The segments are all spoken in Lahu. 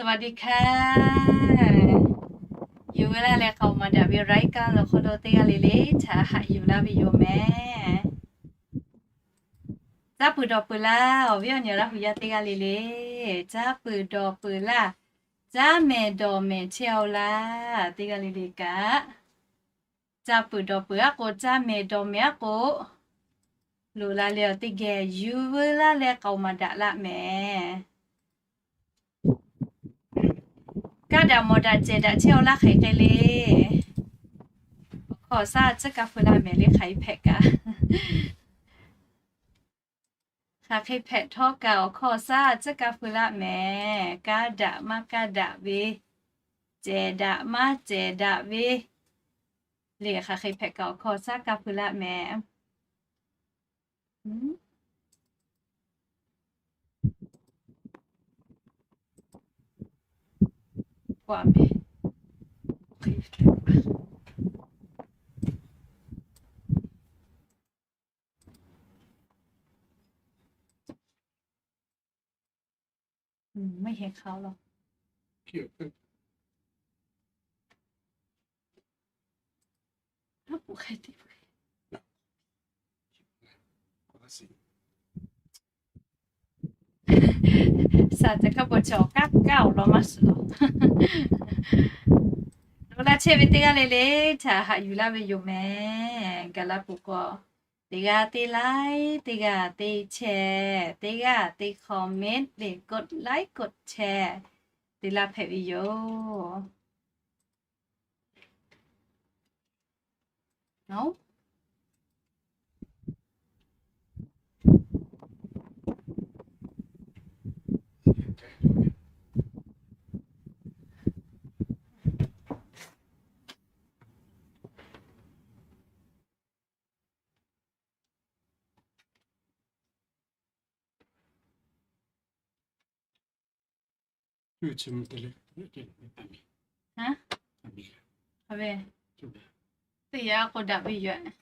สวัสดีค่ะ Yuˬ ve laˇ leh k'aoˍ maˍ daꞈ ve รายการ awˬ hk'aw lo teˇ g'aˇ le le htaꞈ haꞈ yuˬ laˇ ve yoˬ mehˍ. Caˇ peuˬ dawˬ peuˬ laˇ, awˬ viˉ awˬ nyi Laˇ hu yaˇ teˇ g'aˇ le le, caˇ peuˬ dawˬ peuˬ laˇ, caˇ mehˍ dawˬ mehˍ chehˇ-aw laˇ, teˇ g'aˇ le le kaꞈ. Caˇ peuˬ dawˬ peuˬ aˉ k'o, caˇ mehˍ dawˬ mehˍ aˉ k'o, loꞈ la leh awˬ teˇ geh yuˬ veu laˇ leh k'aoˍ maˍ daꞈ laˇ mehˍ. Kaˇ daꞈ mawˬ daꞈ cehˬ daꞈ chehˇ-aw laˇ hk'aiˬ hk'e le. Awˬ hkawˇ awˬ shaˉ tcuhˉ kaˇ feu laˇ mehˍ le hk'aˬ hk'e hpehꞈ kaꞈ. Hk'aˬ hk'e hpehꞈ htawˇ kaꞈ awˬ hkawˇ awˬ shaˉ tcuhˉ kaˇ feu laˇ mehˍ. Kaˇ daꞈ maˇ kaˇ daꞈ ve, cehˬ daꞈ maˇ cehˬ daꞈ ve le, hk'aˬ hk'e hpehꞈ kaꞈ awˬ hkawˇ awˬ shaˉ kaˇ feu laˇ mehˍ. Saˍ cehˬ kaˇ bon cawˬ kaˇ kaˇ awˬ lawn maˇ suhˍ law. Lo laˇ chehˇ ve teˇ g'aˇ le le htaꞈ haꞈ yuˬ laˇ ve yoˬ mehˍ. Gaˬ la peuˬ k'o, teˇ g'aˇ teˇ like, teˇ g'aˇ teˇ share, teˇ g'aˇ teˇ comment le, กดไลค์ กดแชร์ te laˇ hpehꞈ ve yoˬ. Teˇ yaꞈ k'o daꞈ ve yoˬ.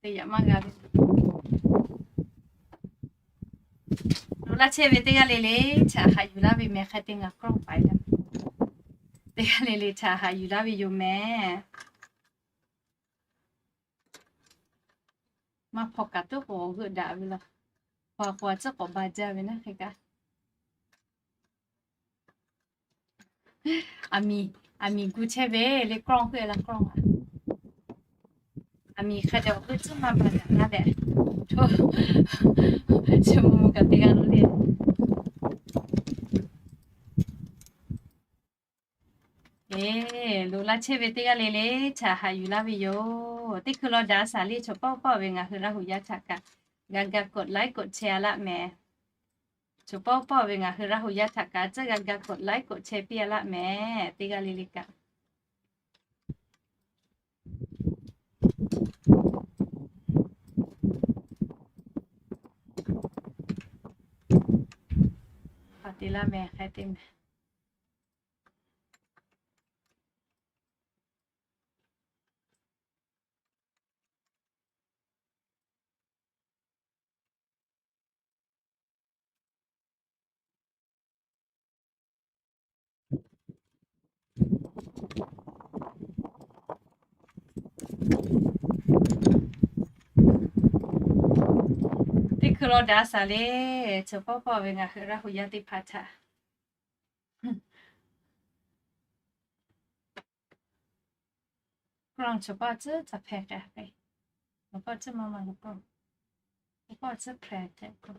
Teˇ yaꞈ maˇ g'a ve. Lo laˇ chehˇ ve teˇ g'aˇ le le htaꞈ haꞈ yuˬ laˇ ve mehˍ. Hk'e te ngaˬ กล้อง paiˍ laˇ. Teˇ g'aˇ le le htaꞈ haꞈ yuˬ laˇ ve yoˬ mehˍ. Maˇ hpaw kaꞈ tuˉ k'o g'euˆ daꞈ ve laˇ. Hpaw k'o a tcuhˉ k'awꞈ ba jaˇ ve naˉ hk'e kaꞈ. Aˬ miˍ, aˬ miˍ gu chehˇ ve le กล้อง heuˆ la กล้อง a. Aˬ miˍ hk'a dehꞈ awˬ g'euˆ tcuhˉ maˇ ba daꞈ laˇ leh, chi mvuh kaꞈ teˇ g'aˇ lo le. Eˬ, lo laˇ chehˇ ve teˇ g'aˇ le le htaꞈ haꞈ yuˬ laˇ ve yoˬ. Teˇ hkui law daꞈ shaˍ le, chaw pawˆ pawˆ ve ngaˬ hui Laˇ hu yaˇ htaꞈ kaꞈ g'a ga กดไลค์ กดแชร์ a laˆ mehˍ. Chaw pawˆ pawˆ ve ngaˬ hui Laˇ hu yaˇ htaꞈ kaꞈ tcuhˉ g'a ga กดไลค์ กดแชร์ piˇ a laˆ mehˍ. Teˇ g'aˇ le le kaꞈ hk'a te laˇ mehˍ, hk'a te mehˍ. Teˇ hkui law daꞈ shaˍ le, chaw pawˆ pawˆ ve ngaˬ hui Laˇ hu yaˇ teˇ hpaˍ htaꞈ กล้อง chaw pawˆ tcuhˉ ca hpehꞈ k'ai k'ai. Awˬ pawˆ tcuhˉ maˇ maˇ lo กล้อง. Awˬ pawˆ tcuhˉ hpehꞈ k'ai k'o,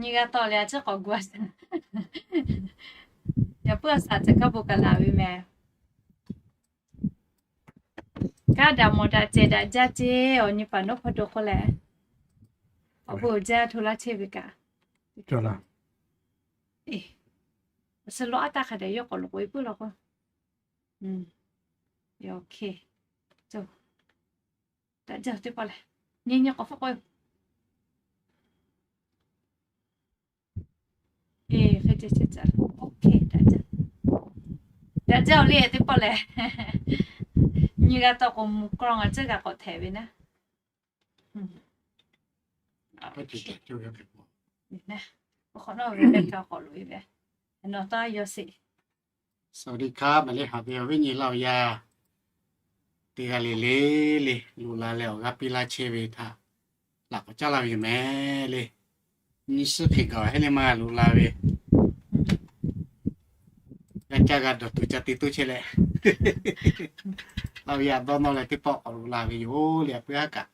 nyi g'a tawˆ leh a tcuhˉ k'awꞈ gu a shaˍ. Yaꞈ puiˉ a shaˍ cehˬ kaˇ bon kaꞈ laˬ ve mehˍ. Kaˇ daꞈ mawˬ daꞈ cehˬ daꞈ jaˇ ceˇ, awˬ nyi paˍ nawˉ hpaw do k'oˆ leh, awˬ bon uiˍ jaˇ hto laˇ chehˇ ve kaꞈ. Awˬ suh law aˉ taˇ hk'a dehꞈ yawˇ k'awꞈ loꞈ k'oꞈ e puiˉ law k'o. Daꞈ jaˇ teˇ pawˆ lehˬ, nyi nyi k'awꞈ hpfuhˆ k'oˆ yoˬ. Eˬ, hk'e ce ce ca. Daꞈ jaˇ. Daꞈ jaˇ-oˬ le teˇ pawˆ lehˬ. Nyi g'a tawˆ k'o mvuh กล้อง a tcuhˉ g'a k'awꞈ htehꞈ ve naˉ. Awˬ hk'awꞈ nawˉ ve kaꞈ k'awꞈ loꞈ e ve. สวัสดีครับ maˍ le haꞈ ve awˬ viˉ nyi Laˇ huˍ yaˇ teˇ g'aˇ le le le, loꞈ la leh awˬ g'aˇ piˇ laˇ chehˇ ve htaꞈ laꞈ k'awꞈ caˉ laˇ ve yoˬ mehˍ le. Nyi suhˉ hk'e gaˬ heˆ le maˇ loꞈ la ve, g'a caˇ g'a dawˬ tuˬ ca te toˇ chehˇ leh, Laˇ huˍ yaˇ dawˇ nawˇ leh teˇ pawˆ k'awꞈ loꞈ la ve yoˬ le. A puiˉ haˉ kaꞈ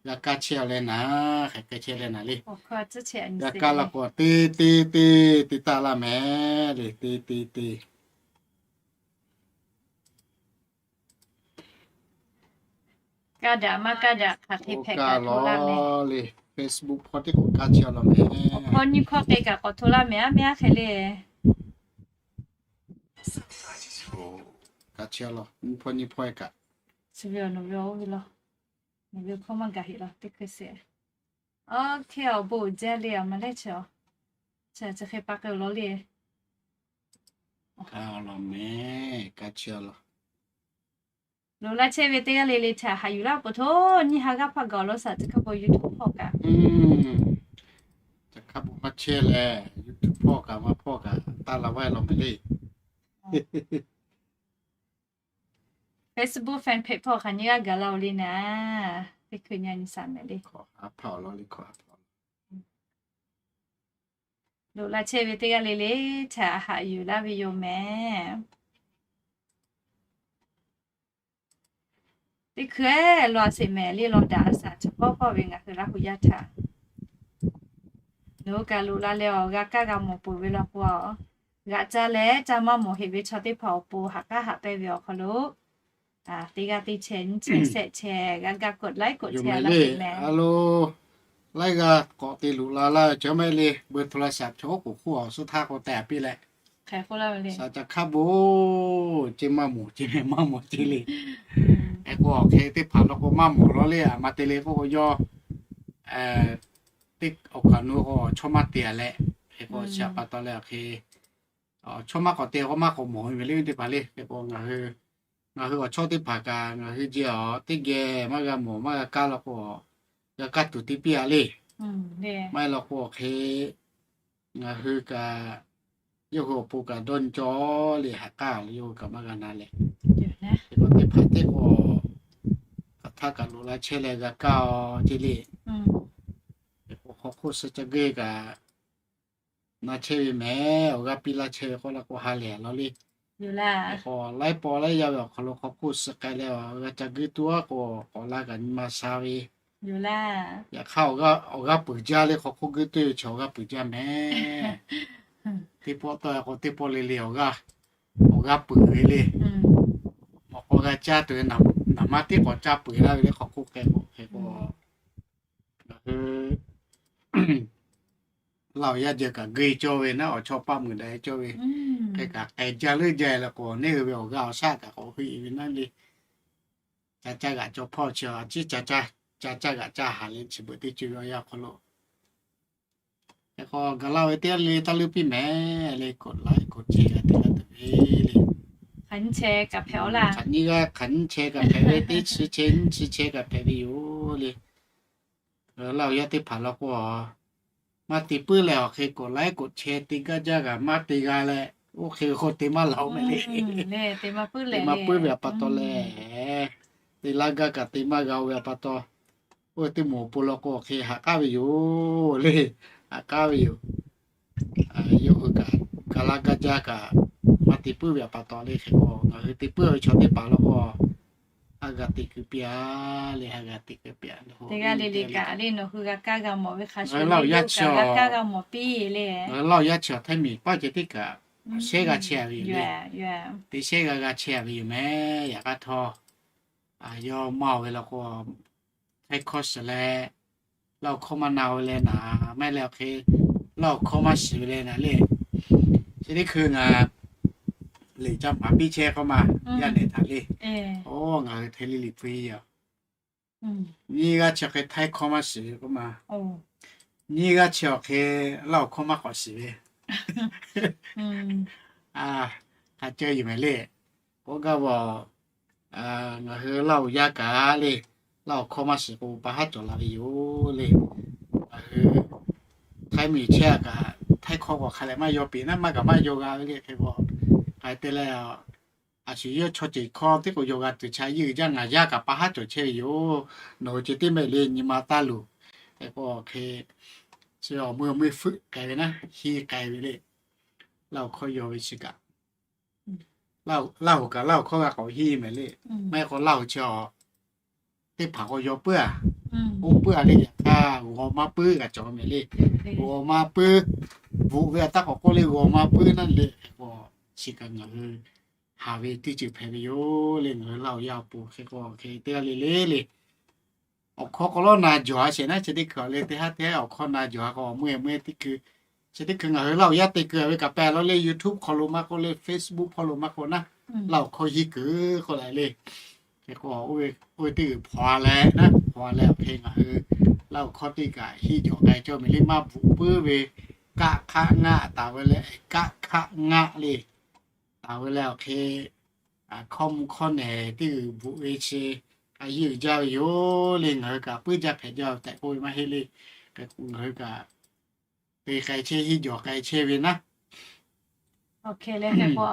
g'a kaˇ chehˇ a leh naˍ, hk'aˬ hk'e chehˇ leh naˍ le. G'a kaˇ la k'o te te te te taˇ laˇ mehˍ le, te te te. Kaˇ daꞈ maˇ kaˇ daꞈ hk'aˬ hk'e hpehꞈ kaꞈ hto laˇ mehˍ le. Facebook hpawˇ teˇ k'awꞈ kaˇ chehˇ a law mehˍ. Awˬ hkawˇ nyiˇ hkawˇ k'e kaꞈ k'awꞈ hto laˇ mehˍ a, mehˍ a hk'e le. Kaˇ chehˇ a law, nyiˇ hpawˇ nyiˇ hpawˇ e kaꞈ. Chi ve awˬ nawˬ ve oˇ ve law, nawˬ ve hkawˇ maˇ gaˬ heˆ law teˇ hkui sheˍ. Awˬ hk'e awˬ bon uiˍ jaˇ le, a ma lehˬ chi, chi hk'e pa k'ai awˬ law le. Kaˇ a law mehˍ, kaˇ chehˇ a law. Loꞈ la chehˇ ve teˇ g'aˇ le le htaꞈ haꞈ yuˬ laˇ peuˬ hto, nyiˇ ha g'aˇ hpaˆ gaˬ awˬ lawn saˍ chi hk'a bon YouTube hpawˇ kaꞈ, chi hk'a bon maˇ chehˇ leh, YouTube hpawˇ kaꞈ maˇ hpawˇ kaꞈ taˇ la vaˇ law mehˍ le. Facebook fan page hpawˇ hk'aˬ nyiˇ g'aˇ gaˬ la oˬ le naˍ, teˇ hkui nyi nyi saˍ mehˍ le. Loꞈ la chehˇ ve teˇ g'aˇ le le htaꞈ haꞈ yuˬ laˇ ve yoˬ mehˍ. Teˇ hkui law a sheˍ mehˍ le, law daꞈ a shaˍ chi hpawˇ hpawˇ ve ngaˬ hui Laˇ huˍ yaˇ htaꞈ nawˬ hui kaꞈ loꞈ la leh awˬ g'a kaˇ g'a mawˬ peuˬ ve law k'o, g'aꞈ caˇ leh caˇ maˇ mawˬ heˆ ve chaw teˇ hpaˍ awˬ pon haꞈ k'aˉ haꞈ pehnˇ ve awˬ hk'aw lo, teˇ g'aˇ teˇ chehˇ nyiˇ chehˇ shehˆ chehˇ g'a gaˇ กดไลค์ กดแชร์ laˇ ve mehˍ. A lo, laiˉ g'aˇ k'awꞈ te loꞈ la laˇ ve chaw mehˍ le, เบอร์โทรศัพท์ chaw oˉ k'oˍ hk'oˆ awˬ suhˉ htaˇ k'o teh a piˇ leh, shaˍ ca hk'a bon, ceˇ maˇ mawˬ ceˇ mehˍ maˇ mawˬ ceˇ le. Hk'e k'o awˬ hk'e teˇ hpaˍ law k'o maˇ mawˬ law le, a ma te le k'oˆ k'o yawˇ teˇ awˬ kaˍ nu k'o chaw maˇ te a leh, hk'e k'o chi pa taw leh awˬ hk'e chaw maˇ k'awꞈ te k'o maˇ k'awꞈ mawˬ ve le teˇ hpaˍ le. Hk'e k'o ngaˬ hui awˬ chawˇ teˇ hpaˍ kaꞈ ngaˬ hui jeˇ awˬ teˇ geh maˇ g'a mawˬ maˇ g'a kaˇ law k'o, g'a kaˇ tuˬ te piˇ a le. Maˇ heˆ law k'o awˬ hk'e ngaˬ hui kaꞈ yawˇ hui awˬ pon kaꞈ dawˇ nyi cawˬ le, haꞈ k'aˉ le, yawˇ hui kaꞈ maˇ g'a na leh, teˇ hpaˍ teˇ k'o hk'aˬ htaˇ kaꞈ loꞈ la chehˇ leh g'a kaˇ a ceˇ le. Hk'aw hk'oˆ suh ca geuˆ kaꞈ na chehˇ ve mehˍ, awˬ g'aˇ piˇ laˇ chehˇ ve k'oˆ la k'o ha lehˬ law le. K'o laiˉ paw laiˉ yaˇ ve awˬ hk'aw lo hk'aw hk'oˆ suh k'ai leh awˬ g'a ca geuˆ tuˬ a k'o, k'awꞈ la kaꞈ nyi ma sha ve. Yaꞈ hk'aˇ awˬ g'aˇ peuˬ jaˇ le, hk'aw hk'oˆ geuˆ tuˬ ve chi awˬ g'aˇ peuˬ jaˇ mehˍ. Teˇ pawˆ tawˆ k'o teˇ pawˆ le le awˬ g'aˇ, awˬ g'aˇ peuˬ ve le. Mawꞈ k'aw g'a caˇ tuˬ ve naˍ ma tiˉ k'awꞈ caˇ peuˬ laˇ ve le, hk'aw hk'oˆ k'ai k'o hk'e k'o ngaˬ hui Laˇ huˍ yaˇ jeh kaꞈ geuˆ cawˇ ve naˉ, awˬ chawˇ paˆ meuˍ daꞈ cawˇ ve, hk'e kaꞈ k'ai jaˇ leuˉ jaˇ la k'o, neˇ hui ve awˬ g'aˇ awˬ shaˉ kaꞈ k'awꞈ hui ve naˉ le. Ca caˇ g'aꞈ cawˇ hpawˇ chi a ciˉ ca caˇ g'aꞈ caˇ haˍ le chi beuꞈ teˇ ceuˬ ve awˬ yanˇ hk'aw lo, hk'e k'o gaˬ laˇ ve teˇ g'aˇ le taˇ leuˉ piˇ mehˍ le, กดไลค์ กดแชร์ teˇ g'aˇ tuˬ ve le. Hk'aˬ nyiˇ chehˇ kaꞈ hpehꞈ a laˇ. Hk'aˬ nyiˇ g'aˇ hk'aˬ nyiˇ chehˇ kaꞈ hpehꞈ ve, teˇ chi chehˇ nyiˇ chi chehˇ kaꞈ hpehꞈ ve yoˬ le. Laˇ huˍ yaˇ teˇ hpaˍ law k'o, maˇ te puiˉ leh awˬ hk'e กดไลค์ กดแชร์ te gaˇ jaˇ g'a maˇ te g'a leh, oˇ hk'e k'o te maˇ laˬ mehˍ le. Te maˇ puiˉ ve a pa taw leh, te laˇ gaˇ kaꞈ te maˇ g'a ve a pa taw, oˇ teˇ moˍ awˬ pon law k'o awˬ hk'e haꞈ k'aˉ ve yoˬ le. Haꞈ k'aˉ ve yoˬ. Yawˇ hui kaꞈ ga laˇ gaˇ jaˇ kaꞈ maˇ te puiˉ ve a pa taw le. Hk'e k'o ngaˬ hui te puiˉ ve chaw teˇ hpaˍ law k'o, a g'a teꞈ keu piˇ a le, a g'a teꞈ keu piˇ a. Teˇ g'aˇ le le kaꞈ le nawˬ hui g'a kaˇ g'a mawˬ ve hk'a shuˍ le, g'a kaˇ g'a mawˬ piˇ le. Ngaˬ hui Laˇ huˍ yaˇ chi awˬ htaiˇ miˬ paˇ ceh teˇ kaꞈ shehˉ g'a chehˇ a ve yoˬ le. Teˇ shehˉ g'a g'a chehˇ a ve yoˬ mehˍ. Yaꞈ hk'aˇ htawˇ, yawˇ maˇ oˬ ve law k'o, htaiˇ hkawˇ shiˍ leh, Laˇ huˍ hkawˇ maˇ na ve leh naˍ, maˇ heˆ leh awˬ hk'e Laˇ huˍ hkawˇ maˇ shiˍ ve leh naˍ le. Chi teˇ hkui ngaˬ liꞈ ca maˍ piˇ chehˇ k'oˆ ma, yaˇ nehˬ htaꞈ le. Oˇ ngaˬ hui htaiˇ liˇ liꞈ hpu e yoˬ. Nyiˇ g'aˇ chi hk'e htaiˇ hkawˇ maˇ shiˍ ve k'oˆ ma. Nyiˇ g'aˇ chi awˬ hk'e Laˇ huˍ hkawˇ maˇ k'awꞈ shiˍ ve. Hk'a cawˇ yoˬ mehˍ le. K'oˆ gaˇ ve, ngaˬ hui Laˇ huˍ yaˇ kaꞈ le, Laˇ huˍ hkawˇ maˇ shiˍ k'o pa haˉ cawˬ la ve yoˬ le. Ngaˬ hui htaiˇ miˬ chehˇ a kaꞈ hkawˇ k'awꞈ hk'a leh maˇ yaw piˍ naˉ, maˇ gaˬ maˇ yaw g'a ve le hk'e k'o, hk'aˬ hk'e te leh, a shu yawˇ chaw ceuˬ hkawˇ teˇ k'o yaw g'a tuˬ chaw yehˬ uiˍ jaˇ ngaˬ yaˇ kaꞈ pa haˉ cawˬ chehˇ ve yoˬ. Nawˬ hui ceh tiˉ mehˍ le nyi ma taˇ luˬ. Hk'e k'o hk'e, chi awˬ meuˇ awˬ meuˇ fuiˉ k'ai ve naˉ, hiˇ k'ai ve le. Laˇ hoꞈ hkawˇ yaw ve chi kaꞈ, Laˇ hoꞈ kaꞈ Laˇ hoꞈ hkawˇ g'a k'awꞈ hiˇ mehˍ le. Maˇ heˆ k'o Laˇ hoꞈ chi teˇ hpaˍ k'o yaw puiˉ a, oˇ puiˉ a le, yaꞈ hk'aˇ g'aw maˇ puiˉ g'a cawˬ mehˍ le. G'aw maˇ puiˉ, bvuhꞈ ve a taˇ k'awꞈ k'oˆ le, g'aw maˇ puiˉ naˉ le. Hk'e k'o, chi kaꞈ ngaˬ hui haˍ ve teˇ ceuˬ hpehꞈ ve yoˬ le. Ngaˬ hui Laˇ hoꞈ yaˇ awˬ pon hk'e k'o hk'e teˇ g'aˇ le le le awˬ hkawˇ k'awꞈ lawˉ na jawˬ a shehˍ naˉ, chi teˇ hkui le teˇ haˉ teˇ haˉ awˬ hkawˇ na jawˬ a k'o, awˬ meuˇ awˬ meuˇ teˇ hkui, chi teˇ hkui ngaˬ hui Laˇ hoꞈ yaˇ te keu ve kaꞈ pehˬ law le, YouTube hk'aw lo maˇ k'oˆ le, Facebook hk'aw lo maˇ k'oˆ naˉ, Laˇ hoꞈ hkawˇ hiˇ kuiˬ k'oˆ la le. Hk'e k'o, oˇ ve teˇ g'uiˬ hpaw leh naˉ, hpaw leh awˬ hk'e ngaˬ hui Laˇ hoꞈ hkawˇ teˇ kaꞈ hiˇ jawˬ k'ai cawˇ mehˍ le. Maˇ bvuhꞈ puiˉ ve kaˆ hkaˆ ngaˆ taˍ ve leh, kaˆ hkaˆ ngaˆ le, taˍ ve leh awˬ hk'e, hkawˇ mvuh hkawˇ nehˬ teˇ g'uiˬ bvuhꞈ ve chi a yehˬ uiˍ jaˇ ve yoˬ le. Ngaˬ hui kaꞈ puiˉ jaˇ hpehꞈ jaˇ tehꞈ k'oˆ ve maˇ heˆ le. Ngaˬ hui kaꞈ te k'ai chehˇ, hiˇ jawˬ k'ai chehˇ ve naˉ. Awˬ hk'e le hk'e k'o,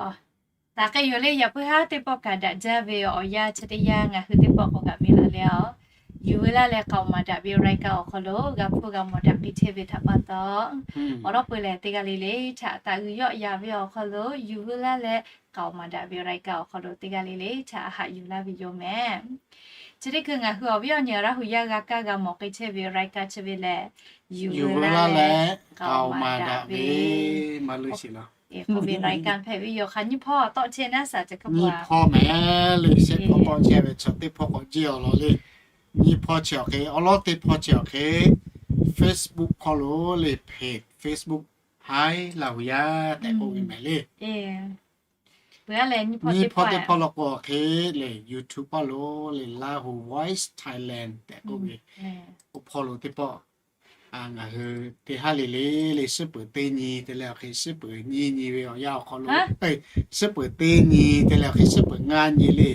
taˍ k'ai yoˬ le. Yaꞈ puiˉ haˉ teˇ pawˆ kaꞈ daꞈ jaˇ ve awˬ yanˇ chi teˇ yanˇ ngaˬ hui teˇ pawˆ k'awꞈ g'aꞈ miˬ la leh a, Yuˬ veu laˇ leh k'aoˍ maˍ daꞈ ve รายการ awˬ hk'aw lo g'a hpuˇ g'a mawˬ daꞈ k'ai chehˇ ve htaꞈ pa taw, awˬ lawn peu lehˬ teˇ g'aˇ le le htaꞈ taˍ g'uiˬ yawˆ yaˍ ve awˬ hk'aw lo Yuˬ veu laˇ leh k'aoˍ maˍ daꞈ ve รายการ awˬ hk'aw lo teˇ g'aˇ le le htaꞈ haꞈ yuˬ laˇ ve yoˬ mehˍ. Chi teˇ hkui ngaˬ hui awˬ viˉ awˬ nyi Laˇ hoꞈ yaˇ g'a kaˇ g'a mawˬ k'ai chehˇ ve รายการ chi ve lehˬ, Yuˬ veu laˇ leh k'aoˍ maˍ daꞈ ve, maˇ luˇ shiˍ la, k'oˆ ve รายการ hpehꞈ ve yoˬ. Hk'aˬ nyiˇ hpawˇ tawˆ chehˇ naˉ saˍ ceh hkawˇ nyiˇ hpawˇ mehˍ le. Shehˆ hpawˇ tawˆ chehˇ ve chaw teˇ hpawˇ k'awꞈ jehˇ awˬ lawn le. Nyiˇ hpawˇ chi awˬ hk'e, awˬ lawn teˇ hpawˇ chi awˬ hk'e, Facebook hk'aw lo le, hpehꞈ Facebook Hi Laˇ hoꞈ yaˇ tehꞈ k'oˆ ve mehˍ le. Nyiˇ hpawˇ teˇ hpawˇ law k'o awˬ hk'e le, YouTube hpawˇ lo le, Lahu Voice Thailand tehꞈ k'oˆ ve, oˇ hpawˇ lo teˇ pawˆ ngaˬ hui teˇ haˉ le le le suhˉ peuˬ teˇ nyi te leh awˬ hk'e, suhˉ peuˬ nyiˇ nyi ve awˬ yanˇ awˬ hk'aw lo, suhˉ peuˬ teˇ nyi te leh awˬ hk'e, suhˉ peuˬ ngaˇ nyi le,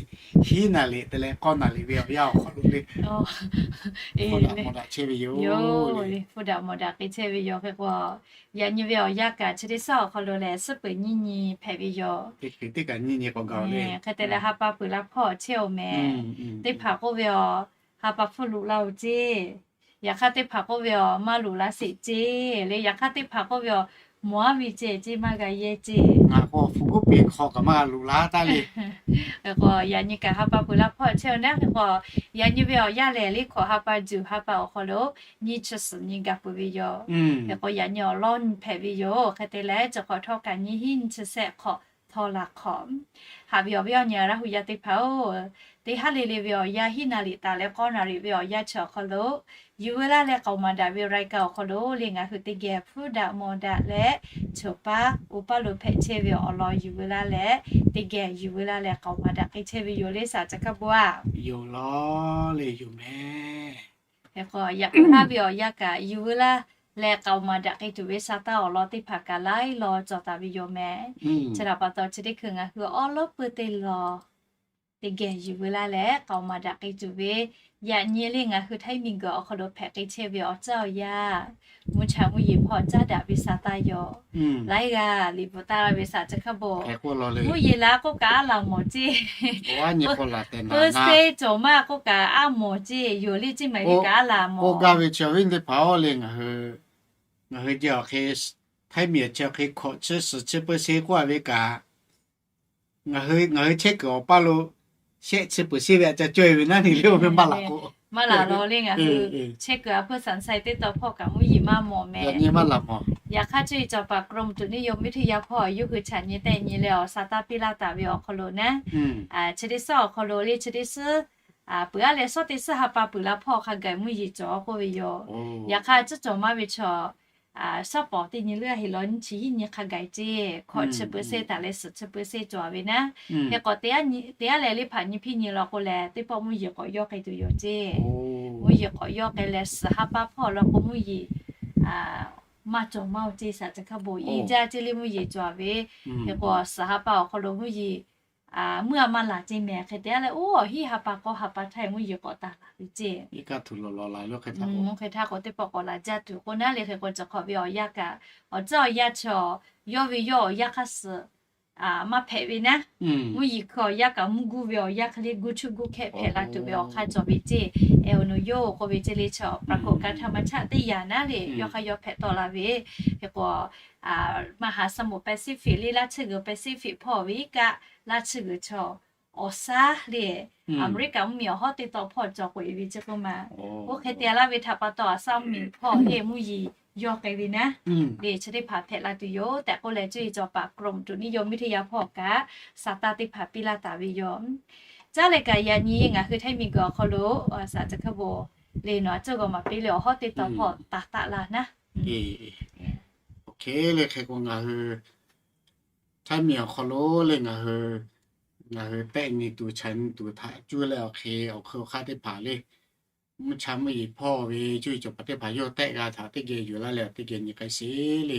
hiˉ naˍ liꞈ te leh k'awˇ naˍ liꞈ ve awˬ yanˇ awˬ hk'aw lo le, hpu daꞈ mawˬ daꞈ chehˇ ve yoˬ. Hpu daꞈ mawˬ daꞈ k'ai chehˇ ve yoˬ. Hk'e k'o, yaꞈ nyi ve awˬ yanˇ kaꞈ chi teˇ suhˉ awˬ hk'aw lo lehˬ suhˉ peuˬ nyiˇ nyi hpehꞈ ve yoˬ. Hk'e te leh ha pa peuˬ la hpawˇ chehˇ-oˬ mehˍ. Teˇ hpaˍ k'oˆ ve a, ha pa hpfuhˇ luꞈ la-oˬ ceˇ. Yaꞈ hk'aˇ teˇ hpaˍ k'oˆ ve a, maˇ luꞈ la sheˍ ceˇ le. Yaꞈ hk'aˇ teˇ hpaˍ k'oˆ ve a, mawˬ aˉ ve ceh ceˇ, maˇ g'a yehˇ ceˇ. Ngaˬ k'o hpu kuˉ peˍ hk'aw kaꞈ maˇ g'a luꞈ la taˇ le. Hk'e k'o yaꞈ nyi kaꞈ ha pa peuˬ la hpawˇ chehˇ-oˬ naˉ. Hk'e k'o yaꞈ nyi ve awˬ yanˇ lehˬ, liˇ hkawꞈ ha pa juˬ ha pa awˬ hk'aw lo nyiˇ chi suhˍ nyi gaˬ peuˬ ve yoˬ. Hk'e k'o yaꞈ nyi awˬ lawn hpehꞈ ve yoˬ. Hk'e te leh, chi hk'awꞈ htawˇ kaꞈ nyiˇ hinˉ nyiˇ chi sehˆ hk'awꞈ htawˇ la hk'awꞈ haꞈ ve awˬ viˉ awˬ nyi Laˇ hoꞈ yaˇ teˇ hpaˍ-oˬ, teˇ haˉ le le ve awˬ yanˇ hiˉ naˍ liꞈ taˍ leh k'awˇ naˍ liꞈ ve awˬ yanˇ chi awˬ hk'aw lo, Yuˬ veu laˇ leh k'aoˍ maˍ daꞈ ve รายการ awˬ hk'aw lo le ngaˬ hui teˇ geh hpuˇ daꞈ mawˬ daꞈ leh, choˬ paˇ oˇ paˇ lo hpehꞈ chehˇ ve awˬ lawn Yuˬ veu laˇ leh, teˇ geh Yuˬ veu laˇ leh k'aoˍ maˍ daꞈ k'ai chehˇ ve yoˬ le, saˍ ca hkaˇ bon a. Yoˬ law le, yoˬ mehˍ. Hk'e k'o yaꞈ k'o haˉ ve awˬ yanˇ kaꞈ Yuˬ veu laˇ leh k'aoˍ maˍ daꞈ k'ai tuˬ ve sa taˇ awˬ lawn teˇ hpaˍ kaꞈ laiˉ law cawˬ taˍ ve yoˬ mehˍ. Chi htaꞈ pa taw chi teˇ hkui ngaˬ hui awˉ lawˉ peu teˇ law teˇ geh Yuˬ veu laˇ leh k'aoˍ maˍ daꞈ k'ai tuˬ ve, yaꞈ nyi le ngaˬ hui htaiˇ miˬguiˬ awˬ hk'aw lo hpehꞈ k'ai chehˇ ve awˬ caˇ awˬ yaˇ, mvuhˇ cha mvuhˇ yeˬ hpawˇ caˉ daꞈ ve sa taˇ yoˬ. Laiˉ g'aˇ liꞈ bvuhꞈ taˍ la ve saˍ ca hkaˇ bon, mvuhˇ yeˬ la k'oˆ kaꞈ aˉ laˬ mawˬ ceˇ, peu se cawˬ maˇ k'oˆ kaꞈ aˉ mawˬ ceˇ, yoˬ le ceˇ maˬ ve kaꞈ aˉ laˬ mawˬ. K'oˆ gaˇ ve chi awˬ viˉ teˇ hpaˍ-oˬ le, ngaˬ hui ngaˬ hui jeh awˬ hk'e htaiˇ miˬ chi awˬ hk'e hkawꞈ chi suhˍ chi peu se k'oˆ a ve kaꞈ, ngaˬ hui ngaˬ hui chehˇ kuiˬ awˬ paˇ lo shehˆ chi peuˬ sheˆ ve aꞈ ca caweh ve naˉ ni le, oˇ ve maˇ laˬ k'o, maˇ laˬ law le ngaˬ hui chehˇ kuiˬ a hpfuhˇ saˍ sai teˇ taw hpawˇ kaꞈ mvuhˇ yeˬ maˇ mawˬ mehˍ. Yaꞈ nyi maˇ laˬ mawˬ. Yaꞈ hk'aˇ cuˇ yiˍ cawˬ paˍ กรมอุตุนิยมวิทยา hpawˇ yawˇ hui chaꞈ nyi tehˆ nyi leh awˬ sa taˇ piˇ laˇ taˍ ve awˬ hk'aw lo naˉ, chi teˇ suhˉ awˬ hk'aw lo le chi teˇ suhˉ peuˬ aˉ leh suhˉ teˇ suhˉ ha pa peuˬ la hpawˇ hk'a gaˬ mvuhˇ yeˬ cawˬ k'oˆ ve yoˬ. Yaꞈ hk'aˇ cuˇ cawˬ maˇ ve chaw suhˉ pawˍ teˇ nyi leuˉ a heˍ law nyiˇ chi hiˉ nyi hk'a gaˬ ceˇ, hkawꞈ chi peu se taˍ leh suhˍ chi peu se cawˬ ve naˉ. Hk'e k'o teˇ aˉ leh le hpaˍ nyi hpiˇ nyi law k'o lehˬ teˇ pawˆ mvuhˇ yeˬ k'awꞈ yawˇ k'ai tuˬ yoˬ ceˇ. Mvuhˇ yeˬ k'awꞈ yawˇ k'ai leh suhˍ ha pa hpawˇ law k'o mvuhˇ yeˬ maˇ cawˬ maˇ-oˬ ceˇ, saˍ ca hkaˇ bon iˉ jaˇ ceˇ le mvuhˇ yeˬ cawˬ ve. Hk'e k'o suhˍ ha pa awˬ hk'aw lo mvuhˇ yeˬ mvuhˇ a ma laˬ ce mehˍ hk'e te a leh, oˇ awˬ hiˉ ha pa k'awˇ ha pa htaˇ mvuhˇ yeˬ k'awꞈ taˍ laˬ ve ceˇ. Hk'e htaˇ k'awꞈ teˇ pawˆ k'awꞈ laˬ jaˇ tuˬ k'o naˉ le, hk'e k'o cawˬ hk'awꞈ ve awˬ yanˇ kaꞈ, awˬ tcuhˉ awˬ yanˇ chaw, yawˇ ve yawˇ awˬ yanˇ hk'aˇ suh maˇ hpehꞈ ve naˉ, mvuhˇ yeˬ hkui awˬ yanˇ kaꞈ mvuhˇ guˇ ve awˬ yanˇ hk'e le guˇ chuˇ guˇ hkehˇ hpehꞈ la tuˬ ve awˬ hk'aˇ cawˬ ve ceˇ. Eˬ, awˬ nu yawˇ k'oˆ ve ceˇ le, chaw ปรากฏการณ์ธรรมชาติ teˇ yanˇ naˉ le, yawˇ hk'aˇ yawˇ hpehꞈ tawˆ la ve. Hk'e k'o, มหาสมุทรแปซิฟิก le, laˇ tsuhˇ g'uiˬ แปซิฟิก hpawˇ ve kaꞈ, laˇ tsuhˇ g'uiˬ chaw awˬ shaˉ le, Aˍmeˍriˆkaˍ mvuhˇmiˬ awˬ hawˉ teˇ taw hpawˇ cawˬ k'oꞈ e ve ceˇ k'oˆ ma. Oˇ hk'e te laˇ ve htaꞈ pa taw, Aˍsaˉ mvuhˇmiˬ hpawˇ le mvuhˇ yeˬ yawˇ k'ai ve naˉ le, chi teˇ hpaˍ hpehꞈ la tuˬ yoˬ tehꞈ k'oˆ leh, cuˇ yiˍ cawˬ paˍ กรมอุตุนิยมวิทยา hpawˇ kaꞈ สาธารณะ teˇ hpaˍ piˇ laˇ taˍ ve yoˬ. Caˉ leh kaꞈ yaꞈ nyi ngaˬ hui Htaiˇ miˬguiˬ awˬ hk'aw lo, a, saˍ tcuh hkawˇ bon le nawˬ a ceuˬ g'aw maˍ piˇ le, awˬ hawˉ teˇ taw hpawˇ taˍ taˍ la naˉ. Oˇ hk'e le, hk'e k'o ngaˬ hui Htaiˇ miˬ awˬ hk'aw lo le ngaˬ hui, ngaˬ hui tehˆ nyi tuˬ, chaꞈ nyi tuˬ htaꞈ cuˇ leh awˬ hk'e awˬ hk'eun awˬ hk'aˇ teˇ hpaˍ le, mvuhˇ cha mvuhˇ yeˬ hpawˇ ve cuˇ yiˍ cawˬ paˍ teˇ hpaˍ yawˇ tehˆ g'a htaꞈ teˇ geh yuˬ laˇ leh teˇ geh nyi k'ai sheˍ le.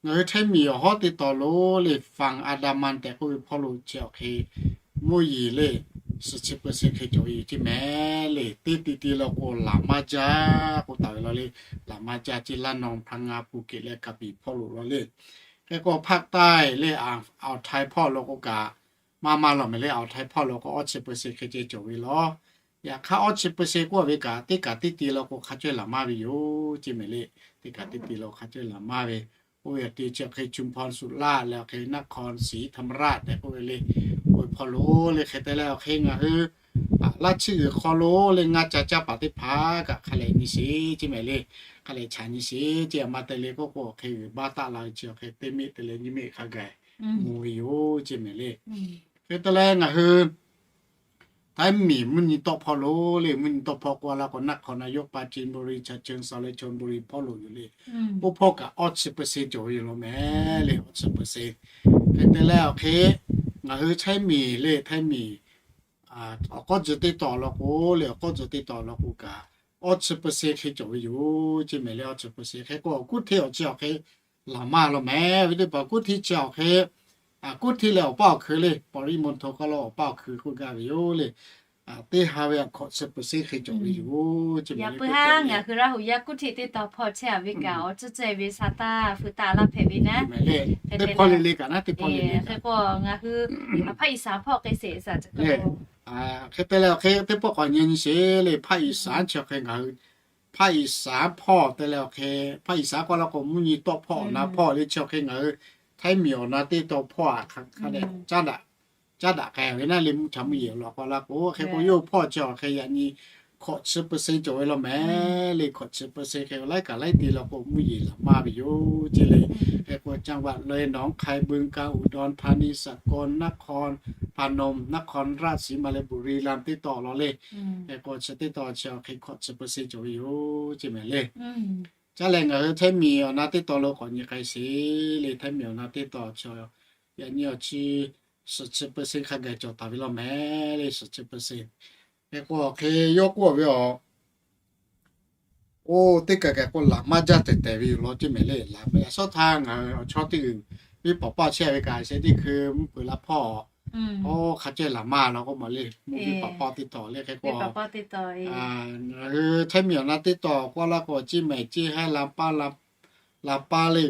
Ngaˬ hui Htaiˇ miˬ awˬ hawˉ teˇ taw lo le, ฝั่งอันดามัน tehꞈ k'oˆ ve hpawˇ lo chi awˬ hk'e mvuhˇ yeˬ le, suhˍ chi เปอร์เซ็นต์ hk'e cawˬ ve yoˬ ceˇ mehˍ le. Teˇ ti ti lo k'o laˬ maˇ jaˇ k'oˆ taˍ ve law le. Laˬ maˇ jaˇ ceˇ, ระนอง พังงา ภูเก็ต leh กระบี่ hpawˇ lo law le. Hk'e k'o ภาคใต้ le, Awˬ htaiˍ hpawˇ lo k'o kaꞈ maˇ maˇ law mehˍ le. Awˬ htaiˍ hpawˇ lo k'o awˇ chi เปอร์เซ็นต์ hk'e ceh cawˬ ve law. Yaꞈ hk'aˇ awˇ chi เปอร์เซ็นต์ k'oˆ ve kaꞈ, teˇ kaꞈ teˇ ti lo k'o hk'a cawehˇ laˬ maˇ ve yoˬ ceˇ mehˍ le. Teˇ kaꞈ teˇ ti lo k'o hk'a cawehˇ laˬ maˇ ve. Oˇ ve awˬ ti chi awˬ hk'e ชุมพร สุราษฎร์ leh awˬ hk'e นครศรีธรรมราช tehꞈ k'oˆ ve le. Oˇ ve hpawˇ lo le, hk'e te leh awˬ hk'e ngaˬ hui laˇ chi g'uiˬ hk'aw lo le ngaˇ ca caˇ paˍ teˇ hpaˍ kaꞈ hk'a lehˬ nyi sheˍ ceˇ mehˍ le. Hk'a lehˬ chaꞈ nyi sheˍ ceˇ. A ma te le k'oˆ k'o, awˬ hk'e g'uiˬ baˆ taˆ la ve chi awˬ hk'e teˇ miˆ te leh nyiˇ miˆ hk'a gaˬ mvuh ve yoˬ ceˇ mehˍ le. Hk'e te leh ngaˬ hui Htaiˇ miˬ mvuhˇ nyi tawˆ hpawˇ lo le, mvuhˇ nyi tawˆ hpawˇ k'oˆ laˇ k'o, นครนายก ปราจีนบุรี ฉะเชิงเทรา และชลบุรี hpawˇ lo yoˬ le. Oˇ hpawˇ kaꞈ awˇ chi เปอร์เซ็นต์ cawˬ ve yoˬ law mehˍ le, awˇ chi เปอร์เซ็นต์. Hk'e te leh awˬ hk'e ngaˬ hui Htaiˇ miˬ le, Htaiˇ miˬ awˬ k'awˇ tcuh teˇ taw law k'o le, awˬ k'awˇ tcuh teˇ taw law k'o kaꞈ, awˇ chi เปอร์เซ็นต์ hk'e cawˬ ve yoˬ ceˇ mehˍ le. Awˇ chi เปอร์เซ็นต์ hk'e k'o, kuˉ hteˇ awˬ chi awˬ hk'e laˬ maˇ law mehˍ ve teˇ hpaˍ, kuˉ hteˇ chi awˬ hk'e, kuˉ hteˇ leh awˬ paˇ awˬ hkui le, ปริมณฑล k'oˆ law, awˬ paˇ awˬ hkui k'oˆ gaˇ ve yoˬ le. Teˇ ha ve a hkawꞈ chi เปอร์เซ็นต์ hk'e cawˬ ve yoˬ ceˇ mehˍ le. Yaꞈ puiˉ haˉ ngaˬ hui Laˇ hu yaˇ kuˉ hteˇ teˇ taw hpawˇ chehˇ a ve kaꞈ, awˬ tcuhˉ tcuhˉ ve sa taˇ feu taˇ laˇ hpehꞈ ve naˉ. Teˇ hpawˇ le le kaꞈ naˉ, teˇ hpawˇ le le kaꞈ. Hk'e k'o ngaˬ hui ภาคอีสาน hpawˇ k'e sheˍ sa tcuh hkawˇ le. Hk'e te leh awˬ hk'e teˇ pawˆ k'awꞈ nyi nyi sheˍ le, ภาคอีสาน chi awˬ hk'e ngaˬ hui ภาคอีสาน hpawˇ te leh awˬ hk'e, ภาคอีสาน k'oˆ laˇ k'o mvuhˇ nyi tawˆ hpawˇ awˬ na hpawˇ le, chi awˬ hk'e ngaˬ hui Htaiˇ miˬ awˬ na teˇ taw hpawˇ a hk'a dehꞈ caˉ daꞈ, caˉ daꞈ k'ai ve naˉ le. Mvuhˇ cha mvuhˇ yeˬ awˬ lawn k'oˆ laˇ k'o, hk'e k'o yawˇ hpawˇ chi awˬ hk'e yaꞈ nyi hkawꞈ chi เปอร์เซ็นต์ cawˬ ve law mehˍ le. Hkawꞈ chi เปอร์เซ็นต์ hk'e laiˉ kaꞈ laiˉ te law k'o mvuhˇ yeˬ laˬ maˇ ve yoˬ ceˇ le. Hk'e k'o จังหวัดเลย หนองคาย บึงกาฬ อุดรธานี สกลนครพนม นครราชสีมา leh บุรีรัมย์ teˇ taw law le. Hk'e k'o chi teˇ taw chi awˬ hk'e hkawꞈ chi เปอร์เซ็นต์ cawˬ ve yoˬ ceˇ mehˍ le. Caˉ leh ngaˬ hui Htaiˇ miˬ awˬ na teˇ taw lo k'awꞈ nyi k'ai sheˍ le. Htaiˇ miˬ awˬ na teˇ taw chi yaꞈ nyi awˬ chi suhˍ chi เปอร์เซ็นต์ hk'a gaˬ cawˬ taˍ ve law mehˍ le, suhˍ chi เปอร์เซ็นต์. Hk'e k'o awˬ hk'e yawˇ k'oˆ ve a, oˇ teˇ kaˬ kaꞈ k'o laˬ maˇ jaˇ tehˬ tehˬ ve yoˬ law ceˇ mehˍ le. Laˬ maˇ jaˇ. Shawˉ htaˇ ngaˬ hui awˬ chawˇ teˇ g'uiˬ viˉ paˍ pawˆ chehˇ ve kaꞈ, sheh teˇ hkui mvuhˇ peuˬ la hpawˇ, oˇ hk'a cehˇ laˬ maˇ law k'oˆ ma le. Mvuhˇ viˉ paˍ pawˆ teˇ taw le. Hk'e k'o ngaˬ hui Htaiˇ miˬ awˬ na teˇ taw k'oˆ laˇ k'o, ceˇ mehˍ ceˇ haiˉ la paˇ la paˇ le,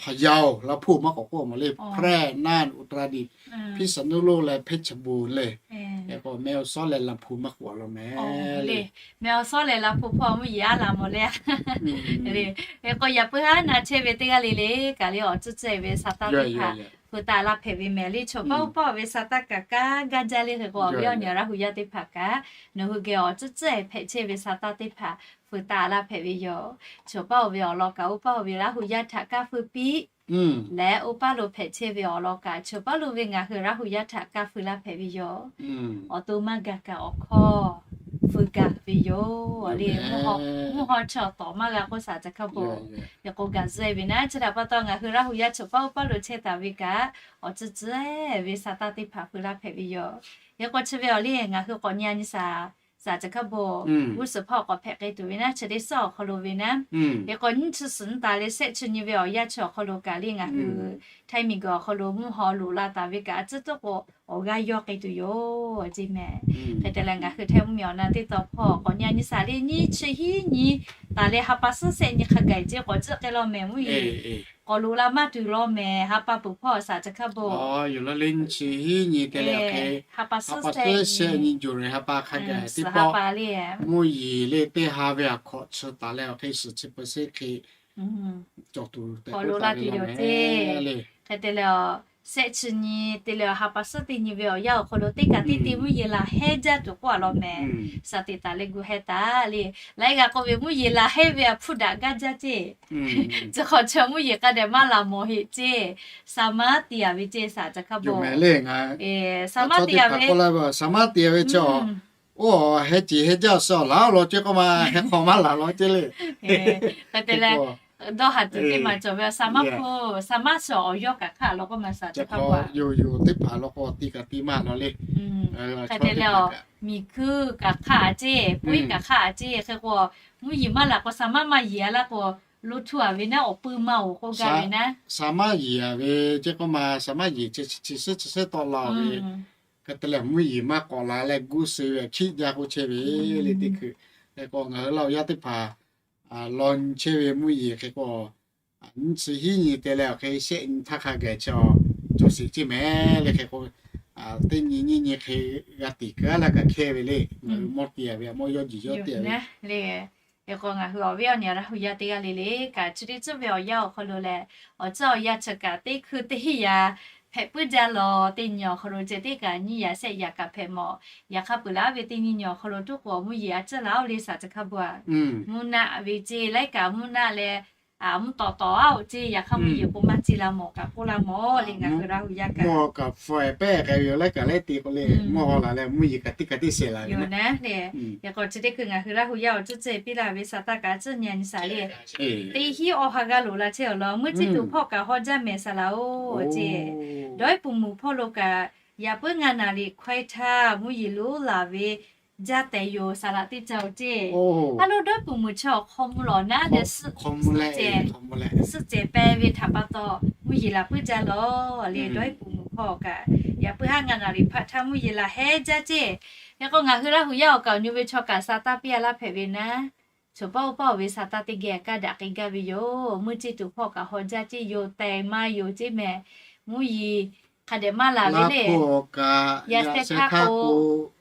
พะเยา laˇ hpu maˇ k'awꞈ k'oˆ ma le, แพร่ น่าน อุตรดิตถ์ พิษณุโลก leh เพชรบูรณ์ le. Hk'e k'o แม่ฮ่องสอน leh ลำพูน maˇ k'oˆ law mehˍ le. แม่ฮ่องสอน leh ลำพูน hpawˇ mvuhˇ yeˬ a laˬ mawˬ le. Hk'e k'o yaꞈ puiˉ haˉ na chehˇ ve teˇ g'aˇ le le kaꞈ le, awˬ tcuhˉ tcuhˉ ve sa taˇ teˇ hpaˍ feu taˇ laˇ hpehꞈ ve mehˍ le. Chaw paˇ oˇ paˇ ve sa taˇ kaꞈ kaˇ gaˇ jaˇ le. Hk'e k'o awˬ viˉ awˬ nyi Laˇ hu yaˇ teˇ hpaˍ kaꞈ nawˬ hui geh awˬ tcuhˉ tcuhˉ hpehꞈ chehˇ ve sa taˇ teˇ hpaˍ feu taˇ laˇ hpehꞈ ve yoˬ. Chaw paˇ oˇ ve awˬ lawn kaꞈ oˇ paˇ oˇ ve Laˇ hu yaˇ htaꞈ kaˇ feu piˇ leh, oˇ paˇ lo hpehꞈ chehˇ ve awˬ lawn kaꞈ chaw paˇ lo ve ngaˬ hui Laˇ hu yaˇ htaꞈ kaˇ feu laˇ hpehꞈ ve yoˬ. Awˬ to maˇ gaˬ kaꞈ awˬ hkawˇ feu gaˬ ve yoˬ le. Mvuhˇ haw chaw tawˍ maˇ g'a k'oˆ saˍ ca hkaˇ bon. Hk'e k'o gaˬ zuhˆ ve naˉ, chi htaꞈ pa taw ngaˬ hui Laˇ hu yaˇ chaw paˇ oˇ paˇ lo chehˇ taˍ ve kaꞈ, awˬ tcuhˉ tcuhˉ ve sa taˇ teˇ hpaˍ feu laˇ hpehꞈ ve yoˬ. Hk'e k'o chi ve awˬ le ngaˬ hui k'awꞈ nyi a nyi saˍ Saˍ Caˍ hkaˇ bon g'uˇ suhˍ hpawˇ k'awꞈ hpehꞈ k'ai tuˬ ve naˉ, chi teˇ suhˉ awˬ hk'aw lo ve naˉ. Hk'e k'o nyiˇ chi suhˍ nyiˇ taˍ leh shehˆ chi nyi ve awˬ yanˇ chi awˬ hk'aw lo kaꞈ le ngaˬ hui Htaiˇ miˬguiˬ awˬ hk'aw lo mvuhˇ haw loꞈ la taˍ ve kaꞈ a tcuhˉ tuˉ k'o awˬ g'aˇ yawˇ k'ai tuˬ yoˬ ceˇ mehˍ. Hk'e te leh ngaˬ hui Htaiˇ mvuhˇmiˬ awˬ na teˇ taw hpawˇ k'awꞈ nyi a nyi saˍ le nyiˇ chi hiˉ nyi taˍ leh ha pa suhˉ shehˆ nyi hk'a gaˬ ceˇ k'awꞈ tcuhˉ k'ai law mehˍ mvuhˇ yeˬ. K'awꞈ loꞈ la maˇ tuˬ law mehˍ ha pa peuˬ hpawˇ saˍ Caˍ hkaˇ bon. Nyi chi hiˉ nyi te leh hk'e ha pa suhˉ shehˆ nyi June ha pa hk'a gaˬ teˇ pawˆ mvuhˇ yeˬ le teˇ ha ve aˬ hk'awꞈ chi taˍ leh awˬ hk'e suhˍ chi peuˬ sheˆ hk'e cawˬ tuˬ tehꞈ k'oˆ la tuˬ yoˬ ceˇ le. Hk'e te leh shehˆ chi nyi te leh ha pa suhˉ teˇ nyi ve awˬ yanˇ awˬ hk'aw lo teˇ kaꞈ teˇ te mvuhˇ yeˬ laˬ hehnˇ jaˇ tuˬ k'oˆ a law mehˍ. Saˍ teꞈ taˍ leh gu hehnˇ taˍ le. Laiˉ g'a k'oˆ ve mvuhˇ yeˬ laˬ hehnˇ ve a hpuˇ daꞈ gaˇ jaˇ ceˇ. Chi hk'awꞈ chi mvuhˇ yeˬ k'a dehꞈ maˇ laˬ mawˬ heˆ ceˇ. Saˍ maˉ te a ve ceˇ saˍ Caˍ hkaˇ bon. Saˍ maˉ te a ve, saˍ maˉ te a ve chi oˇ heh ceˬ heh jaˇ suh laˬ law ceˇ k'oˆ ma heh hk'aw maˇ laˬ law ceˇ le. Hk'e te leh dawˇ haˍ tuˬ teˇ maˬ cawˬ ve saˍ maˉ hpu, saˍ maˉ suhˍ awˬ yawˇ kaꞈ hk'aˇ law k'oˆ ma saˍ Caˍ hkaˇ bon. Yoˬ yoˬ teˇ hpaˍ law k'o teˇ kaꞈ teˇ maˇ law le. Hk'e te leh miˬ hkuiˇ kaꞈ hk'aˇ a ceˇ, puiˉ kaꞈ hk'aˇ a ceˇ. Hk'e k'o mvuhˇ yeˬ maˇ laˬ k'o saˍ maˉ maˇ yeˬ a laˇ k'o lo htuˇ a ve naˉ awˬ puiˉ maˇ oˬ k'oˆ gaˇ ve naˉ. Saˍ maˉ yeˬ a ve ceˇ k'oˆ ma saˍ maˉ yeˬ chi chi suhˉ chi suhˉ tawˆ la ve. Hk'e te leh mvuhˇ yeˬ maˇ k'awꞈ la leh gu suhˍ ve hkiˆ jaˇ k'oˆ chehˇ ve le teˇ hkui. Hk'e k'o ngaˬ hui Laˇ huˍ yaˇ teˇ hpaˍ law nyi chehˇ ve mvuhˇ yeˬ hk'e k'o nyiˇ chi hiˉ nyi te leh awˬ hk'e shehˆ nyi htaˇ hk'a gaˬ chi cawˬ sheˍ ceˇ mehˍ le. Hk'e k'o teˇ nyi nyiˇ nyi hk'e g'a tiˍ keu a laˇ kaꞈ hkehˇ ve le. Ngaˬ hui mawˇ te a ve a mawˇ yawˇ jeˬ yawˇ te a ve. Hk'e k'o ngaˬ hui awˬ viˉ awˬ nyi Laˇ huˍ yaˇ teˇ g'aˇ le le kaꞈ chi teˇ tcuhˉ ve awˬ yanˇ awˬ hk'aw lo leh awˬ tcuhˉ awˬ yanˇ chi kaꞈ teˇ hkui teˇ yaꞈ hpehꞈ puiˉ jaˇ law. Teˇ nyi awˬ hk'aw lo ceh teˇ kaꞈ nyiˇ yaꞈ shehˆ yaꞈ kaꞈ hpehꞈ mawˬ. Yaꞈ hk'aˇ peuˬ laˇ ve teˇ nyi nyi awˬ hk'aw lo tuˉ k'o mvuhˇ yeˬ a tcuhˉ la oˇ le saˍ Caˍ hkaˇ bon a. Mvuhˇ naˆ ve ceˇ laiˉ kaꞈ mvuhˇ naˆ leh mvuhˇ tawˍ tawˍ a oˬ ceˇ. Yaꞈ hk'aˇ mvuhˇ yeˬ k'o maˇ ceˇ la mawˬ kaꞈ k'oˆ la mawˬ le ngaˬ hui Laˇ huˍ yaˇ kaꞈ. Mvuhˇ kaꞈ hpfuh pehˇ k'ai ve yoˬ laiˉ kaꞈ laiˉ te k'o le mvuhˇ haw la leh mvuhˇ yeˬ kaꞈ teˇ kaꞈ teˇ sheˍ la ve naˉ le. Hk'e k'o chi teˇ hkui ngaˬ hui Laˇ huˍ yaˇ awˬ tcuhˉ ceh piˇ la ve saˍ taˇ kaꞈ tcuhˉ nyi a nyi saˍ le. Teˇ hinˉ awˬ ha g'a loꞈ la chehˇ awˬ lawn meuˇ ceˇ tuˬ hpawˇ kaꞈ haw jaˇ mehˍ saˍ laꞈ oˬ ceˇ. Dawˇ iˉ puˍ muˍ hpawˇ lo kaꞈ yaꞈ puiˉ ngaˇ naˍ riˍ hkawehˇ htaˇ mvuhˇ yeˬ lonˉ laˬ ve jaˇ tehꞈ yoˬ saˍ laꞈ teˇ ca oˬ ceˇ. A lo dawˇ iˉ puˍ muˍ chi awˬ hk'aw mvuh lawˬ naˉ leh suhˆ cehˬ pehˇ ve htaꞈ pa taw mvuhˇ yeˬ laˬ puiˉ jaˇ law le. Dawˇ iˉ puˍ muˍ hpawˇ kaꞈ yaꞈ puiˉ haˉ ngaˇ naˍ riˍ hpaˆ htaˇ mvuhˇ yeˬ laˬ hehnˇ jaˇ ceˇ. Hk'e k'o ngaˬ hui Laˇ huˍ yaˇ awˬ kaꞈ awˬ nyi ve chaw kaꞈ saˍ taˇ piˇ a laˇ hpehꞈ ve naˉ, chaw paˆ oˇ paˆ oˬ ve saˍ taˇ teˇ geh kaˇ daꞈ k'ai gaˇ ve yoˬ. Meuˇ ceˇ tuˬ hpawˇ kaꞈ haw jaˇ ceˇ yoˬ tehꞈ maˇ yoˬ ceˇ mehˍ. Mvuhˇ yeˬ hk'a dehꞈ maˇ laˬ ve le. Yaꞈ shehˍ hpaˇ k'o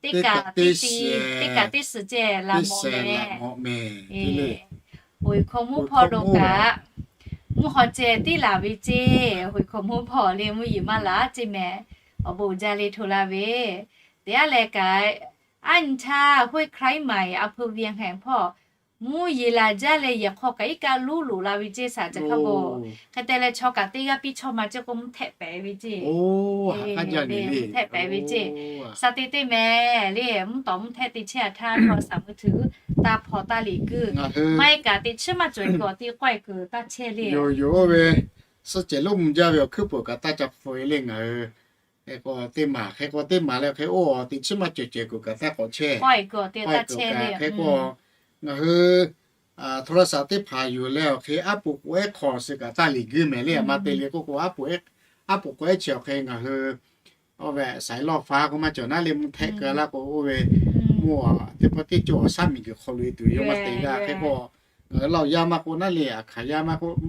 teˇ kaꞈ teˇ ti, teˇ kaꞈ teˇ suhˍ ceh laˬ mawˬ mehˍ. Hoꞈ hkaw mvuhˇ hpawˇ lo kaꞈ mvuhˇ haw ceh tiˉ laˬ ve ceˇ. Hoꞈ hkaw mvuhˇ hpawˇ le mvuhˇ yeˬ maˇ laˬ ceˇ mehˍ. Awˬ bon uiˍ jaˇ le hto la ve teˇ g'aˇ leh kaꞈ, aˉ nyi htaˇ hoˆ hk'aˉ maˍ a hpu ve hk'e hpawˇ mvuhˇ yeˬ laˬ jaˇ leh yehˬ hk'aw kaꞈ iˉ kaˆ lonˉ loꞈ la ve ceˇ saˍ Caˍ hkaˇ bon. Hk'e te leh chaw kaꞈ teˇ g'aˇ piˇ chawˇ ma ceˇ k'o mvuhˇ htehˆ pehꞈ ve ceˇ. Mvuhˇ htehˆ pehꞈ ve ceˇ. Saˍ te te mehˍ le mvuhˇ tawˍ mvuhˇ htehˆ te chehˇ a htaˇ hk'aw saˍ mvuhˇ htuꞈ taˇ hpaw taˇ liꞈ guˇ maˇ heˆ kaꞈ teˇ chiˉ maˇ cawˬ kuiˬ awˬ ti k'awehˇ kuiˬ taˇ chehˇ le. Yoˬ yoˬ oˇ ve suhˆ cehˬ lonˉ mvuh jaˇ ve awˬ hkuiˉ peuˬ kaꞈ taˇ ca hpu e le ngaˬ hui. Hk'e k'o teˇ maˬ hk'e k'o teˇ maˬ leh hk'e oˇ teˇ chiˉ maˇ cawˬ cehˬ kuiˬ kaꞈ taˇ k'awꞈ chehˇ. Hk'e k'o ngaˬ hui โทรศัพท์ teˇ hpaˍ yuˬ leh awˬ hk'e aˉ poꞈ k'oꞈ ehˉ hk'aw suh kaꞈ taˇ liꞈ guˇ mehˍ le. A ma te le k'oˆ k'o aˉ poꞈ k'oꞈ ehˉ chi awˬ hk'e ngaˬ hui oˇ ve saiˍ lawˇ faˉ k'oˆ maˇ cawˬ naˉ le mvuhˇ htehˆ keu laˇ k'o oˇ ve mvuhˇ teˇ pawˆ teˇ cawˬ awˬ shaˉ miˬ guiˬ hk'aw lo e tuˬ yoˬ ma te g'a. Hk'e k'o ngaˬ hui Laˇ huˍ yaˇ maˇ k'oˆ naˉ le, Aˍ hkanˍ yaˇ maˇ k'oˆ,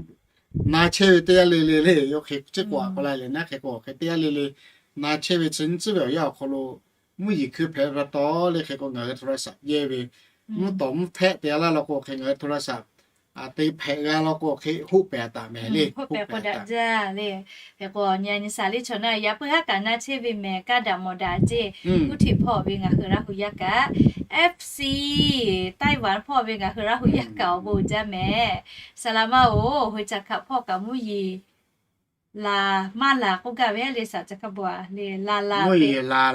na chehˇ ve teˇ g'aˇ le le le yawˇ hk'e chi k'o a k'o la leh naˉ hk'e k'o hk'e teˇ g'aˇ le le na chehˇ ve chi nyiˇ tcuhˉ ve awˬ yanˇ awˬ hk'aw lo mvuhˇ yeˬ hkui hpehꞈ ve pa taw le hk'e k'o ngaˬ hui โทรศัพท์ yehˇ ve mvuhˇ tawˍ mvuhˇ htehˆ te a laˇ law k'o hk'e ngaˬ hui โทรศัพท์ te hpehꞈ g'a law k'o hk'e hoˆ pehꞈ taˍ mehˍ le. Hoˆ pehꞈ k'o daꞈ jaˇ le. Hk'e k'o nyi a nyi saˍ le chaw naˉ yaꞈ puiˉ haˉ kaꞈ na chehˇ ve mehˍ kaˇ daꞈ mawˬ daꞈ ceˇ. Kuˇ htiꞈ hpawˇ ve ngaˬ hui Laˇ huˍ yaˇ kaꞈ, FC Taiwan hpawˇ ve ngaˬ hui Laˇ huˍ yaˇ kaꞈ awˬ bon uiˍ jaˇ mehˍ. Saˍ laꞈ maˇ oˬ, Hoiˍ caˍ hkaꞈ hpawˇ kaꞈ mvuhˇ yeˬ laˬ maˇ laˬ k'oˆ gaˇ ve heˆ le saˍ caˍ hkaˇ bon a le laˬ laˬ, mvuhˇ yeˬ haˉ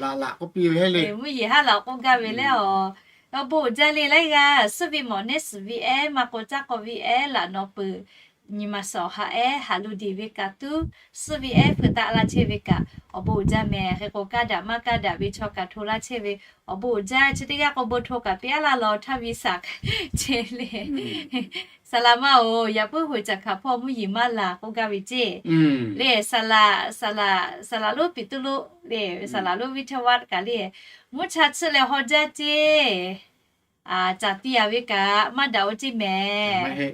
laˬ k'oˆ piˇ ve heˆ le. Mvuhˇ yeˬ haˉ laˬ k'oˆ gaˇ ve leh a, awˬ bon uiˍ jaˇ le laiˉ g'aˇ suhˉ ve mawˬ neˉ suhˍ ve ehˉ maˇ k'o caˇ k'aw ve ehˉ laꞈ naw peuˬ nyi ma suhˍ haꞈ ehˉ haꞈ lo diˬ ve kaꞈ tuˉ, suhˉ ve ehˉ hpu taˆ laˇ chehˇ ve kaꞈ awˬ bon uiˍ jaˇ mehˍ. Hk'e k'o, kaˇ daꞈ maˇ kaˇ daꞈ ve chaw kaꞈ hto laˇ chehˇ ve awˬ bon uiˍ jaˇ. Chi teˇ g'aˇ k'o, bon hto kaꞈ piˇ aˉ laˇ law htaˇ ve saˍ chehˇ le. Saˍ laˍ ma-oˬ, yaꞈ puiˉ hoꞈ caˬ hkaˍ hpawˇ mvuhˇ yeˬ maˇ laˬ k'oˆ gaˇ ve ceˇ. Le saˍ laˍ, saˍ laˍ, saˍ laˍ lonˉ piˍ tuˉ lonˉ le, saˍ laˍ lonˉ viˇ chaˇ vaˆ kaꞈ le, mvuhˇ cha tsuhˇ leh haw jaˇ ceˇ. Caˍ tiˍ a ve kaꞈ maˇ daꞈ-o ceˇ mehˍ.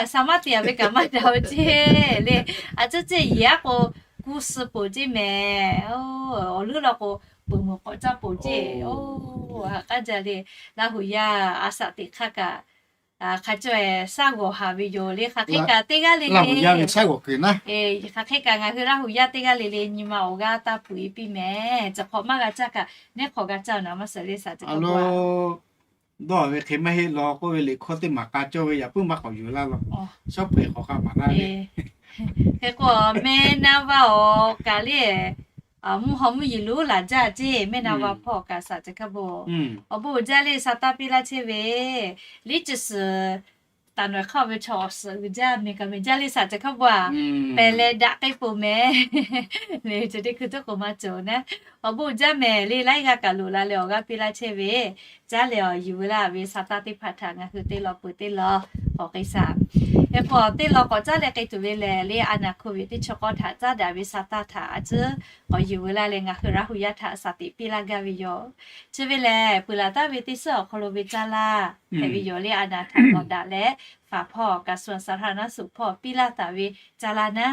Saˍ maˇ tiˍ a ve kaꞈ maˇ daꞈ-o ceˇ le. A cuˉ ceˇ yehˬ aˉ k'o, kuˇ suh poˬ ceˇ mehˍ. Awˬ leuˉ law k'o, peuˬ meuˬ k'awꞈ caˇ poˬ ceˇ. Haꞈ k'aˉ jaˇ le. Laˇ huˍ yaˇ a saˍ teꞈ hk'aˇ kaꞈ hk'a caweh shaˉ g'awˬ haˍ ve yoˬ le. Hk'aˬ hk'e kaꞈ teˇ g'aˇ le le, hk'aˬ hk'e kaꞈ ngaˬ hui Laˇ huˍ yaˇ teˇ g'aˇ le le nyi ma awˬ g'aˇ taˇ peuˬ e piˇ mehˍ. Chi hk'awꞈ maˇ g'a caˇ kaꞈ, neˇ hk'awꞈ g'a caˇ naˍ maˇ suhˍ le saˍ teꞈ hk'aˇ dawˇ ve hk'e maˇ heˆ law k'oˆ ve liꞈ hkawˇ teˇ maˬ k'a cawˇ ve yaꞈ puiˉ maˇ k'awꞈ yuˬ laˇ law. Shawˉ hpeuꞈ hk'awꞈ k'a maˍ laˇ ve. Hk'e k'o, mehˆ na va awˬ kaꞈ le, mvuhˇ haw mvuhˇ yeˬ lonˉ laˬ jaˇ ceˇ. Mehˆ na va hpawˇ kaꞈ saˍ teꞈ hk'aˇ bon, awˬ bon uiˍ jaˇ le sa taˇ piˇ laˇ chehˇ ve, liˇ chi suhˍ taˍ nawˬ hk'aˇ ve chaw awˬ suhˍ uiˍ jaˇ mehˍ kaꞈ mehˍ jaˇ le saˍ teꞈ hk'aˇ bon a, pehˬ leh daꞈ k'ai poˬ mehˍ. Chi teˇ hkui tuˉ k'oˍ maˇ cawˬ naˉ, awˬ bon uiˍ jaˇ mehˍ le. Laiˉ g'aˇ kaꞈ loꞈ la leh awˬ g'aˇ piˇ laˇ chehˇ ve, caˉ leh awˬ yuˬ ve laˇ ve sa taˇ teˇ hpaˍ htaꞈ ngaˬ hui te law peuˬ te law k'awꞈ k'ai shaˍ. Hk'e k'o, te law k'awꞈ caˉ leh k'ai tuˬ ve lehˬ le, a naˍ hk'oˆ ve teˇ chi k'awˇ htaꞈ caˉ daꞈ ve sa taˇ htaꞈ a ciˉ k'awꞈ yuˬ ve laˇ leh ngaˬ hui Laˇ huˍ yaˇ htaꞈ saˍ teꞈ piˇ laˇ gaˇ ve yoˬ. Chi ve lehˬ, peuˬ laˬ taˍ ve teˇ suhˉ awˬ hk'aw lo ve caˇ laˇ hpehꞈ ve yoˬ le. A naˍ htaꞈ lawˬ daꞈ leh faˍ hpawˇ kaꞈ suh saˍ htaˇ naˉ suꞈ hpawˇ piˇ laˇ taˍ ve caˇ laˇ naˉ,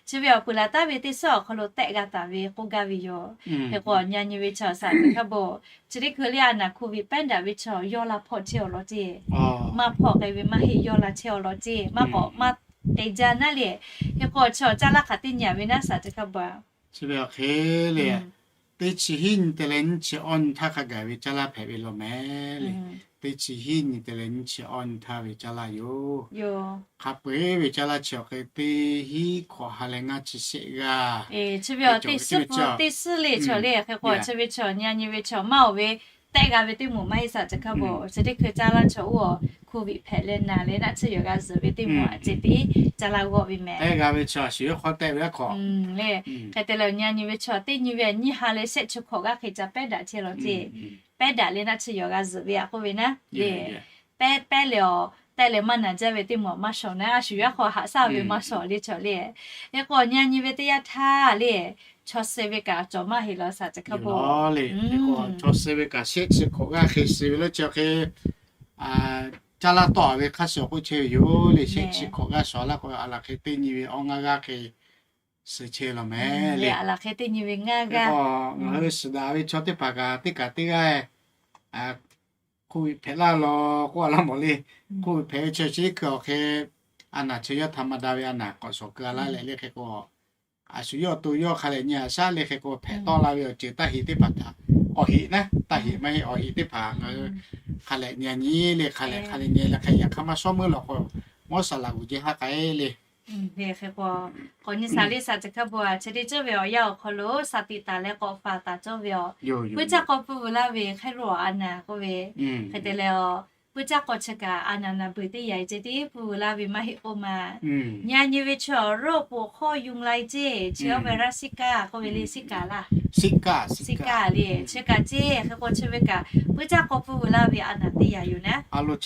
chi ve awˬ peuˬ laˬ taˍ ve teˇ suhˉ awˬ hk'aw lo tehˆ g'a taˍ ve k'oˆ gaˇ ve yoˬ. Hk'e k'o, nyi nyi ve chaw saˍ teꞈ hk'aˇ bon, chi teˇ hkui le a naˍ hk'oˆ ve pehˉ daꞈ ve chaw yawˇ laˇ hpawˇ chehˇ awˬ lawn ceˇ. Maˇ hpawˇ k'ai ve maˇ heˆ, yawˇ laˇ chehˇ awˬ lawn ceˇ. Maˇ k'awꞈ maˇ te jaˇ naˉ le. Hk'e k'o, chaw caˇ laˇ hk'aˬ teˇ nyi a ve naˉ saˍ teꞈ hk'aˇ bon a, chi ve awˬ hk'e le, teˇ chi hiˉ nyi te leh nyiˇ chi awˇ nyi htaˇ hk'a gaˬ ve caˇ laˇ hpehꞈ ve law mehˍ le. Teˇ chi hiˉ nyi te leh nyiˇ chi awˇ nyi htaˇ ve caˇ laˇ yoˬ. Hk'a peu-eˬ ve caˇ laˇ chi awˬ hk'e teˇ hiˉ hkawꞈ ha leh ngaˇ chi shehˆ g'aˇ, chi ve awˬ teˇ suhˉ le chaw le. Hk'e k'o, chi ve chaw nyi nyi ve chaw maˇ oˬ ve tehˆ g'a ve teˇ moˍ maˇ heˆ saˍ teꞈ hk'aˇ bon, chi teˇ hkui caˇ laˇ chaw oˇ awˬ hk'oˆ viꞈ hpehꞈ leh naˍ leh naˆ tsuhˇ yawˬ g'a zuhˬ ve teˇ moˍ a ceh tiˉ caˇ laˇ g'awˆ ve mehˍ. Tehˆ g'a ve chaw a shu yawˇ hk'aw tehˆ ve aˉ hk'awꞈ le. Hk'e te leh nyi nyi ve chaw teˇ nyi ve nyiˇ ha leh shehˆ chi hkawꞈ g'aˇ hk'e ca pehˉ daꞈ chehˇ law ceˇ. Pehˉ daꞈ leh naˆ tsuhˇ yawˬ g'a zuhˬ ve a k'oˆ ve naˉ le. Pehˉ pehˉ leh awˬ tehˆ leh maˇ naˍ jaˇ ve teˇ moˍ maˇ shawˍ naˉ, a shu yawˇ hk'aw haꞈ shaˉ ve maˇ shawˍ le chaw le. Hk'e k'o, nyi nyi ve teˇ yanˇ htaˇ le, chaw suh ve kaꞈ cawˬ maˇ heˆ law saˍ teꞈ hk'aˇ bon. Chaw suh ve kaꞈ shehˆ chi hkawꞈ g'aˇ hk'e suh ve le chaw hk'e caˇ laˇ tawˆ ve hk'a shuˍ k'oˆ chehˇ ve yoˬ le. Shehˆ chi hkawꞈ g'aˇ shawˍ laˇ k'o, a laˬ hk'e teˇ nyi ve awˇ ngaˇ g'aˇ hk'e suh chehˇ law mehˍ le. A laˬ hk'e teˇ nyi ve ngaˇ g'aˇ, ngaˬ hui suhˍ daꞈ ve chaw teˇ hpaˍ kaꞈ teˇ kaꞈ teˇ g'aˇ hk'oˆ ve hpehꞈ laˇ law k'oˆ a laˇ mawˬ le. Hk'oˆ ve hpehꞈ ve chaw chi teˇ hkui awˬ hk'e a naˍ chi yawˇ htaꞈ ma daꞈ ve a naˍ k'awꞈ shawˍ keu a laˇ leh le. Hk'e k'o, a shu yawˇ to yawˇ hk'a lehˬ nyi a shaˉ le. Hk'e k'o, hpehꞈ tawˆ la ve awˬ ceuˬ taˇ heꞈ teˇ hpaˍ htaꞈ awˬ heꞈ naˉ, taˇ heꞈ maˇ heˆ awˬ heꞈ teˇ hpaˍ ngaˬ hui hk'a lehˬ nyi a nyi le. Hk'a lehˬ hk'a lehˬ nyi leh hk'e yaꞈ hk'aˇ maˇ shawˉ meuˇ lawˬ k'o, mawˇ saˍ laꞈ g'uˬ jehˇ haˉ k'ai le. Hk'e k'o, k'awꞈ nyi saˍ le saˍ teꞈ hk'aˇ bon a, chi teˇ ceuˬ ve awˬ yanˇ awˬ hk'aw lo saˍ tiꞈ taˍ leh k'awꞈ faˍ taˍ cawˇ ve awˬ, puiˇ caˇ k'aw pui vuiˬ laˇ ve hk'aˇ ro a naˍ k'oˆ ve, hk'e te leh awˬ, puiˇ caˇ k'aw chi kaꞈ a naˍ naˍ beuˬ teˇ yanˇ ceh tiˉ pui vuiˬ laˇ ve maˇ heˆ k'oˆ ma. Nyi nyi ve chaw roˆ poꞈ hk'awˇ yuˬ lai ceˇ, chi awˬ ve raˇ shiˉ kaˇ k'oˆ ve le, shiˉ kaˇ laˇ, shiˉ kaˇ le, chi kaꞈ ceˇ. Hk'e k'o, chi ve kaꞈ puiˇ caˇ k'aw pui vuiˬ laˇ ve a naˍ teˇ yanˇ yoˬ naˉ. Awˬ mvuh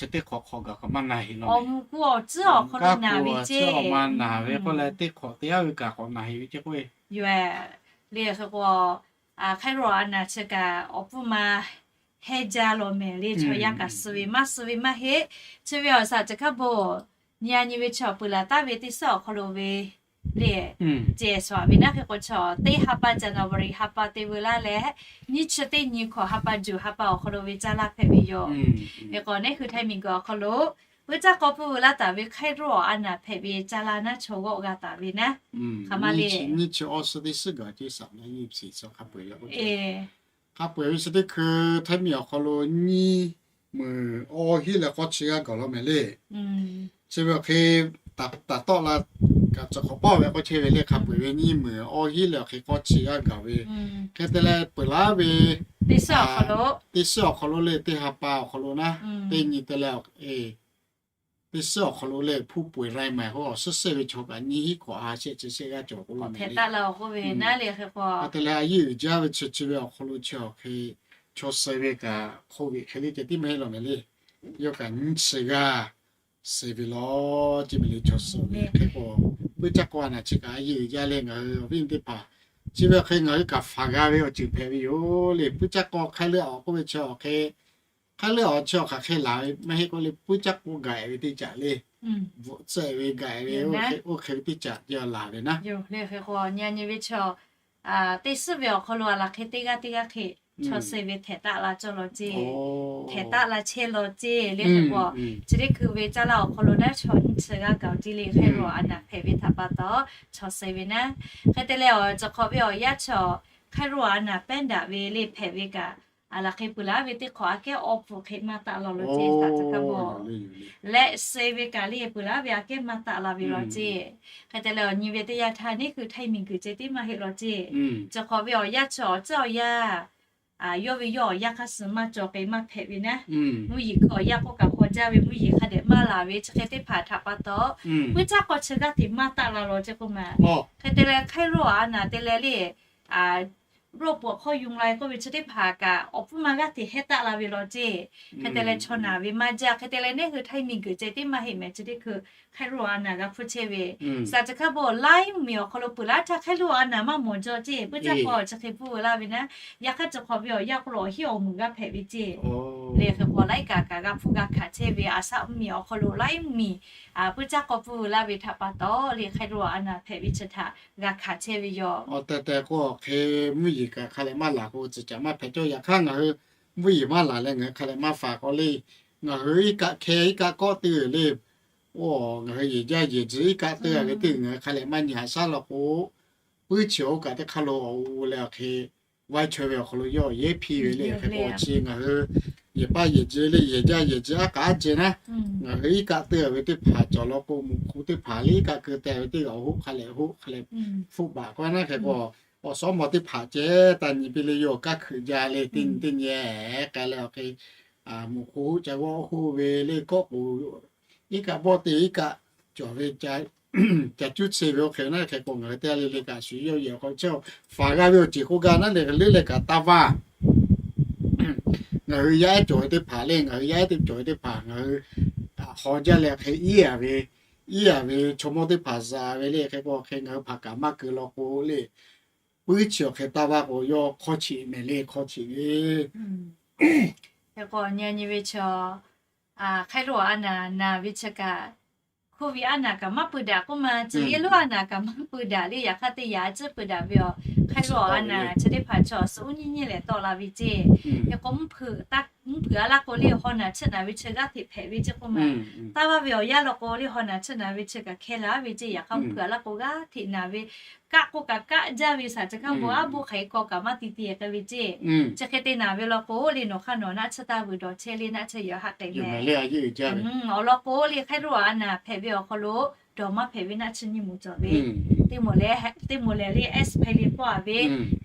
ku awˬ tcuhˉ awˬ hk'aw lo naˬ ve ceˇ, awˬ ma naˬ ve k'oˆ leh teˇ hk'awꞈ teˇ yanˇ ve kaꞈ k'awꞈ naˬ heꞈ ve ceˇ k'oˆ ve yoˬ le. Hk'e k'o, hk'aˇ ro a naˍ chi kaꞈ awˬ pfuhˇ ma heˇ jaˇ law mehˍ le. Chaw yaˇ kaꞈ suh ve maˇ suh ve maˇ heˆ. Chi ve awˬ saˍ teꞈ hk'aˇ bon, nyi a nyi ve chaw peuˬ laˬ taˍ ve teˇ suhˉ awˬ hk'aw lo ve le, ceh suhˍ ve naˉ. Hk'e k'o, chaw teˇ ha pa January ha pa te veu laˇ leh, nyiˇ chi teˇ nyi hkawꞈ ha pa juˬ ha pa awˬ hk'aw lo ve caˇ laˇ hpehꞈ ve yoˬ. Hk'e k'o, neˇ hui htaiˇ miˬguiˬ awˬ hk'aw lo puiˇ caˇ k'aw pui vuiˬ laˇ taˍ ve hk'aˇ ro a naˍ hpehꞈ ve caˇ laˇ naˉ chaw g'awˆ g'a taˍ ve naˉ. Hk'aˬ ma le, nyiˇ chi awˇ suhˉ teˇ suhˉ gaˬ ceˇ saˍ naˉ nyiˇ chi suhˉ hk'a peu-eˬ ve k'o, hk'a peu-eˬ ve chi teˇ hkui htaiˇ miˬ awˬ hk'aw lo nyiˇ meunˍ awˇ hiˉ leh k'awˇ chi g'aˇ gaˬ law mehˍ le. Chi ve awˬ hk'e taˍ tawˆ la kaꞈ cawˬ hk'awꞈ pawˆ ve k'oˆ chehˇ ve le. Hk'a peu-eˬ ve nyiˇ meunˍ awˇ hiˉ leh awˬ hk'e k'awˇ chi g'aˇ gaˬ ve, hk'e te leh peuˬ laˇ ve teˇ suhˉ awˬ hk'aw lo le, teˇ ha pa awˬ hk'aw lo naˉ, teˇ nyi te leh awˬ hk'e teˇ suhˉ awˬ hk'aw lo lehˬ ผู้ป่วยรายใหม่ k'o awˬ suhˉ suhˉ ve chaw kaꞈ nyiˇ hinˉ hkawꞈ ha shehˆ chi shehˆ g'aˇ cawˬ k'oˆ lo hpehꞈ taˆ la-o k'oˆ ve naˉ le. Hk'e k'o, a te leh a yeˇ uiˍ jaˇ ve chi chi ve awˬ hk'aw lo chi awˬ hk'e chaw suh ve kaꞈ hk'oˆ ve hk'e le ceh tiˉ maˇ heˆ law mehˍ le. Yawˇ kaꞈ nyiˇ chi g'aˇ suh ve law ceh mehˍ le chaw suh ve. Hk'e k'o, puiˉ caˇ k'aw a naˍ chi kaꞈ a yeˇ uiˍ jaˇ leh ngaˬ hui awˬ viˉ teˇ hpaˍ chi ve awˬ hk'e ngaˬ hui kaꞈ faˍ g'a ve awˬ ceuˬ hpehꞈ ve yoˬ le. Puiˉ caˇ k'aw hk'aˇ leuˆ awˬ k'oˆ ve chi awˬ hk'e hk'aˇ leuˆ awˬ chi awˬ hk'aˬ hk'e laˬ ve maˇ heˆ k'oˆ le, puiˉ caˇ k'aw gaꞈ ve teˇ caꞈ le, bvuhꞈ tcuhˆ ve gaꞈ ve oˇ hk'e ve teˇ caꞈ ceh laˬ ve naˉ. Teˇ suhˉ ve awˬ hk'aw lo a laˬ hk'e teˇ g'aˇ teˇ g'aˇ hk'e chaw suh ve htehꞈ taˆ la cawˇ law ceˇ, htehꞈ taˆ la chehˇ law ceˇ le. Hk'e k'o, chi teˇ hkui ve caˇ laˇ awˬ hk'aw lo naˉ chaw nyiˇ chi g'aˇ gaˬ-oˬ te le hk'aˇ lo a naˍ hpehꞈ ve htaꞈ pa taw chaw suh ve naˉ. Hk'e te leh awˬ cawˬ hk'awꞈ ve awˬ yaˇ chaw hk'aˇ lo a naˍ pehˉ daꞈ ve le hpehꞈ ve kaꞈ, a laˬ hk'e peuˬ laˇ ve teˇ hk'awꞈ aꞈ kehˉ awˬ hpfuhˇ hk'e maˇ taˆ la law ceˇ htaꞈ ca kaˇ bawˬ leh suh ve kaꞈ le peuˬ laˇ ve aꞈ kehˉ maˇ taˆ la ve law ceˇ. Hk'e te leh awˬ nyi ve teˇ yanˇ htaˇ neˇ hui htaiˇ miˬ guiˬ ceh tiˉ maˇ heˆ law ceˇ. Cawˬ hk'awꞈ ve awˬ yaˇ chaw awˬ tcuhˉ awˬ yaˇ yawˇ ve yawˇ awˬ yanˇ hk'aˇ suh maˇ cawˬ k'e maˇ hpehꞈ ve naˉ. Mvuhˇ yeˬ hk'e awˬ yanˇ k'oˆ kaꞈ hk'aw jaˇ ve mvuhˇ yeˬ hk'a dehꞈ maˇ laˬ ve chi hk'e teˇ hpaˍ htaꞈ pa taw, puiˉ caˇ k'aw chi g'aˇ hteꞈ maˇ taˆ la law ceˇ k'oˆ ma. Hk'e te leh hk'aˇ lo a naˍ te leh le โรคปวดข้อยุงลาย k'oˆ ve chi teˇ hpaˍ kaꞈ awˬ pfuhˇ ma g'aˇ hteꞈ hehˉ taˆ la ve law ceˇ. Hk'e te leh chaw naˬ ve maˇ jaˇ. Hk'e te leh neˇ hui htaiˇ miˬ guiˬ ceh tiˉ maˇ heˆ mehˍ chi teˇ hkui hk'aˇ lo a naˍ g'a hpuˇ chehˇ ve. Saˍ chi hk'aˇ bawˬ laiˉ mvuhˇ miˬ awˬ hk'aw lo peuˬ laˇ htaˇ hk'aˇ lo a naˍ maˇ mawˬ jaw ceˇ. Puiˉ caˇ k'aw chi hk'e pfuhˇ laˇ ve naˉ. Yaꞈ hk'aˇ cawˬ hk'awꞈ ve awˬ yanˇ k'oˆ lo awˬ hinˉ awˬ meuˍ g'a hpehꞈ ve ceˇ. Le hk'e k'o laiˉ kaꞈ kaꞈ g'a hpuˇ g'a hkanˍ chehˇ ve a shaꞈ mvuhˇ miˬ awˬ hk'aw lo laiˉ mvuhˇ miˬ puiˉ caˇ k'aw pfuhˇ laˇ ve htaꞈ pa taw le hk'aˇ lo a naˍ hpehꞈ ve chi htaꞈ g'a hkanˍ chehˇ ve yoˬ. Awˬ tehˬ tehˬ k'o hk'e mvuhˇ yeˬ kaꞈ hk'a leh maˇ laˬ k'o tcuh caꞈ maˇ hpehꞈ cawˇ. Yaꞈ hk'aˇ ngaˬ hui mvuhˇ yeˬ maˇ laˬ leh ngaˬ hui hk'a leh maˇ faˍ k'aw le. Ngaˬ hui iˉ kaˆ hkeh iˉ kaˆ kawˆ te le. Oˇ, ngaˬ hui yehˬ jaˇ yehˬ tcuh iˉ kaˆ te a ve teˇ ngaˬ hui hk'a leh maˇ nyi haꞈ shaˉ law k'o, puiˉ chi oˇ kaꞈ teˇ hk'aˇ lo awˬ u leh awˬ hk'e vaiˇ chaweh ve awˬ hk'aw lo yawˇ yehˉ hpiˇ ve le. Hk'e k'o chi ngaˬ hui yehˬ paˇ yehˬ tcuh le yehˬ jaˇ yehˬ tcuh aˉ kaꞈ aˉ ceh naˉ, ngaˬ hui iˉ kaˆ te a ve teˇ hpaˍ cawˬ law k'o, muꞈ hk'u teˇ hpaˍ le iˉ kaˆ keu te ve teˇ g'aˇ awˬ hoˆ hk'a leh hoˆ hk'a leh hpfuhˆ baˬ k'oˆ naˉ. Hk'e k'o awˬ suhˉ mawˬ teˇ hpaˍ ceh taˇ nyi piˇ le yawˇ kaˇ hkuiꞈ jaˇ le teˇ nyi teˇ nyi k'ai leh awˬ hk'e muꞈ hk'u hoˆ ca g'awˇ hoˆ ve le kawˆ k'o iˉ kaˆ bawˆ te iˉ kaˆ cawˬ ve ca cuˉ tcuh ve oˇ hk'e naˉ. Hk'e k'o ngaˬ hui teˇ g'aˇ le le kaꞈ shu yawˇ yehˬ k'aw chehˇ faˍ g'a ve awˬ ceuˬ k'oˆ gaˇ naˉ le leuˉ leh kaꞈ taˇ vaˇ ngaˬ hui yaˇ ehˉ cawˬ ve teˇ hpaˍ le ngaˬ hui yaˇ ehˉ teˇ cawˬ ve teˇ hpaˍ ngaˬ hui haw jaˇ leh hk'e iˉ a ve iˉ a ve chaw mawˇ teˇ hpaˍ za ve le. Hk'e k'o hk'e ngaˬ hui hpaˍ kaꞈ maˇ keu law k'o le, puiˉ chi awˬ hk'e taˇ vaˇ k'o yawˇ hk'aw cheꞈ mehˍ le hk'aw cheꞈ ve. Hk'e k'o nyi nyi ve chi hk'aˇ lo a naˍ naˍ ve chi kaꞈ hk'oˆ ve a naˍ kaꞈ maˇ pui daꞈ k'oˆ ma, tcuh yehˇ lonˉ a naˍ kaꞈ maˇ pui daꞈ le. Yaꞈ hk'aˇ teˇ yaꞈ a ciˉ pui daꞈ ve yoˬ. Hk'aˇ lo a naˍ chi teˇ hpaˍ chaw suh uˉ nyiˇ nyiˇ leh tawˆ la ve ceˇ. Hk'e k'o mvuhˇ hpeuꞈ a laˇ k'o le haw naˍ chiˇ naˍ ve chi g'aˇ hteꞈ hpehꞈ ve ceˇ k'oˆ ma. Taˇ vaˇ ve awˬ yanˇ law k'o le haw naˍ chiˇ naˍ ve chi kaꞈ hkehˇ la ve ceˇ. Yaꞈ hk'aˇ mvuhˇ hpeuꞈ a laˇ k'o g'aˇ hteꞈ naˍ ve kaˆ k'oˆ kaꞈ kaˆ jaˇ ve saˍ chi hk'aˇ bon aˉ bon hk'aˬ hk'e k'aw kaꞈ maˇ ti ti k'ai ve ceˇ. Chi hk'e te naˍ ve law k'o le nawˬ hk'aˇ nawˬ naˆ chiˇ taˇ vuiˬ dawˬ chehˇ le naˆ chiˇ yaꞈ haˆ k'ai mehˍ. Awˬ lawn k'o le hk'aˇ lo a naˍ hpehꞈ ve awˬ hk'aw lo dawˬ maˇ hpehꞈ ve naˆ chiˇ nyiˇ moˍ cawˬ ve. Teˇ moˍ leh teˇ moˍ lehˬ le aspirin k'oˆ a ve,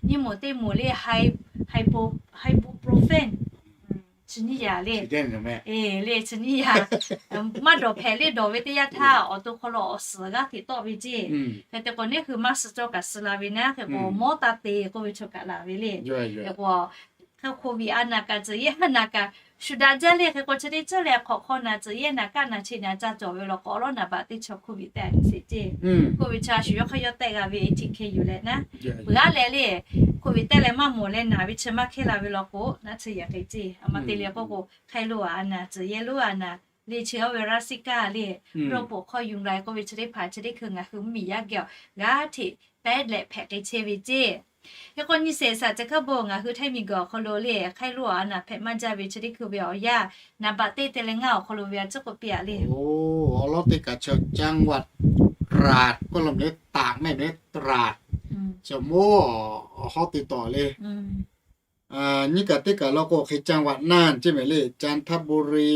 nyiˇ moˍ teˇ moˍ le ibuprofen chi nyiˇ yaꞈ le, le chi nyiˇ yaꞈ maˇ dawˬ hpehꞈ le dawˬ ve teˇ yanˇ htaˇ awˬ to hk'aw lo awˬ suhˍ g'aˇ hteꞈ tawˆ ve ceˇ. Hk'e te k'o neˇ hui maˇ suh cawˇ kaꞈ suh la ve naˉ. Hk'e k'o mawˉ taˇ te k'oˆ ve chaw kaꞈ laˬ ve le. Hk'e k'o hk'aˇ hk'oˆ ve a naˍ kaꞈ tcuh yehˇ a naˍ kaꞈ shu daꞈ jaˇ le. Hk'e k'o chi teˇ ceuˬ leh hk'awꞈ hk'aw naˍ tcuh yehˇ naˍ kaˆ naˍ cheꞈ naˍ ca cawˬ ve law k'o awˬ lawˉ naˍ baꞈ teˇ chaw hk'oˆ ve tehꞈ a nyi sheˍ ceˇ. Hk'oˆ ve chaw a shu yawˇ hk'aˇ yawˇ tehˆ g'a ve chi hk'e yuˬ leh naˉ, peuˬ aˉ leh le hk'oˆ ve tehˆ leh maˇ mawˬ leh naˍ ve chi maˇ hkehˇ la ve law k'o naˆ chiˇ yaꞈ k'ai ceˇ. A ma te le k'oˆ k'o hk'aˇ lo a naˍ tcuh yehˇ lonˉ a naˍ le chi a ve raˇ siˉ kaˇ le โรคปวดข้อยุงลาย k'oˆ ve chi teˇ hpaˍ chi teˇ hkui mvuhˇ miˬ yaˇ geh awˬ g'aˇ hteꞈ pehˉ leh hpehꞈ k'ai chehˇ ve ceˇ. Hk'e k'o nyi sheˍ saˍ chi hk'aˇ bon ngaˬ hui htaiˇ miˬ guiˬ awˬ hk'aw lo le hk'aˇ lo a naˍ hpehꞈ maˇ jaˇ ve chi teˇ hkui ve awˬ yanˇ naˍ baꞈ teˇ te leh ngaˇ awˬ hk'aw lo ve a ciˉ k'oˆ piˇ a le. Awˬ lawn teˇ kaꞈ chaw จังหวัดตราด k'oˆ lo mehˍ le taˍ mehˍ le taˍ, chaw mawˇ awˬ hawˉ te tawˍ le. Nyiˇ kaꞈ teˇ kaꞈ law k'o hk'e จังหวัดน่าน ceˇ mehˍ le จันทบุรี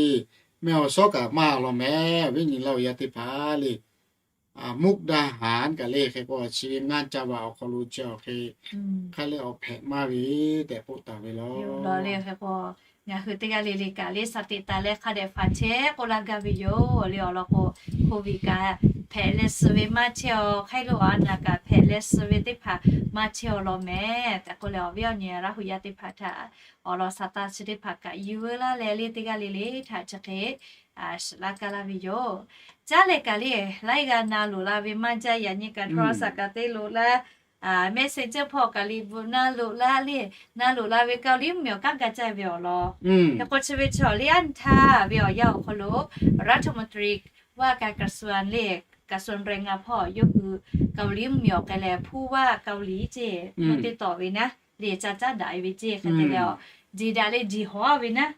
mehˍ awˬ shawˉ kaꞈ maˇ law mehˍ ve nyi laˇ awˬ yanˇ teˇ hpaˍ le. มุกดาหาร kaꞈ le hk'e k'o chi ve ngaˇ ca vaꞈ awˬ hk'aw lo chi awˬ hk'e hk'aˇ leh awˬ hpehꞈ maˇ ve tehꞈ k'oˆ taˍ ve law. Hk'e k'o Ngaˬ hui teˇ g'aˇ le le kaꞈ le sha teꞈ taˍ leh hk'a dehꞈ faˍ chehˇ k'oˆ laˇ gaˇ ve yoˬ le. Awˬ lawn k'o, Covid kaꞈ hpehꞈ leh suh ve maˇ chehˇ aw, hk'aˬ lo a naˍ kaꞈ hpehꞈ leh suh ve teˇ hpaˍ maˇ chehˇ aw law mehˍ tehꞈ k'oˆ leh, awˬ viˉ awˬ nyi Laˇ huˍ yaˇ teˇ hpaˍ htaꞈ awˬ lawn sha taˇ chi teˇ hpaˍ kaꞈ yuˬ veu laˇ leh le teˇ g'aˇ le le htaꞈ chi hk'e shiˍ laˇ kaˇ laˇ ve yoˬ. Caˉ leh kaꞈ le, laiˉ g'aˇ na loꞈ la ve maˇ jaˇ. Yaꞈ nyi kaꞈ โทรศัพท์ kaꞈ te loꞈ laˇ, Messenger hpawˇ kaꞈ liꞈ bvuhꞈ na loꞈ laˇ le, na loꞈ la ve Kaoˍliˇ mvuhˇmiˬ awˬ kanˉ ga caˇ ve awˬ lawn, hk'e k'o chi ve chaw le anˇ htaˇ ve awˬ yanˇ awˬ hk'aw lo รัฐมนตรีว่าการกระทรวง le กระทรวงแรงงาน hpawˇ yawˇ hui Kaoˍliˇ mvuhˇmiˬ awˬ hk'e leh ผู้ว่าเกาหลี ceˇ mvuhˇ teˇ tawˍ ve naˉ le ca caˉ daꞈ ve ceˇ hk'e te leh, jiˬ daꞈ leh jiˬ hawˍ ve naˉ,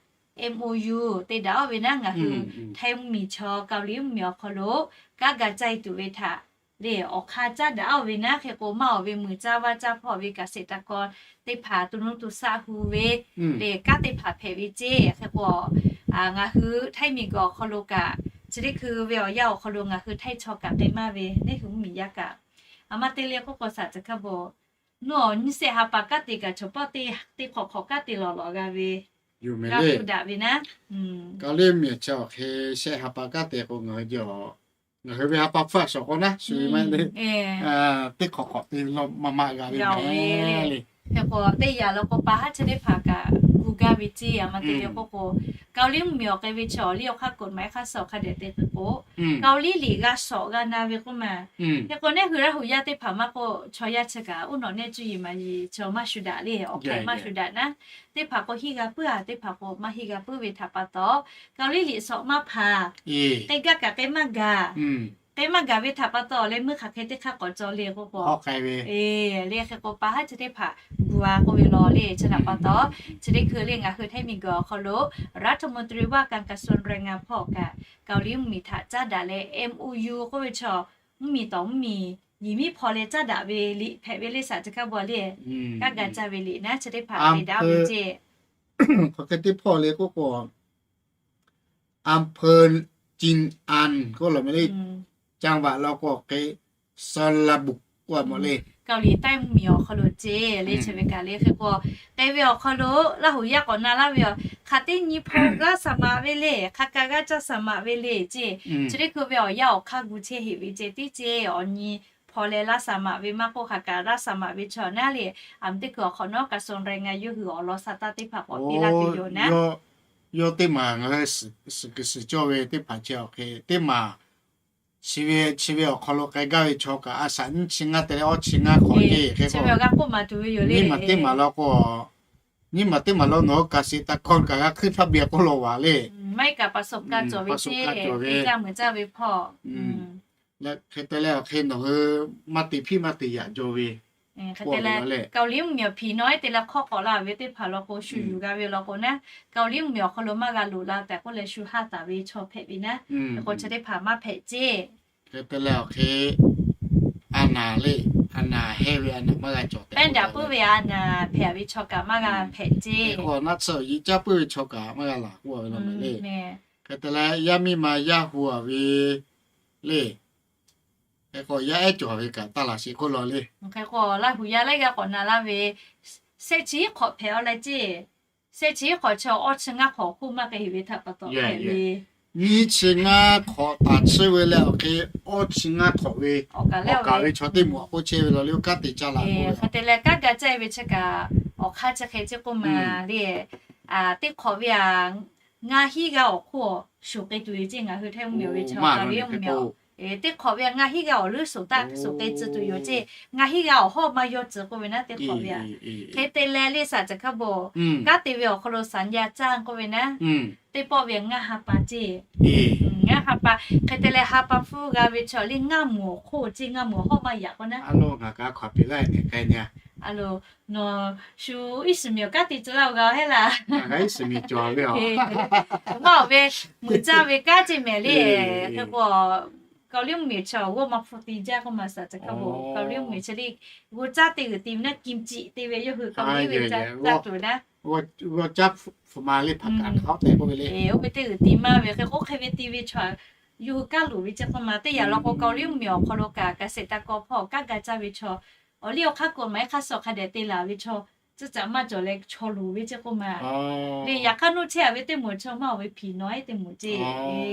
MOU te daꞈ oˇ ve naˉ ngaˬ hui Htaiˇ mvuhˇmiˬ chaw Kaoˍliˇ mvuhˇmiˬ awˬ hk'aw lo kanˉ ga caˇ tuˬ ve htaꞈ le awˬ hk'aˇ caˉ daꞈ oˇ ve naˉ. Hk'e k'o maˇ awˬ ve muiˬ caˇ vaˇ caˇ hpawˇ ve เกษตรกร teˇ hpaˍ to nuˇ to shaˆ hu ve le kanˉ teˇ hpaˍ hpehꞈ ve ceˇ. Hk'e k'o ngaˬ hui Htaiˇ miˬguiˬ awˬ hk'aw lo kaꞈ chi teˇ hkui ve awˬ yanˇ awˬ hk'aw lo ngaˬ hui Htaiˇ chaw kaꞈ k'ai maˇ ve, neˇ hui mvuhˇmiˬ yaˇ kaꞈ a ma te le k'oˆ k'o shaˍ tcuh hkaˇ bvuhꞈ, nuˇ awˬ nyiˇ shehˆ ha pa kanˉ te kaꞈ chaw pawˆ teˇ hk'awꞈ hk'awꞈ kanˉ te lawˬ lawˬ g'a ve, g'a pu daꞈ ve naˉ. Kaoˍliˇ mvuhˇmiˬ awˬ chi awˬ hk'e shehˆ ha pa kanˉ te k'o ngaˬ hui jawˬ, ngaˬ hui ve ha pa hpfuhˇ a shawˍ k'o naˉ shu ve maˇ heˆ le, teˇ hk'awꞈ hk'awꞈ te lawˬ maˇ maˇ g'a ve le. Hk'e k'o teˇ yanˇ law k'o pa haˉ chi teˇ hpaˍ kaꞈ gu gaˇ ve ceˇ. A ma te le k'oˆ k'o, Kaoˍliˇ mvuhˇmiˬ awˬ hk'e ve chaw liˇ awˬ hk'aˇ กฎหมาย hk'aˇ suh awˬ hk'a dehꞈ te k'o, Kaoˍliˇ liꞈ g'a shawˍ g'a na ve k'oˆ ma. Hk'e k'o neˇ hui Laˇ huˍ yaˇ teˇ hpaˍ maˇ k'oˆ, chaw yaˇ chi kaꞈ uˉ nawꞈ neˇ cuˇ yiˍ maˍ yiˍ chaw maˇ shu daꞈ le, awˬ hk'e maˇ shu daꞈ naˉ. Teˇ hpaˍ k'o hiˇ g'a puiˉ a, teˇ hpaˍ k'o maˇ hiˇ g'a puiˉ ve htaꞈ pa taw, Kaoˍliˇ liꞈ shawˍ maˇ hpaˍ, k'ai gaˇ kaꞈ k'ai maˇ gaˬ. K'ai maˇ gaˬ ve htaꞈ pa taw leh meuˇ hk'aˬ hk'e teˇ hk'aˇ k'awꞈ cawˬ le k'oˆ k'o, le hk'e k'o pa haˉ chi teˇ hpaˍ gu a k'oˆ ve law le. Chi htaꞈ pa taw, chi teˇ hkui le ngaˬ hui Htaiˇ miˬguiˬ awˬ hk'aw lo รัฐมนตรีว่าการกระทรวงแรงงาน hpawˇ kaꞈ Kaoˍliˇ mvuhˇmiˬ htaꞈ caˉ daꞈ leh MOU k'oˆ ve chaw mvuhˇmiˬ tawˍ mvuhˇmiˬ yiˍ miˉ hpaw leh caˉ daꞈ ve liꞈ hpehꞈ ve le shaˍ tcuh hkaˇ bvuhꞈ le, kanˉ ga caˇ ve liꞈ naˉ chi teˇ hpaˍ te daꞈ ve ceˇ. Hk'aˬ hk'e teˇ hpawˇ le k'oˆ k'o อำเภอ จินอัน k'oˆ lawˬ mehˍ le, จังหวัด law k'o hk'e ชลบุรี k'oˆ a mawˬ le. Kaoˍliˇ taiˇ mvuhˇmiˬ awˬ hk'aw lo ceˇ le. Chi ve kaꞈ le hk'e k'o, k'ai ve awˬ hk'aw lo Laˇ huˍ yaˇ k'awꞈ na laˇ ve yoˬ. Hk'aˬ teˇ nyi hpaw laˇ shaˍ maꞈ ve le, hk'a ka g'aˇ caˇ shaˍ maꞈ ve le ceˇ. Chi teˇ hkui ve awˬ yanˇ awˬ hk'aˇ gu chehˇ heˆ ve ceˇ tiˉ ceˇ. Awˬ nyi hpaw leh laˇ shaˍ maꞈ ve maˇ k'oˆ, hk'a ka laˇ shaˍ maꞈ ve chaw naˉ le, a ma teˇ hkui awˬ hk'awꞈ nawˉ กระทรวงแรงงาน yawˇ hui awˬ lawn sha taˇ teˇ hpaˍ k'awꞈ piˇ laˇ tuˬ yoˬ naˉ. Yawˇ teˇ maˬ ngaˬ hui suhˍ kuiˬ suhˍ cawˇ ve teˇ hpaˍ chi awˬ hk'e teˇ maˬ chi ve chi ve awˬ hk'aw lo k'ai gaˇ ve chaw kaꞈ a shaꞈ nyiˇ chi ngaˇ te leh awˇ chi ngaˇ hk'awꞈ ceˇ. Hk'e k'o, nyiˇ maˬ teˇ maˬ law k'o, nyiˇ maˬ teˇ maˬ law nawˬ hui เกษตรกร kaꞈ g'a hkuiˇ htaˇ beh k'oˆ lawˬ vaˬ le. Maˇ heˆ kaꞈ pa sawˍ ka cawˬ ve ceˇ, hk'e jaˇ meuꞈ jaˇ ve hpawˇ. Leh hk'e te leh awˬ hk'e nawˬ hui maˇ te hpiˇ maˇ te yaꞈ jaw ve, hk'e te leh Kaoˍliˇ mvuhˇmiˬ awˬ hpiˍ nawˉ te leh hk'awˇ k'awꞈ la ve teˇ hpaˍ law k'o, shu yuˬ g'a ve law k'o naˉ, Kaoˍliˇ mvuhˇmiˬ awˬ hk'aw lo maˇ g'a loꞈ la tehꞈ k'oˆ leh shu haˇ taˍ ve chaw hpehꞈ ve naˉ. Hk'e k'o chi teˇ hpaˍ maˇ hpehꞈ ceˇ. Hk'e te leh awˬ hk'e a naˍ le, a naˍ hehnˇ ve a naˍ maˇ g'a cawˬ tehꞈ, pehˉ daꞈ puiˉ ve a naˍ hpehꞈ ve chaw kaꞈ maˇ g'a hpehꞈ ceˇ. K'o naˆ tsuhˇ awˬ yiˇ caˇ puiˉ ve chaw kaꞈ maˇ g'a laˬ k'oˆ ve law mehˍ le. Hk'e te leh yaˇ miˇ ma yaˇ hu a ve le, hk'e k'o yaˇ ehˉ cawˬ ve kaꞈ taˇ laˬ sheˍ k'oˆ law le. Hk'e k'o Laˇ huˍ yaˇ laiˉ g'aˇ k'awꞈ na laˇ ve, shehˆ chi hk'awꞈ hpehꞈ aw leh ceˇ. Shehˆ chi hk'awꞈ chi awˇ chi ngaˇ hk'awꞈ hk'oˆ maˇ k'ai heˆ ve htaꞈ pa taw hpehꞈ ve, nyiˇ chi ngaˇ hk'awꞈ taˍ chiˇ ve leh awˬ hk'e awˇ chi ngaˇ hk'awꞈ ve awˬ kaˍ ve chaw teˇ moˍ a k'oˆ chehˇ ve law le, oˇ kanˉ te caˇ la k'o, hk'e te leh kanˉ ga caˇ ve chi kaꞈ awˬ hk'aˇ chi hk'e ceˇ k'oˆ ma le. Teˇ hk'awꞈ ve a, ngaˇ hinˉ g'aˇ awˬ hk'oˆ shoˍ k'ai tuˬ yoˬ ceˇ. Ngaˬ hui Htaiˇ mvuhˇmiˬ ve chaw Kaoˍliˇ mvuhˇmiˬ, teˇ hk'awꞈ ve a ngaˇ hinˉ g'aˇ awˬ leuˉ shoˍ taˆ shoˍ k'ai tcuh tuˬ yoˬ ceˇ. Ngaˇ hinˉ g'aˇ awˬ hawˉ maˇ yawˇ tcuh k'oˆ ve naˉ, teˇ hk'awꞈ ve a. Hk'e te leh le shaˍ tcuh hkaˇ bvuhꞈ, kanˉ te ve awˬ hk'aw lo สัญญาจ้าง k'oˆ ve naˉ, teˇ pawˆ ve ngaˇ ha pa ceˇ. Ngaˇ ha pa, hk'e te leh ha pa hpfuhˇ g'a ve chaw le ngaˇ moˍ awˬ hk'oˆ ceˇ, ngaˇ moˍ awˬ hawˉ maˇ yaꞈ k'o naˉ. A lo ngaˬ kaꞈ hk'aˬ peꞈ laˇ ne k'ai nya. A lo, nawˬ shu iˉ shiˍ miˬ awˬ kanˉ te tcuh laˇ-o g'a heˆ laˇ. Ngaˬ iˉ shiˍ miˬ cawˬ ve a, maˇ awˬ ve, muiˬ caˇ ve kanˉ ceˇ mehˍ le. Hk'e k'o, Kaoˍliˇ mvuhˇmiˬ chaw g'awˇ ma hpu ti jaˇ k'oˆ ma shaˍ tcuh hkaˇ bvuhꞈ, Kaoˍliˇ mvuhˇmiˬ chi le g'awˇ caˇ te g'uiˬ ti ve naˉ, kim ciꞈ te ve yawˇ hui Kaoˍliˇ ve caˇ tuˬ naˉ. G'awˇ caˇ hpu ma le hpaˍ kaꞈ hk'aˬ hk'e k'oˆ ve le. Oˇ ve teˇ g'uiˬ ti maˇ ve hk'e k'oˆ hk'e ve ti ve chaw, yawˇ hui kaˇ loˍ ve ceˇ k'oˆ ma. Teˇ yanˇ law k'o Kaoˍliˇ mvuhˇmiˬ awˬ hk'aw lo kaꞈ เกษตรกร hpawˇ kanˉ ga caˇ ve chaw, awˬ liˇ awˬ hk'aˇ กฎหมาย hk'aˇ suh hk'a dehꞈ te laˬ ve chaw tcuhˉ caꞈ maˇ cawˬ leh chaw loˍ ve ceˇ k'oˆ ma. Le yaꞈ hk'aˇ nuˇ chehˇ a ve teˇ moˍ chaw maˇ oˬ ve hpiˍ nawˬ eˉ teˇ moˍ ceˇ.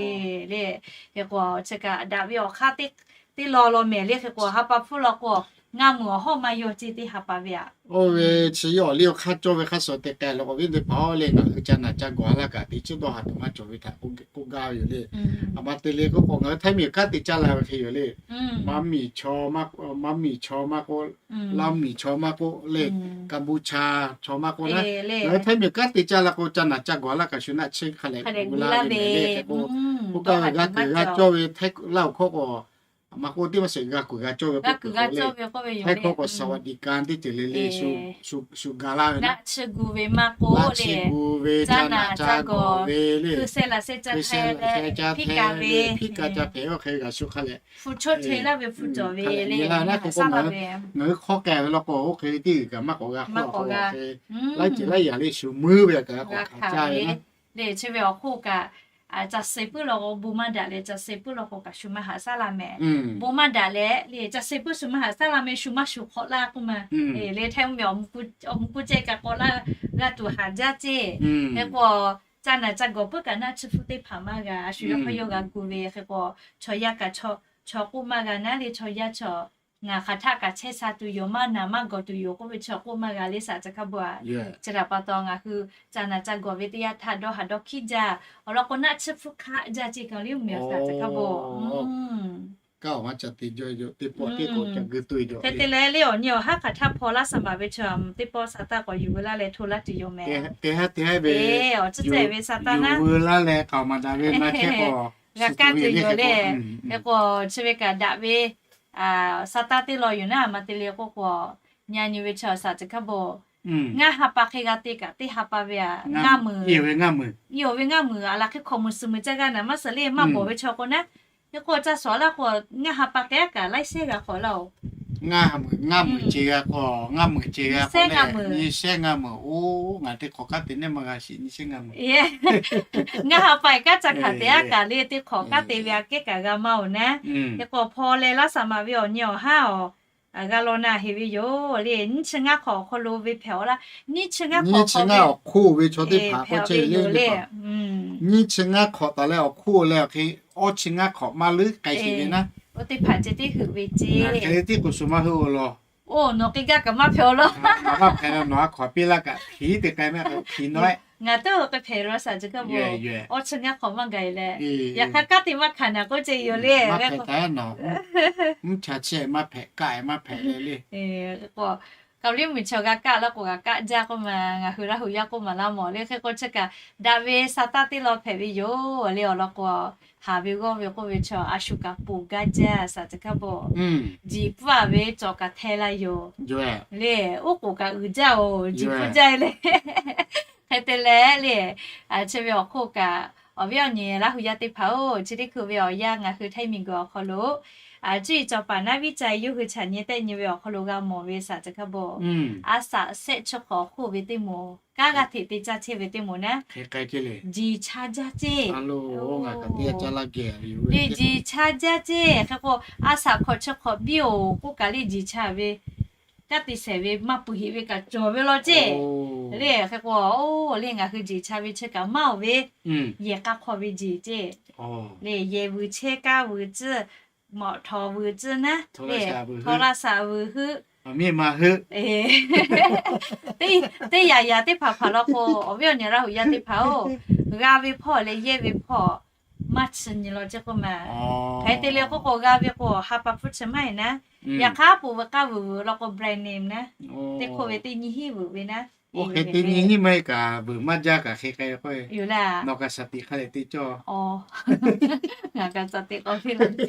Le hk'e k'o chi kaꞈ daꞈ ve awˬ hk'aˇ teˇ law law mehˍ le. Hk'e k'o ha pa hpfuhˇ law k'o, ngaˇ muiˬ awˬ hawˉ maˇ yaw ceˇ teˇ ha pa ve aꞈ. Oˇ ve chi yawˇ awˬ liˇ awˬ hk'aˇ cawˇ ve hk'aˇ suh te k'ai lawˬ k'o, viˉ teˇ hpaˍ-oˬ, le ngaˬ hui ca naˬ ca gawˬ a laˇ kaꞈ teˇ chiˉ dawˇ ha tuˬ maˇ cawˬ ve htaꞈ k'oˆ gaˇ ve yoˬ le. A ma te le k'oˆ k'o, ngaˬ hui Htaiˇ miˬ kanˉ te caˇ la ve hk'e yoˬ le. Maˇ miˬ chaw maˇ k'oˆ, Laˇ miˬ chaw maˇ k'oˆ le, Kaˍbuˇchaˇ chaw maˇ k'oˆ naˉ, ngaˬ hui Htaiˇ miˬ kanˉ te caˇ la k'o, ca naˬ ca gawˬ a laˇ kaꞈ shu naˆ tsuhˇ hk'a leh gu laˇ ve le. Hk'e k'o, oˇ kaˇ ve g'a kuiˬ g'a cawˇ ve Htaiˇ Laˇ huˍ hkawˇ k'o, a ma k'oˆ teˇ maˇ sheˍ g'a kuiˬ g'a cawˇ ve k'oˆ kuiˬ k'o le, Htaiˇ hkawˇ k'o สวัสดิการ teˇ ceuˬ le le shu ga laˇ ve naˆ tsuhˇ gu ve maˇ k'oˆ le, shu gu ve ca naˬ ca gawˬ ve le, hkui seh laꞈ seh ca hk'e leh, hpiˇ ka ve, hpiˇ ka ca hpehꞈ oˇ hk'e g'a shu hk'a leh, hpu chawˇ hk'e laˇ ve hpu cawˬ ve le, ngaˬ hui hk'aw k'ai ve law k'o, oˇ hk'e teˇ g'uiˬ kaꞈ maˇ k'awꞈ g'a hk'aw k'o, laiˉ ceuˬ laiˉ yaꞈ le shu muiˉ ve kaꞈ k'awꞈ hkanˍ caˇ ve le. Chi ve awˬ hk'oˆ kaꞈ, ca se puiˉ law k'o bon maˇ daꞈ leh, ca se puiˉ law k'o kaꞈ shu maˇ haꞈ shaˉ laˇ mehˍ. Bon maˇ daꞈ leh le ca se puiˉ shu maˇ haꞈ shaˉ laˇ mehˍ, shu maˇ shu hk'awꞈ laˇ k'oˆ ma. Le Htaiˇ mvuhˇ miˬ awˬ mvuhˇ k'oˆ ceh kaꞈ k'awꞈ laˇ g'a tuˬ haˍ jaˇ ceˇ. Hk'e k'o, ca naˬ ca gawˬ puiˉ kaꞈ naˆ tsuhˇ hpfuhˇ teˇ hpaˍ maˇ g'a, a shu yawˇ hk'aˇ yawˇ g'a gu ve. Hk'e k'o, chaw yaˇ kaꞈ chaw k'oˆ maˇ g'a naˉ le, chaw yaˇ chaw ngaˬ hk'aˬ htaˆ kaꞈ chehˇ sha tuˬ yoˬ, maˇ naˬ maˇ gawˬ tuˬ yoˬ k'oˆ ve chaw k'oˆ maˇ g'a le, saꞈ ca hkaˇ bawˬ a. Chi htaꞈ pa taw ngaˬ hui ca naˬ ca gawˬ ve teˇ yanˇ htaˇ dawˇ haˍ dawˇ hkiˉ jaˇ. Awˬ lawn k'o naˆ tsuhˇ hpfuhˇ hk'aˆ jaˇ ceˇ kaꞈ le mvuhˇ miˬ awˬ saꞈ ca hkaˇ bawˬ. Hk'e te leh le awˬ nyi awˬ haˉ hk'aˬ htaˇ hpaw laˇ saˍ maˍ ve chaw teˇ pawˆ sa taˇ k'awꞈ yuˬ veu laˇ leh hto laˇ tuˬ yoˬ mehˍ. Awˬ tcuhˉ cehˬ ve sa taˇ naˉ, g'a kaˇ tuˬ yoˬ le. Hk'e k'o chi ve kaꞈ daꞈ ve sa taˇ teˇ law yoˬ naˉ, a ma te le k'oˆ k'o, nyi nyi ve chaw saꞈ ca hkaˇ bawˬ. Ngaˇ ha pa hk'e g'a te kaꞈ teˇ ha pa ve a, ngaˇ muiˬ, ngaˇ muiˬ, a la hk'e hkawꞈ muiˬ suhˍ muiˬ ca g'a naˬ maˇ suhˍ le maˇ bawˬ ve chaw k'o naˉ. Hk'e k'o ca sawˍ laˇ k'o, ngaˇ ha pa hk'e aˉ kaꞈ laiˉ shehˉ g'a hk'awꞈ laˇ oˬ. Ngaˇ muiˬ, ngaˇ muiˬ ce g'a k'o, ngaˇ muiˬ ce g'a k'o, nyiˇ shehˉ ngaˇ muiˬ. Oˇ, ngaˬ teˇ hk'awꞈ kanˉ te nehˉ maˇ g'a shiˍ, nyiˇ shehˉ ngaˇ muiˬ. Ngaˇ ha pa eˬ kanˉ ca hkanˍ te aˉ kaꞈ le teˇ hk'awꞈ kanˉ te ve aꞈ kehˉ kaꞈ g'a maˇ oˬ naˉ. Hk'e k'o hpaw leh laˇ saˍ maˍ ve awˬ nyi awˬ haˉ awˬ g'a law na heˍ ve yoˬ le. Nyiˇ chi ngaˇ hk'awꞈ awˬ hk'aw lo ve hpehꞈ aw laˇ. Nyiˇ chi ngaˇ hk'awꞈ awˬ hk'oˆ ve chaw teˇ hpaˍ k'oˆ chehˇ ve le. Nyiˇ chi ngaˇ hk'awꞈ taˍ leh awˬ hk'oˆ leh awˬ hk'e awˇ chi ngaˇ hk'awꞈ maˇ leuˉ k'ai sheˍ ve naˉ. Oˇ teˇ hpaˍ ceh tiˉ heuꞈ ve ce. Hk'e le tiˉ k'o shu maˇ heuˆ-o law. Oˇ, nawˬ hk'e gaˇ kaꞈ maˇ hpehꞈ-o law. Maˇ hpehꞈ la, nawˬ a hk'awꞈ piˇ laˇ kaꞈ hkiˬ te k'ai mehˆ k'o hkiˬ nawˉ-ehˆ. Ngaˬ teˇ hk'e hpehꞈ law saˍ ce kaˇ bawˬ. Awˇ chi ngaˇ hk'awꞈ maˇ gaˬ e leh, yaꞈ hk'aˇ kanˉ te maˇ hkanˍ naˬ k'oˆ ce yoˬ le. Maˇ hpehꞈ taˍ-ehˉ nawˬ. Mvuhˇ cha chehˇ maˇ hpehꞈ, kaˆ-e maˇ hpehꞈ le le. K'o, kaꞈ liˇ miˬ chaw g'a kaˆ laˇ k'o g'a kaˆ jaˇ k'oˆ ma, ngaˬ hui Laˇ huˍ yaˇ k'oˆ maˍ laˇ mawˬ le. Hk'e k'o chi kaꞈ daꞈ ve sa taˇ teˇ law hpehꞈ ve yoˬ le. Awˬ lawn k'o, haˍ ve g'awˇ ve k'oˆ ve chaw a shu kaꞈ poˬ gaˇ jaˇ saˍ ce kaˇ bawˬ. Jiˬ pfuhˇ-a ve cawˬ kaꞈ hteh la yoˬ le. Oˉ k'oˍ kaꞈ uiˍ jaˇ-oˬ, jiˬ pfuhˇ jaˇ le. Hk'e te leh le, chi ve awˬ hk'oˆ kaꞈ awˬ viˉ awˬ nyi Laˇ huˍ yaˇ teˇ hpaˍ-oˬ, chi teˇ hkui ve awˬ yanˇ ngaˬ hui Htaiˇ miˬ guiˬ awˬ hk'aw lo, a cuˇ yiˍ cawˬ paˍ naˉ viˉ ca yawˇ hui chaꞈ nyi tehˆ nyi ve awˬ hk'aw lo g'a mawˬ ve saˍ ce kaˇ bawˬ. A saꞈ shehˆ chi hk'awꞈ awˬ hk'oˆ ve teˇ moˍ, kanˉ g'aˇ hteꞈ te caˇ chehˇ ve teˇ moˍ naˉ, jiˬ chaˇ jaˇ ceˇ. Jiˬ chaˇ jaˇ ceˇ. Hk'e k'o, a saꞈ hk'awꞈ chi hk'awꞈ biˇ-oˬ k'oˆ kaꞈ le jiˬ chaˇ ve kanˉ te shehˍ ve maˇ pui heꞈ ve kaꞈ cawˬ ve law ceˇ. Le hk'e k'o, oˇ le ngaˬ hui jiˬ chaˇ ve chi kaꞈ maˇ-oˬ ve, yehˬ k'a hk'aw ve jiˬ ceˇ. Le yehˬ vuiˬ chehˇ kaˇ vuiˬ tcuhˇ, mawꞈ htawˍ vuiˬ tcuhˇ naˉ, le htawˇ laˇ saꞈ vuiˬ heuˆ, teˇ yaꞈ yaꞈ teˇ hpaˍ hpaˍ law k'o, awˬ viˉ awˬ nyi Laˇ huˍ yaˇ teˇ hpaˍ-oˬ, g'a ve hpawˇ leh yehˇ ve hpawˇ maˇ chi nyi law ceˇ k'oˆ ma. Hk'e te leh k'oˆ k'o, g'a ve k'o ha pa hpfuhˇ chi maˇ heˆ naˉ. Yaꞈ hk'aˇ poˬ ve k'aˇ vuiˬ vuiˬ law k'o brand name naˉ, teˇ hk'oˆ ve teˇ nyi hiˆ vuiˬ ve naˉ. Oˇ hk'e teˇ nyi hiˆ maˇ heˆ kaꞈ vuiˬ maˇ jaˇ kaꞈ hk'e k'ai k'o, yoˬ laˇ. Nawˬ kaꞈ shaˍ tiꞈ hk'a leh te cawˇ. Ngaˬ kaꞈ shaˍ tiꞈ k'awꞈ piˇ la le.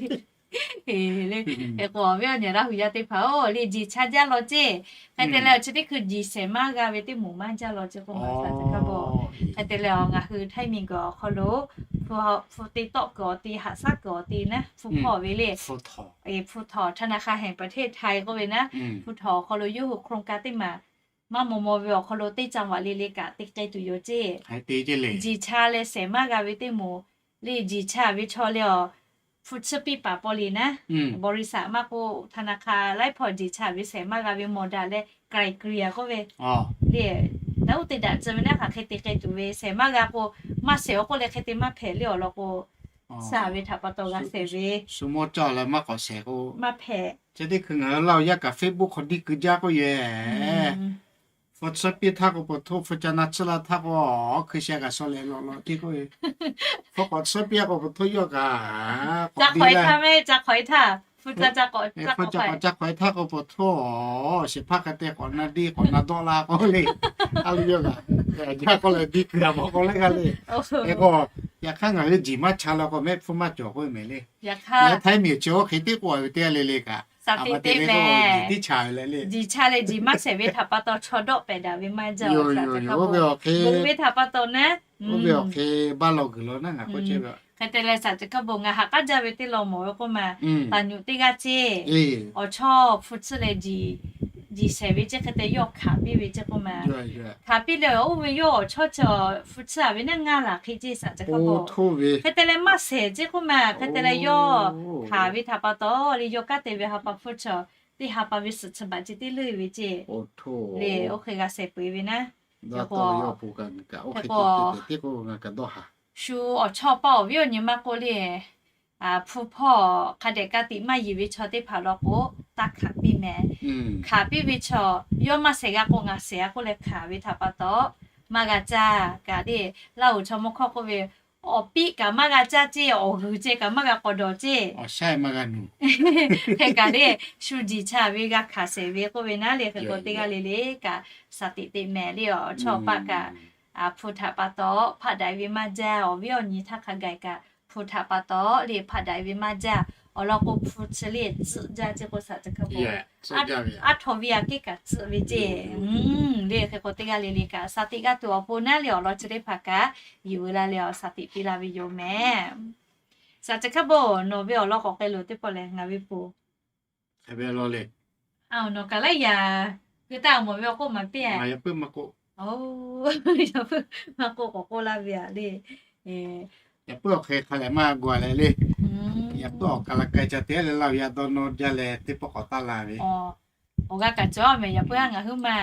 Hk'e k'o awˬ viˉ awˬ nyi Laˇ huˍ yaˇ teˇ hpaˍ-oˬ, le jiˬ chaˇ jaˇ law ceˇ. Hk'e te leh chi teˇ hkui jiˬ shehˍ maˇ g'a ve teˇ moˍ maˇ jaˇ law ceˇ k'oˆ ma saˍ ce kaˇ bawˬ. Hk'e te leh ngaˬ hui Htaiˇ miˬ guiˬ awˬ hk'aw lo hpu te tawˆ kuiˬ awˬ te, haꞈ shaˉ kuiˬ awˬ te naˉ, hpu hpawˇ ve le. Hpu htawnˍ ธนาคารแห่งประเทศไทย k'oˆ ve naˉ, hpu htawnˍ awˬ hk'aw lo yawˇ hui โครงการ teˇ maˬ maˇ maw maw ve awˬ hk'aw lo teˇ จังหวัด le le kaꞈ te k'ai tuˬ yoˬ ceˇ. Jiˬ chaˇ leh shehˍ maˇ g'a ve teˇ moˍ le, jiˬ chaˇ ve chaw le awˬ hpu tsuhˇ piˇ paˍ paw le naˉ, บริษัท maˇ k'oˆ ธนาคาร laiˉ hpawˇ jeˬ cha ve shehˍ maˇ g'a ve mawˬ daꞈ leh ไกล่เกลี่ย k'oˆ ve le. Naˉ uˉ te daꞈ tcuh ve naˉ hk'aˬ hk'e te k'ai tuˬ ve shehˍ maˇ g'a k'o, maˇ shehˍ-oˬ k'oˆ leh hk'e te maˇ hpehꞈ le awˬ lawn k'o, shaˍ ve htaꞈ pa taw g'a shehˍ ve, maˇ hpehꞈ. Chi teˇ hkui ngaˬ hui Laˇ huˍ yaˇ kaꞈ Facebook hk'aw diˇ keu jaˇ k'oˆ yoˬ. Hpu tsuhˇ piˇ htaˇ k'o po htoˇ, hpu ca na tsuhˇ la htaˇ k'o, hkui sheh kaꞈ shaw leh lawꞈ lawꞈ tiˇ k'oˆ ve, hpu k'awꞈ tsuhˇ piˇ k'o po htoˇ yawˇ kaꞈ k'awꞈ diˇ la, hpu ca k'awꞈ ca k'awꞈ e htaˇ k'o po htoˇ, shehˍ hpaˇ hk'a te k'awꞈ na diˇ k'awꞈ na dawˆ la k'oˆ le. A le yawˇ kaꞈ jaˇ k'oˆ leh diˇ keu a mawˬ k'oˆ le g'a le. Hk'e k'o, yaꞈ hk'aˇ ngaˬ hui jiˬ maˇ cha la k'o mehˆ hpfuhˇ maˇ cawˬ k'oˆ ve mehˍ le. Yaꞈ hk'aˇ Htaiˇ miˬ chi oˇ hk'e teˇ k'o a ve teˇ g'aˇ le le kaꞈ, a ma te le k'o jiˬ tiˉ cha ve le le. Jiˬ cha leh jiˬ maˇ shehˍ ve htaꞈ pa taw chaw dawˆ pehˍ daꞈ ve maˇ jaˇ. Oˇ ve awˬ hk'e, oˇ ve awˬ hk'e baˇ law guiˬ law naˉ ngaˬ k'oˆ chehˇ ve. Hk'e te leh shaˍ ceuˬ hkaˇ bon ngaˬ haꞈ k'aˉ jaˇ ve teˇ law mawˬ ve k'oˆ ma, taˍ nyuꞈ teˇ g'aˇ ceˇ, awˬ chawˇ hpu tsuhˇ leh jiˬ shehˍ ve ceˇ hk'e te yawˇ hkanˍ piˇ ve ceˇ k'oˆ ma. Hkanˍ piˇ leh oˇ ve yawˇ awˬ chawˇ chi hpu tsuhˇ a ve naˉ ngaˇ laˬ hk'e ceˇ shaˍ ceuˬ hkaˇ bon. Hk'e te leh maˇ shehˍ ceˇ k'oˆ ma, hk'e te leh yawˇ hkanˍ ve htaꞈ pa taw le yawˇ kanˉ te ve ha pa hpu chi teˇ ha pa ve suhˍ chi baˬ ce teˇ leuˇ ve ceˇ le. Oˇ hk'e g'a shehˍ peu eˬ ve naˉ. Hk'e k'o, shu awˬ chawˇ paˇ awˬ viˉ awˬ nyi maˇ k'oˆ le, hpu hpawˇ hk'a dehꞈ ka tiꞈ maˇ yeˬ ve chaw teˇ hpaˍ law k'o, taˇ hkanˍ piˇ mehˍ. Hkanˍ piˇ ve chaw yawˇ maˇ shehˍ g'a k'o ngaˬ shehˍ a k'oˆ leh hkanˍ ve htaꞈ pa taw, maˇ g'a caˇ kaꞈ le. Laˇ huˍ chaw mawˇ hkawˇ k'oˆ ve, awˬ piˆ kaꞈ maˇ g'a caˇ ceˇ, awˬ g'uiˬ ceh kaꞈ maˇ g'a k'awꞈ dawˬ ceˇ. Hk'e kaꞈ le, shu jiˬ cha ve g'a hkanˍ shehˍ ve k'oˆ ve naˉ le. Hk'e k'o teˇ g'aˇ le le kaꞈ shaˍ tiꞈ teꞈ mehˍ le awˬ chawˇ paˆ kaꞈ, hpu htaꞈ pa taw hpaˆ daꞈ ve maˇ jaˇ. Awˬ viˉ awˬ nyi htaˇ hk'a gaˬ kaꞈ hpu htaꞈ pa taw le hpaˆ daꞈ ve maˇ jaˇ. Awˬ lawn k'o hpu chi le tcuhˆ jaˇ ceˇ k'o shaˍ ceuˬ hkaˇ bon, aˉ htaw ve aꞈ kehˉ kaꞈ tcuhˆ ve ceˇ le. Hk'e k'o teˇ g'aˇ le le kaꞈ shaˍ tiꞈ g'a tuˬ awˬ pon naˉ le awˬ lawn chi teˇ hpaˍ kaꞈ yuˬ la leh awˬ shaˍ tiꞈ piˇ la ve yoˬ mehˍ. Shaˍ ceuˬ hkaˇ bon nawˬ ve awˬ lawn k'awꞈ k'ai loˬ teˇ pawˆ lehˬ ngaˬ ve po. Nawˬ kaꞈ laiˉ yaꞈ hui taˇ mawˬ ve awˬ k'oˆ maˍ piˇ a. Maˇ k'oˆ k'awꞈ k'oˆ laˇ ve aꞈ le. Yaꞈ puiˉ awˬ hk'e hk'a lehˬ maˇ gu a leh le. Yaꞈ puiˉ awˬ kaˬ la k'ai ca te leh laˇ ve yaˇ dawˇ nawˇ jaˇ leh teˇ pawˆ k'awꞈ taˇ la ve. Awˬ g'aˇ kaꞈ cawˬ mehˍ yaꞈ puiˉ a ngaˬ huiˉ ma.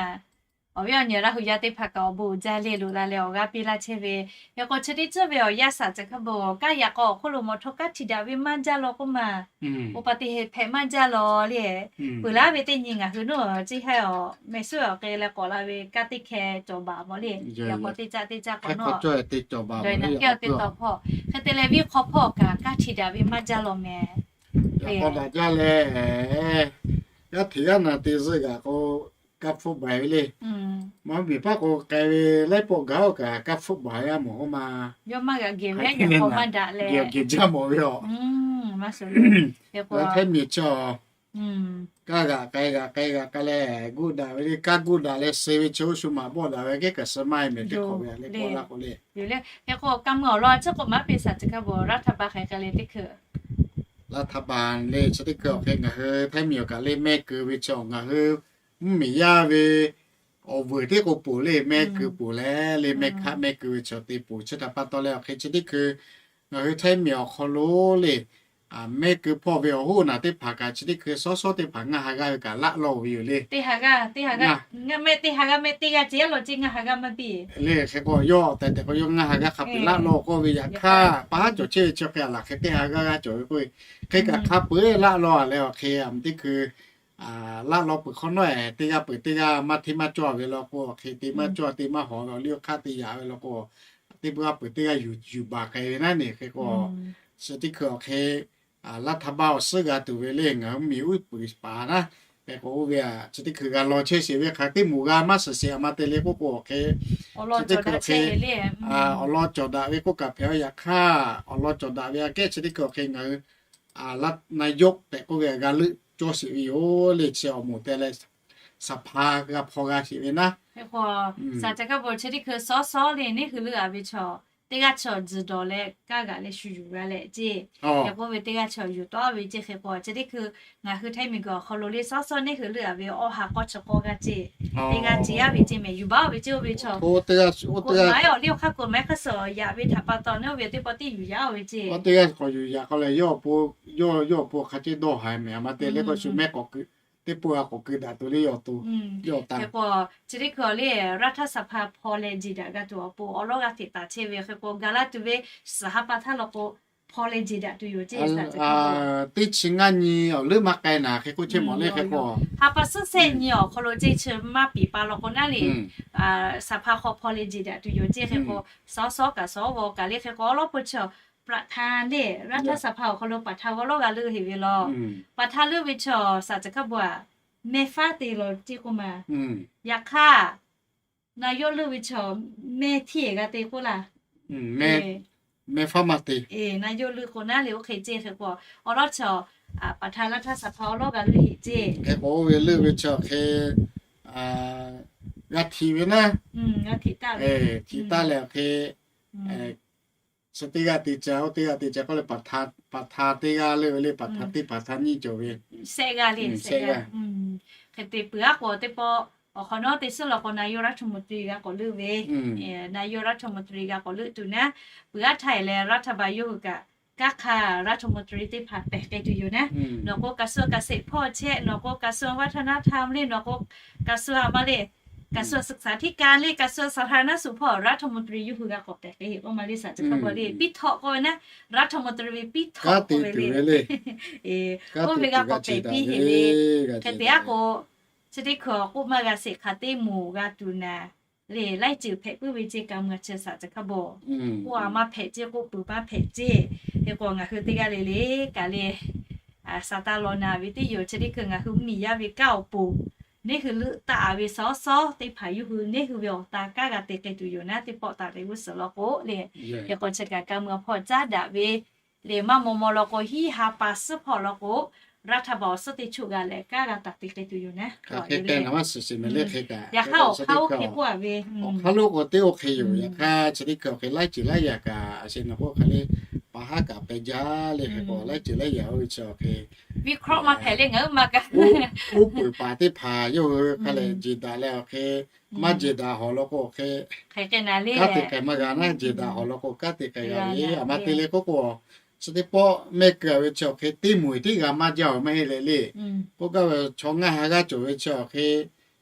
Awˬ viˉ awˬ nyi Laˇ huˍ yaˇ teˇ hpaˍ kaꞈ awˬ bon uiˍ jaˇ le loꞈ la leh awˬ g'aˇ piˇ laˇ chehˇ ve. Yaꞈ k'o chi teˇ ceuˬ ve awˬ yanˇ shaˍ ceuˬ hkaˇ bon kanˉ yaꞈ k'aw awˬ hk'oˆ lo mawˬ htawˇ kanˉ hti daꞈ ve maˇ jaˇ law k'oˆ ma. Oˇ pa teˇ heh hpehꞈ maˇ jaˇ law le. Peuˬ laˇ ve teˇ nyi ngaˬ hui nawˉ ceˇ haˉ awˬ mehˍ suhˉ awˬ hk'e leh k'awꞈ la ve kanˉ teˇ hkeh cawˬ baˬ mawˬ le. Yaꞈ k'o teˇ caˆ teˇ caˆ k'awꞈ nawˉ, dawˇ na kehˉ teˇ tawˍ hpawˇ hk'e te leh viˉ hk'aw hpawˇ kaꞈ kanˉ hti daꞈ ve maˇ jaˇ law mehˍ. Yaꞈ k'aw daꞈ jaˇ leh, yaˇ hteꞈ yaˇ na te zuhˆ g'aꞈ k'o, kanˉ hpfuhˆ baˬ ve le. Maˇ miˬ paˉ k'o k'ai ve laiˉ pawˆ gaˬ oˇ kaꞈ kanˉ hpfuhˆ baˬ ve a mawˬ k'oˆ ma. Yawˇ maˇ g'aꞈ gehˬ ve a nyi hk'aw maˇ daꞈ leh geh jaˇ mawˬ ve a. Htaiˇ miˬ chi a, kanˉ g'aꞈ k'ai g'aꞈ k'ai g'aꞈ k'ai leh guˇ daꞈ ve le. Kanˉ guˇ daꞈ leh suh ve chi oˇ shu maˍ bawˆ daꞈ ve geh kaꞈ suh maˇ e mehˍ teˇ hk'awꞈ ve a le k'o laˇ k'o le. Hk'e k'o ka mui awˬ lawn chi k'o maˇ piˇ shaˍ ceuˬ hkaˇ bon raˇ htaˇ ba hk'e k'ai le teˇ hkui. Laˇ htaˇ ba le chi teˇ hkui awˬ hk'e ngaˬ hui Htaiˇ miˬ awˬ kaꞈ le mehˆ keu ve chi awˬ ngaˬ hui mvuhˇ miˬ yaˇ ve awˬ vuiˬ teˇ k'o poˬ le mehˆ keu poˬ leh le mehˆ hkaˆ mehˆ keu ve chi te poˬ chi htaꞈ pa taw leh awˬ hk'e chi teˇ hkui ngaˬ hui Htaiˇ miˬ awˬ hk'aw lo le mehˆ keu hpawˇ ve awˬ hoˉ naˬ teˇ hpaˍ kaꞈ chi teˇ hkui sawˉ sawˉ teˇ hpaˍ ngaˇ ha g'aˇ ve kaꞈ laˆ lawˇ ve yoˬ le. Teˇ ha g'aˇ mehˆ teˇ ha g'aˇ mehˆ teˇ g'aˇ ceˇ a law ceˇ ngaˇ ha g'aˇ maˇ piˇ le. Hk'e k'o yawˇ tehꞈ tehꞈ k'o yawˇ ngaˇ ha g'aˇ hk'a peu laˆ lawˇ k'oˆ ve yaꞈ hk'aˇ pa haˉ cawˬ chehˇ ve chi hk'e a laˬ hk'e teˇ ha g'aˇ g'aˇ cawˬ ve k'oˆ ve. Hk'e kaꞈ hk'a peu laˆ lawˇ a leh awˬ hk'e a mvuhˇ teˇ hkui laˆ lawˇ peuˬ hk'awꞈ nawˉ e teˇ g'aˇ peuˬ teˇ g'aˇ maˇ hteˇ maˇ cawˇ ve law k'o awˬ hk'e te maˇ cawˇ te maˇ hawˍ ve awˬ liˇ awˬ hk'aˇ te yaꞈ ve law k'o teˇ g'aˇ peuˬ teˇ g'aˇ yuˬ baˬ k'ai ve naˉ ne. Hk'e k'o chi teˇ hkui awˬ hk'e laˇ htaˇ ba awˬ suhˉ g'a tuˬ ve le ngaˬ hui miˬ uˉ peunˍ paˍ naˉ. Hk'e k'o oˇ ve a chi teˇ hkui g'a law chehˇ sheˍ ve hk'aˬ teˇ moˍ g'a maˇ suhˍ sheˍ a ma te le k'oˆ k'o awˬ hk'e chi teˇ hkui awˬ hk'e awˬ lawn cawˬ daꞈ ve k'oˆ kaꞈ hpehꞈ a yaꞈ hkaˇ awˬ lawn cawˬ daꞈ ve aꞈ kehˉ chi teˇ hkui awˬ hk'e ngaˬ hui laˇ na yawˆ tehꞈ k'oˆ ve g'a leuˆ cawˇ sheˍ ve yoˬ le. Chi awˬ moˍ te leh saˍ hpaˇ g'a hpaw g'a sheˍ ve naˉ. Hk'e k'o shaˍ ceuˬ hkaˇ bon chi teˇ hkui sawˉ sawˉ le neˇ hui leuˆ a ve chaw teˇ g'aˇ chaw tzuhˬ dawˬ leh kaˇ g'aꞈ leh shu yuˬ g'a leh ceˇ. Hk'e k'oˆ ve teˇ g'aˇ chaw yuˬ tawˆ ve ceˇ. Hk'e k'o chi teˇ hkui ngaˬ hui Htaiˇ miˬguiˬ awˬ hk'aw lo le sawˉ sawˉ neˇ hui leuˆ a ve awˬ ha k'awˇ chi k'awˇ g'aˇ ceˇ. Teˇ g'aˇ ceˇ yaˇ ve ceˇ mehˍ yuˬ baˆ ve ceˇ oˇ ve chaw. K'o maˇ heˆ awˬ liˇ awˬ hk'aˇ k'o maˇ heˆ hk'aˇ suh yaꞈ ve htaꞈ pa taw nawˉ ve teˇ pawˆ tiˉ yuˬ yaˇ oˇ ve ceˇ. Teˇ g'aˇ k'awꞈ yuˬ yaꞈ k'o leh yawˇ awˬ pon, yawˇ yawˇ awˬ pon hk'a ceˇ dawˇ haiˬ mehˍ a ma te le k'o shu mehˆ k'awꞈ keu, teˇ pawˆ g'a k'awꞈ keu daꞈ tuˬ le yawˇ awˬ to. Hk'e k'o chi teˇ hkui le raˇ htaˇ saˍ hpaˇ hpaw leh jeˬ daꞈ g'a tuˬ awˬ pon awˬ lawˉ g'aˇ hteꞈ taˍ chehˇ ve. Hk'e k'o gaˬ la tuˬ ve suhˍ ha pa htaˇ law k'o hpaw leh jeˬ daꞈ tuˬ yoˬ ceˇ. Teˇ chi ngaˇ nyi awˬ leuˉ maˇ k'ai naˍ hk'e k'oˆ chehˇ mawˬ le hk'e k'o ha pa suhˉ shehˆ nyi awˬ hk'aw lo ceˇ chi maˇ piˍ pa law k'o naˉ le saˍ hpaˇ hk'aw hpaw leh jeˬ daꞈ tuˬ yoˬ ceˇ. Hk'e k'o sawˉ sawˉ kaꞈ sawˉ g'aw kaꞈ le hk'e k'o awˬ lawˉ pon chi ประธาน le raˇ htaˇ saˍ hpaˇ awˬ hk'aw lo ประธาน g'awˇ lawˉ g'a leuˆ heˍ ve law. ประธาน leuˆ ve chaw saˍ ceˬ hkaˇ bon aꞈ meh faˉ te law ceˇ k'oˆ ma. Yaꞈ hk'aˇ na yawˇ leuˆ ve chaw meh htiˇ g'a te k'oˆ laˇ. Meh faˉ maˇ te. Na yawˇ leuˆ k'o naˉ le oˇ hk'e ceˇ. Hk'e k'o awˬ lawˉ chaw ประธาน laˇ htaˇ saˍ hpaˇ awˬ lawˉ g'a leuˆ heˍ ceˇ. Hk'e k'o oˇ ve leuˆ ve chaw hk'e g'a htiꞈ ve naˉ, htiꞈ taˇ leh awˬ hk'e chi teˇ g'aˇ te ca oˇ teˇ g'aˇ te ca k'oˆ leh ประธาน teˇ g'aˇ leuˆ ve le ประธาน teˇ ประธาน nyiˇ cawˬ ve shehˆ g'aˇ le shehˆ g'aˇ. Hk'e te peuˬ aˉ k'o teˇ pawˆ awˬ hk'awꞈ nawˉ teˇ suhˉ law k'o na yawˇ รัฐมนตรี g'a k'awꞈ leuˆ ve, na yawˇ รัฐมนตรี g'a k'awꞈ leuˆ tuˬ naˉ, peuˬ aˉ htaˇ e leh รัฐบาล yawˇ hui kaꞈ kanˉ hk'a รัฐมนตรี teˇ hpaˍ pehˬ k'ai tuˬ yoˬ naˉ. Nawˬ k'o กระทรวงเกษตร hpawˇ chehˇ, nawˬ k'o กระทรวงวัฒนธรรม le, nawˬ k'o กระทรวง a ma le, กระทรวงศึกษาธิการ le, กระทรวงสาธารณสุข hpawˇ รัฐมนตรี yawˇ hui g'a k'awꞈ pehˬ k'ai heˍ k'oˆ ma le saˍ ceˬ hk'a bon le piˇ htawꞈ k'oˆ ve naˉ, รัฐมนตรี ve piˇ htawꞈ k'oˆ ve le. Oˇ ve g'a k'awꞈ pehˬ piˇ heˍ ve. Hk'e te aˉ k'o chi teˇ hkui k'oˆ maˇ g'a sheˍ hk'aˬ teˇ moˍ g'a tuˬ naˍ le laiˉ ceuˬ hpehꞈ puiˉ ve ceˇ ka mui a chi saˍ ceˬ hk'a bon. K'oˆ a maˇ hpehꞈ ceˇ, k'oˆ peuˬ maˇ hpehꞈ ceˇ. Hk'e k'o ngaˬ hui teˇ g'aˇ le le kaꞈ le saˍ taˇ law na ve teˇ yoˬ. Chi teˇ hkui ngaˬ hui mvuhˇmiˬ yaˇ ve kanˉ awˬ pon neˇ hui leuˆ taˍ ve sawˉ sawˉ teˇ hpaˍ yawˇ hui neˇ hui ve awˬ ta kanˉ g'a te k'ai tuˬ yoˬ naˉ, teˇ pawˆ taˍ ve g'uˇ suhˍ law k'o le. Hk'e k'o chi kaꞈ ka mui a hpawˇ caˉ daꞈ ve le maˇ maw maw law k'o hiˉ ha pa suhˉ hpawˇ law k'o รัฐบาล awˬ suhˉ teˇ choˆ g'a leh kanˉ g'a taˍ te k'ai tuˬ yoˬ naˉ. Yaꞈ hk'aˇ awˬ hk'aˇ oˇ hk'e k'oˆ a ve, awˬ hk'aˇ lo k'o teˇ oˇ hk'e yoˬ. Yaꞈ hk'aˇ chi teˇ hkui awˬ hk'e laiˉ ceuˬ laiˉ yaꞈ kaꞈ a shu nawˬ k'oˆ hk'a le pa haˉ kaꞈ pehˬ jaˇ le. Hk'e k'o laiˉ ceuˬ laiˉ yaꞈ oˇ ve chi awˬ hk'e viˉ hkawˇ maˇ hpehꞈ le ngaˬ hui maˇ kaꞈ oˇ peuˬ paˍ teˇ hpaˍ yawˇ hui hk'a lehˬ jeˬ daꞈ leh awˬ hk'e maˇ jeˬ daꞈ hawˬ law k'o awˬ hk'e kanˉ te k'ai maˇ g'a naˉ, jeˬ daꞈ hawˬ law k'o kanˉ te k'ai g'a ve. A ma te le k'oˆ k'o chi teˇ pawˆ mehˆ keu a ve chi awˬ hk'e teˇ moˍ tiˉ g'a maˇ jaˇ awˬ maˇ heˆ leh le. K'oˆ gaˇ ve chaw ngaˇ ha g'aˇ cawˬ ve chi awˬ hk'e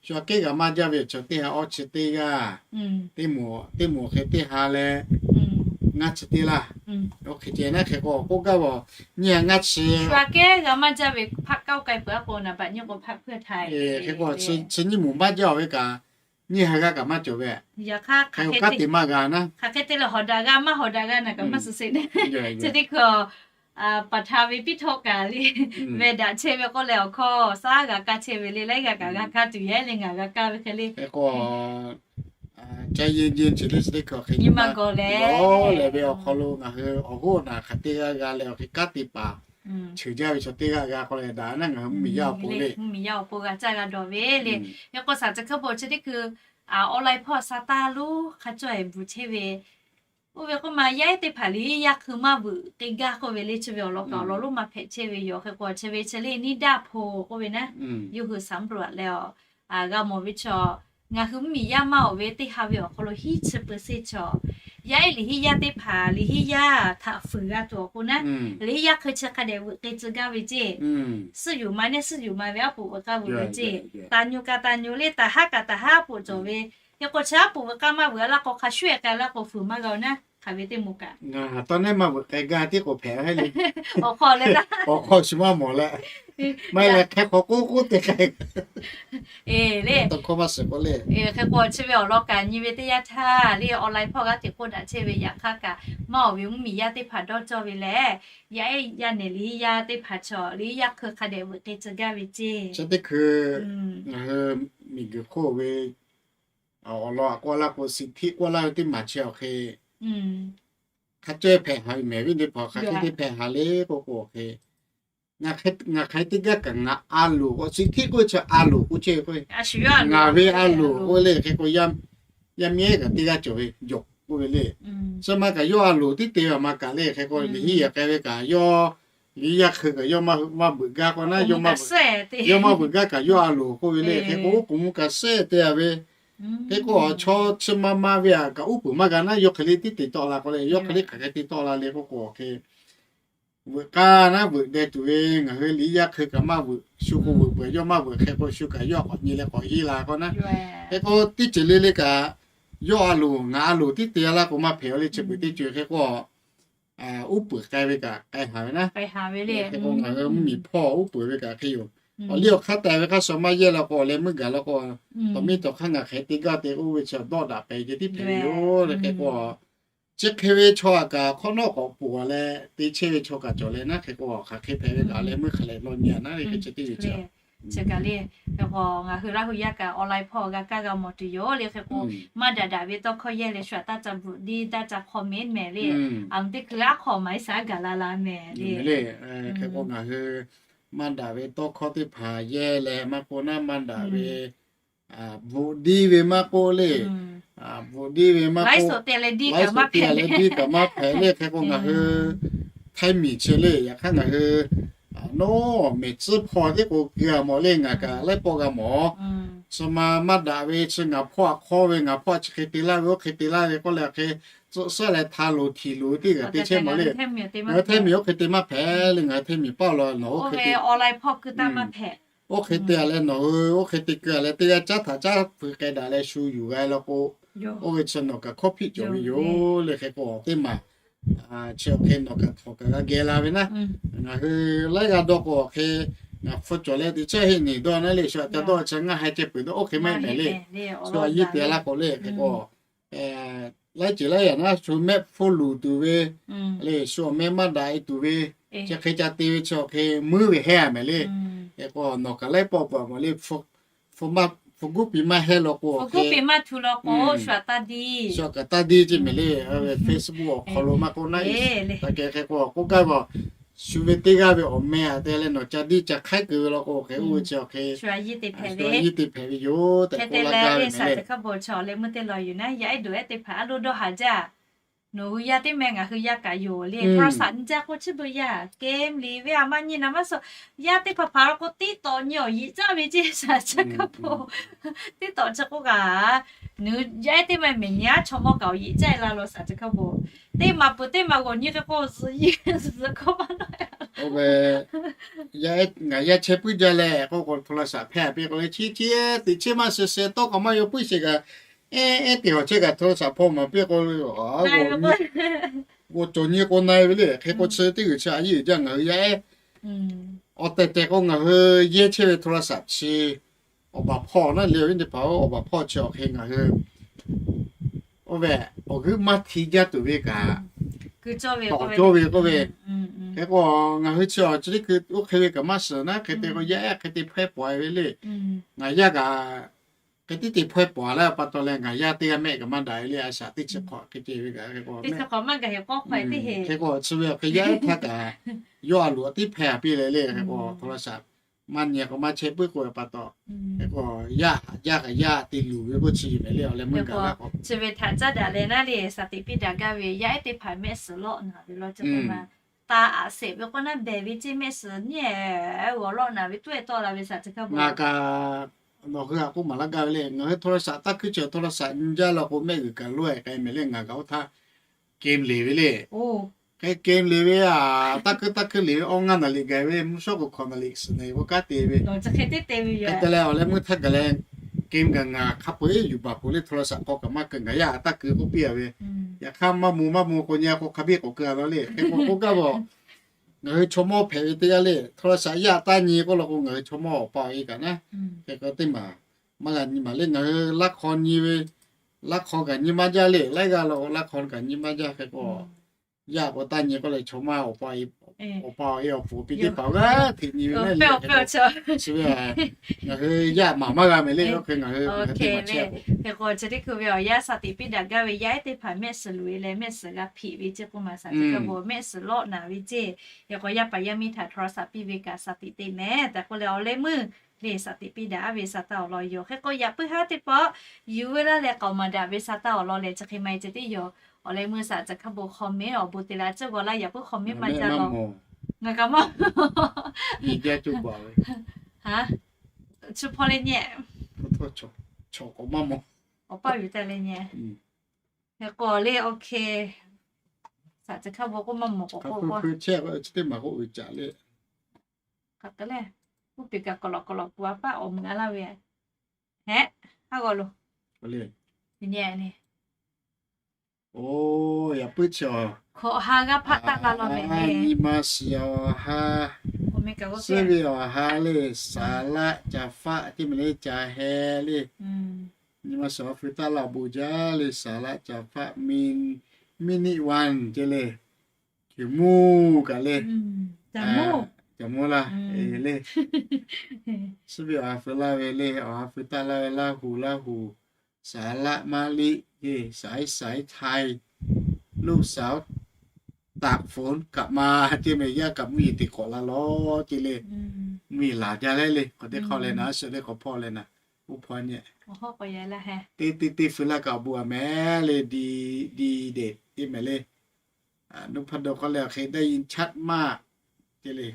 shu aꞈ kehˉ g'a maˇ jaˇ ve chaw teˇ ha awˇ chi teˇ g'aˇ, teˇ moˍ teˇ moˍ awˬ hk'e teˇ ha leh ngaˇ chi teˇ laˇ. Oˇ hk'e ceh naˉ hk'e k'o k'oˆ gaˇ ve nyiˇ ha ngaˇ chi shu aꞈ kehˉ g'a maˇ jaˇ ve hpaˆ kaoˇ k'ai peuˬ aˉ k'o naˍ baꞈ nyiˇ k'o hpaˆ hpeuˇ htaꞈ hk'e k'o chi nyiˇ moˍ maˇ jaˇ awˬ ve kaꞈ nyiˇ ha g'aˇ kaꞈ maˇ cawˬ ve. Yaꞈ hk'aˇ hk'aˬ hk'e te maˇ g'a naˉ, hk'aˬ hk'e te leh hawˍ daꞈ g'a maˇ hawˍ daꞈ g'a naˬ kaꞈ maˇ suh sheˍ naˉ. Chi teˇ hkui ประธาน ve piˇ htawˆ kaꞈ le ve daꞈ chehˇ ve k'oˆ leh awˬ hkawˇ shaˉ g'a kaˇ chehˇ ve le, laiˉ g'aˇ kaꞈ g'a kaˇ tuˬ yehˉ le ngaˬ g'a kaˇ ve hk'e le. Ca ye je chi teˇ hkui hk'e nyi ma gawˬ leh leh ve awˬ hk'aw lo ngaˬ hui awˬ g'oˇ naˬ hk'aˬ teˇ g'aˇ g'a leh awˬ hk'e kanˉ te paˍ cheuˬ jaˇ ve chaw teˇ g'aˇ g'a k'o leh daꞈ naˉ ngaˬ hui mvuhˇmiˬ yaˇ awˬ pon le, mvuhˇmiˬ yaˇ awˬ pon g'a caˇ g'a dawˬ ve le. Yaꞈ k'o saˍ ceˬ hk'e bon chi teˇ hkui online hpawˇ sha taˇ lonˉ hk'a cawˇ e bvuhˬ chehˇ ve oˇ ve k'oˆ ma yaˇ ehˉ teˇ hpaˍ liꞈ yaˇ hkui maˇ veuꞈ k'e gaˇ k'oˆ ve le. Chi ve awˬ lawn kaꞈ awˬ lawn lonˉ maˇ hpehꞈ chehˇ ve yoˬ. Hk'e k'o chi ve chi le นิดาโพล k'oˆ ve naˉ, yawˇ hui สำรวจ leh a g'a mawˬ ve chaw ngaˬ hui mvuhˇmiˬ yaˇ maˇ awˬ ve teˇ ha ve awˬ hk'aw lo hiˉ chi เปอร์เซ็นต์ chaw yaˇ ehˉ liꞈ hiˉ yaˇ teˇ hpaˍ liꞈ hiˉ yaˇ htaꞈ fuiˍ g'a tuˬ awˬ pon naˉ, liꞈ hiˉ yaˇ hkui chi hk'a dehꞈ veuꞈ k'e tcuh gaˇ ve ceˇ. Suhˆ yuˬ ma nehˉ suhˆ yuˬ ma ve aˉ poꞈ veuꞈ k'aˇ veuꞈ ve ceˇ. Taˍ nyu ka taˍ nyu le taˍ haˉ kaꞈ taˍ haˉ aˉ poꞈ cawˬ ve. Hk'e k'o chi aˉ poꞈ veuꞈ k'aˇ maˇ veuꞈ a laˇ k'o hk'a shuˉ e k'ai laˇ k'o fuiˍ maˇ g'a naˉ hk'aˬ ve teˇ moˍ kaꞈ. Ngaˬ tawˇ nehˉ maˇ veuꞈ k'ai gaˇ tiˉ k'o hpehꞈ heˉ le. Awˬ hk'aw le, awˬ hk'aw chi maˇ mawˬ leh maˇ heˆ leh hk'e k'awꞈ k'oˆ k'oˆ te k'ai le. Tawˇ hkawˇ maˇ shiˍ k'oˆ le. Hk'e k'o chi ve awˬ lawn kaꞈ nyi ve teˇ yanˇ htaˇ le online hpawˇ g'aˇ hteꞈ k'oˆ daꞈ chehˇ ve yaꞈ hk'aˇ kaꞈ maˇ awˬ ve mvuhˇmiˬ yaˇ teˇ hpaˍ dawˇ cawˇ ve lehˬ, yaˇ ehˉ yaˇ nehˬ liꞈ hiˉ yaˇ teˇ hpaˍ chaw liꞈ hiˉ yaˇ hkui hk'a dehꞈ veuꞈ k'e tcuh gaˇ ve ceˇ. Chi teˇ hkui ngaˬ hui miˬguiˬ hk'oˆ ve awˬ lawn aꞈ k'oˆ laˇ k'o สิทธิ k'oˆ laˇ ve teˇ maˬ chi awˬ hk'e hk'a cawˇ hpehꞈ haˍ ve mehˍ ve teˇ hpaˍ hk'aˬ hk'e te hpehꞈ haˍ le k'oˆ k'o hk'e ngaˬ hk'aˬ hk'e teˇ gaˇ kaꞈ ngaˬ a loˍ k'o สิทธิ k'oˆ ve chi a loˍ k'oˆ chehˇ ve k'o, ngaˬ ve a loˍ k'oˆ le. Hk'e k'o yaˇ miˇ ehˉ kaꞈ teˇ g'aˇ cawˬ ve yawˬ k'oˆ ve le. Chi ma kaꞈ yawˇ a loˍ tiˉ te a ma kaꞈ le. Hk'e k'o liꞈ hiˉ yaꞈ k'ai ve kaꞈ yawˇ, liꞈ yaˇ hk'eu kaꞈ yawˇ maˇ beuꞈ gaˇ k'o naˉ, yawˇ maˇ beuꞈ gaˇ kaꞈ yawˇ a loˍ k'oˆ ve le. Hk'e k'o oˉ k'oˍ mvuh kaꞈ shehˆ te a ve. Hk'e k'o chaw chi ma ma ve aꞈ kaꞈ uˉ peunˍ maˇ g'a naˉ, yawˇ hk'e le tiˉ te tawˆ la k'o le, yawˇ hk'e le hk'aˬ hk'e te tawˆ la le k'oˆ k'o, hk'e veuꞈ k'aˇ naˉ veuꞈ deh tuˬ ve, ngaˬ hui liꞈ yaˇ hk'eu kaꞈ maˇ veuꞈ, shu k'o veuꞈ peuˬ, yawˇ maˇ veuꞈ. Hk'e k'o shu kaꞈ yawˇ k'awꞈ nyi leh k'awꞈ hiˉ la k'o naˉ. Hk'e k'o teˇ ceuˬ le le kaꞈ yawˇ a loˍ ngaˬ a loˍ tiˉ te a laˇ k'o maˇ hpehꞈ a le. Chi beuꞈ teˇ ceuˬ hk'e k'o uˉ peunˍ k'ai ve kaꞈ k'ai haˍ ve naˉ. Hk'e k'o ngaˬ hui mvuhˇmiˬ hpawˇ uˉ peunˍ ve kaꞈ hk'e yoˬ. Awˬ liˇ awˬ hk'aˇ taˍ ve hk'a shuˍ maˇ yehˇ la k'o awˬ leh meuˇ gaˬ la k'o, tawˍ miˇ tawˍ hk'aˇ ngaˬ hk'e te gaˇ te k'oˆ ve chi dawˇ daꞈ pehˍ ceh tiˉ hpehꞈ ve yoˬ le. Hk'e k'o chi hk'e ve chaw aꞈ kaꞈ hk'awꞈ nawˉ k'awꞈ poˬ a leh te chehˇ ve chaw kaꞈ cawˬ leh naˉ. Hk'e k'o hk'aˬ hk'e hpehꞈ ve kaꞈ leh meuˇ hk'e leh law nyi a naˉ le. Hk'e chi teˇ ceuˬ chi Chi kaꞈ le, hk'e k'o ngaˬ hui Laˇ hu yaˇ kaꞈ online hpawˇ g'a kaˇ g'a mawˬ tuˬ yoˬ le. Hk'e k'o maˇ daꞈ daꞈ ve tawˇ hkawˇ yehˇ leh shu aꞈ taˇ ca bvuhꞈ diˇ taˇ ca comment mehˍ le. Aˬ teˇ hkui aˉ hk'aw maˍ iˉ shaˍ gaˬ la la mehˍ le. Hk'e k'o ngaˬ hui maˇ daꞈ ve tawˇ hkawˇ teˇ hpaˍ yehˇ leh maˇ k'oˆ naˉ maˇ daꞈ ve bvuhꞈ diˇ ve maˇ k'oˆ le. Bvuhꞈ diˇ ve maˇ k'oˆ, laiˉ suhˍ te leh diˇ kaꞈ maˇ hpehꞈ le. Hk'e k'o ngaˬ hui Htaiˇ miˬ chi le. Yaꞈ hk'aˇ ngaˬ hui nawˉ mehˬ tcuhˉ hpawˇ teˇ k'o keu a mawˬ le. Ngaˬ kaꞈ laiˉ pawˆ g'a mawˬ. Chi ma maˇ daꞈ ve chi ngaˬ hpawˇ aꞈ hk'awˇ ve, ngaˬ hpawˇ chi hk'e te laˇ ve, oˇ hk'e te laˇ ve k'oˆ leh hk'e tcuhˆ suhˉ leh hta loˍ htiˍ loˍ teˇ g'aˇ te chehˇ mawˬ le. Ngaˬ hui Htaiˇ miˬ oˇ hk'e te maˇ hpehꞈ le. Ngaˬ hui Htaiˇ miˬ paˇ la nawˬ hui oˇ hk'e te a leh nawˬ hui oˇ hk'e te keu a leh teˇ g'aˇ caˉ htaꞈ caˉ pui k'ai daꞈ leh shu yuˬ g'a law k'o, oˇ ve chi nawˬ kaꞈ hkawˇ hpiˆ cawˬ ve yoˬ le. Hk'e k'o teˇ maˬ chi awˬ hk'e nawˬ kaꞈ htawnˍ kaꞈ g'a geh la ve naˉ. Ngaˬ hui laiˉ g'aˇ dawˇ k'o awˬ hk'e ngaˬ hpu cawˬ leh teˇ chehˇ heˆ nyi dawˇ naˉ le. Shu aꞈ ca dawˇ chi ngaˇ haiˬ ceh peuˬ dawˇ oˇ hk'e maˇ heˆ mehˍ le. Shu a yiˇ te laˇ k'o le. Hk'e k'o laiˉ ceuˬ laiˉ yaꞈ naˉ shu mehˆ hpfuhˇ luˬ tuˬ ve le, shu awˬ meh maˇ daꞈ e tuˬ ve, chi hk'e ca te ve chi awˬ hk'e meuˇ ve hehˇ a mehˍ le. Hk'e k'o nawˬ kaꞈ laiˉ pawˆ peuˬ a mawˬ le. Hpu guˉ piˍ maˇ hehˇ law k'o, hpu guˉ piˍ maˇ htu law k'o, shu aꞈ taˇ diˇ, shu aꞈ kaꞈ taˇ diˇ ceˇ mehˍ le. Facebook awˬ hk'aw lo maˇ k'oˆ naˉ, taˇ kehˬ hk'e k'o k'oˆ gaˇ ve, shu ve teˇ g'aˇ ve awˬ meh aꞈ te leh nawˬ ca diˇ ca hk'aiˉ keu ve law k'o, hk'e oˇ ve chi awˬ hk'e shu a yiˇ te hpehꞈ ve yoˬ tehꞈ k'oˆ laˇ gaˇ ve mehˍ le. Chi hk'a bvuhˬ chaw awˬ leh meuˇ teˇ law yuˬ naˉ, yaˇ ehˉ duˬ ehˉ teˇ hpaˍ a loˇ dawˇ haˍ jaˇ. Nawˬ hui yaˇ teˇ meh ngaˬ hui yaˇ kaꞈ yoˬ le. Hto la shaꞈ nyi jaˇ k'o chi beuꞈ yaˇ game liꞈ ve a maˇ nyi naˍ maˇ suh. Yaˇ teˇ hpaˍ hpaˍ law k'o tiˉ tawꞈ nyi awˬ yiꞈ caˇ ve ceˇ shaˍ chi hk'a peuˬ. Tiˉ tawꞈ chi k'oˆ kaꞈ, nawˬ yaˇ ehˉ teˇ meh mehˍ nyi aˉ chaw mawˇ kaꞈ awˬ yiꞈ caˇ e la law shaˍ chi hk'a peuˬ. Teˇ maˬ peuˬ teˇ maˬ g'awˬ nyi hk'e k'o zuhꞈ yiˇ zuhꞈ k'oˆ maˇ naw. Oˇ ve, yaˇ ehˉ ngaˬ yaˇ chehˇ puiˉ jaˇ leh k'oˆ k'o hto la shaꞈ hpehˇ a piˇ k'o le, chi chi teꞈ chehˇ maˇ sheh sheh tawˇ k'awꞈ maˇ yaw puiˉ sheˍ kaꞈ, ehˉ ehˉ teˇ hawˬ chehˇ kaꞈ hto la shaꞈ hpawˇ maˍ piˇ k'o, g'awˬ cawˬ nyi k'o na e ve le. Hk'e k'o chi teˇ g'uiˬ chi a yiˇ uiˍ jaˇ ngaˬ hui yaˇ ehˉ awˬ tehˬ tehˬ k'o ngaˬ hui yehˇ chehˇ ve hto la shaꞈ chi awˬ baˬ hpawˇ naˉ le, awˬ viˉ teˇ hpaˍ-oˬ, awˬ baˬ hpawˇ chi awˬ hk'e ngaˬ hui oˇ ve awˬ g'euˆ maˇ hti jaˇ tuˬ ve kaꞈ, tawˍ cawˇ ve k'oˆ ve. Hk'e k'o ngaˬ hui chi awˬ chi teˇ hkui oˇ hk'e ve kaꞈ maˇ shiˍ naˉ, hk'e te k'o yaˇ ehˉ hk'e te hpawehˇ pawˍ e ve le. Ngaˬ yaˇ kaꞈ hk'e tiˉ te hpawehˇ pawˍ a laˇ pa taw leh ngaˬ yaˇ teˇ g'aˇ mehˆ kaꞈ maˇ daꞈ e le. A shaꞈ teˇ chi hk'awꞈ hk'e ceh ve kaꞈ hk'e k'o, hk'e k'o chi ve awˬ hk'e yaˇ ehˉ htaˇ kaꞈ yawˇ a loˍ tiˉ hpehˇ a piˇ leh le. Hk'e k'o hto la shaꞈ maˇ nyi k'o maˇ chehˇ puiˉ k'oˆ ve pa taw, hk'e k'o yaˇ haꞈ jaˇ kaꞈ yaˇ te luˬ ve k'oˆ chi yoˬ mehˍ le. Awˬ leh meuˇ gaˬ la k'o, chi ve htaꞈ caˉ daꞈ leh naˉ le, shaˍ tiꞈ piˇ daꞈ gaˇ ve yaˇ ehˉ teˇ hpaˍ mehˆ suhˍ lawˆ naˍ ve law chi k'o ma, taˍ aꞈ sheˍ ve k'o naˉ behˬ ve ceˇ mehˆ suhˍ nyi g'awˬ lawˆ naˍ ve tuˉ e tawˆ la ve shaꞈ chi hk'a peuˬ. Ngaˬ kaꞈ nawˬ hui a k'oˆ maˍ laˇ gaˇ ve le. Ngaˬ hui hto la shaꞈ taˇ hkuiˉ chi hto la shaꞈ nyi jaˇ law k'o mehˆ g'uiˬ kaꞈ loˇ e k'ai mehˍ le. Ngaˬ kaꞈ oˇ htaˇ game liꞈ ve le. Hk'e game liꞈ ve a, taˇ hkuiˉ taˇ hkuiˉ liꞈ ve awˇ ngaˇ naˍ liꞈ gaˬ ve, mvuhˇ shawˉ k'o hkawꞈ naˍ liꞈ suhˍ naˍ liꞈ k'o kanˉ te ve. Hk'e te leh awˬ leh meuˇ htaˇ gaˬ leh game kaꞈ ngaˬ hk'a peu-eˬ yuˬ baˬ peuˬ le. Hto la shaꞈ hk'aw kaꞈ maˇ keu, ngaˬ yaˇ taˇ keu k'oˆ piˇ a ve. Yaꞈ hk'aˇ maˇ mvuh maˇ mvuh k'o nyi k'o hk'a biˇ k'awꞈ keu a law le. Hk'e k'o k'oˆ gaˇ ve, ngaˬ hui chaw mawˇ hpehꞈ ve teˇ g'aˇ le, hto la shaꞈ yaˇ taˇ nyi k'oˆ law k'o ngaˬ hui chaw mawˇ awˬ pa awˬ e kaꞈ naˉ, hk'e k'o teˇ maˬ maˇ g'a nyi maˬ le. Ngaˬ hui laˇ hk'aw nyi ve, laˇ hk'aw kaꞈ nyi maˇ jaˇ le. Laiˉ g'aˇ law k'o laˇ hk'aw kaꞈ nyi maˇ jaˇ. Hk'e k'o yaˇ k'o taˇ nyi k'oˆ leh chaw mawˇ awˬ pa awˬ pa awˬ e awˬ pon piˇ teˇ hpaˍ g'aˇ hteꞈ nyi ve le. Ngaˬ hui yaˇ maˍ maˇ g'a mehˍ le. Oˇ hk'e ngaˬ hui hk'e k'o chi teˇ hkui ve awˬ yaˇ shaˍ tiꞈ piˇ daꞈ gaˇ ve yaˇ ehˉ teˇ hpaˍ mehˆ suhˍ loꞈ e leh mehˆ suhˍ g'a hpiꞈ ve ceˇ k'oˆ ma shaˍ chi hk'a peuˬ mehˆ suhˍ lawˆ naˍ ve ceˇ. Hk'e k'o yaˇ paˍ yaˇ miˇ htaꞈ hto la shaꞈ piˇ ve kaꞈ shaˍ tiꞈ te mehˍ tehꞈ k'oˆ leh awˬ leh meuˇ le, saˍ tiꞈ piˇ daꞈ aˉ ve saˍ taˇ awˬ lawn yoˬ. Hk'e k'o yaꞈ puiˉ haˉ teˇ pawˆ yuˬ ve laˇ leh k'aoˍ maˍ daꞈ ve saˍ taˇ awˬ lawn lehˬ, chi hk'e maˇ heˆ ceh tiˉ yoˬ. Awˬ leh meuˇ saˍ tcuh hkaˇ bon hk'aw mehˉ awˬ bon te la ceuˇ g'aw laˇ, yaꞈ puiˉ hk'aw mehˉ maˇ jaˇ law. Ngaˬ kaꞈ maˇ, ha, chi hpawˇ leh nyeh, awˬ paˇ yuˬ taˍ leh nyeh. Hk'e k'o le, OK, saˍ tcuh hkaˇ bon k'oˆ maˇ mawˬ k'o k'o, chi teˇ maˬ k'oˆ uiˍ caꞈ le. Hk'aˬ hk'e le, uˉ peˬ kaꞈ k'awꞈ lawꞈ k'awꞈ lawꞈ kuˬ a paˆ awˬ meuꞈ a laˇ ve, heˆ, haˉ g'aw lo, oˬ, yaꞈ puiˉ chi awˬ, hkawꞈ ha g'aˇ hpaˆ taˆ la law mehˍ le. Nyi ma shiˍ awˬ ha, suhˉ ve awˬ ha le, saˍ laˆ caˍ faˆ teˇ mehˍ le, caˍ heh le. Nyi ma shiˍ awˬ ha feu taˆ laˇ awˬ bon jaˇ le, saˍ laˆ caˍ faˆ, minute one ceh le. Cuˬ muˇ kaꞈ le, caˬ muˇ laˇ le. Suhˉ ve awˬ ha feu laˇ ve le, awˬ ha feu taˆ laˇ ve Laˇ huˍ, Laˇ huˍ, saˍ laˆ maˇ liˆ le, saiˉ saiˉ htaiˇ, ลูกสาวตากฝน กลับมา ceh mehˍ, yaˇ kaꞈ mvuhˇ yeˬ teꞈ k'awꞈ la law ceh le. Mvuhˇ yeˬ laˬ jaˇ leh le, k'awꞈ teˇ hk'awꞈ leh naˍ, suhˆ leh k'awꞈ hpawˇ leh naˍ, uˉ hpawˇ nyeh, teˇ teˇ teˇ feu laˇ kaꞈ awˬ bon a mehˍ le, di, di de ceh mehˍ le. Nuˇ hpaˇ dawˇ k'aw leh awˬ hk'e ได้ยินชัดมาก ceh le.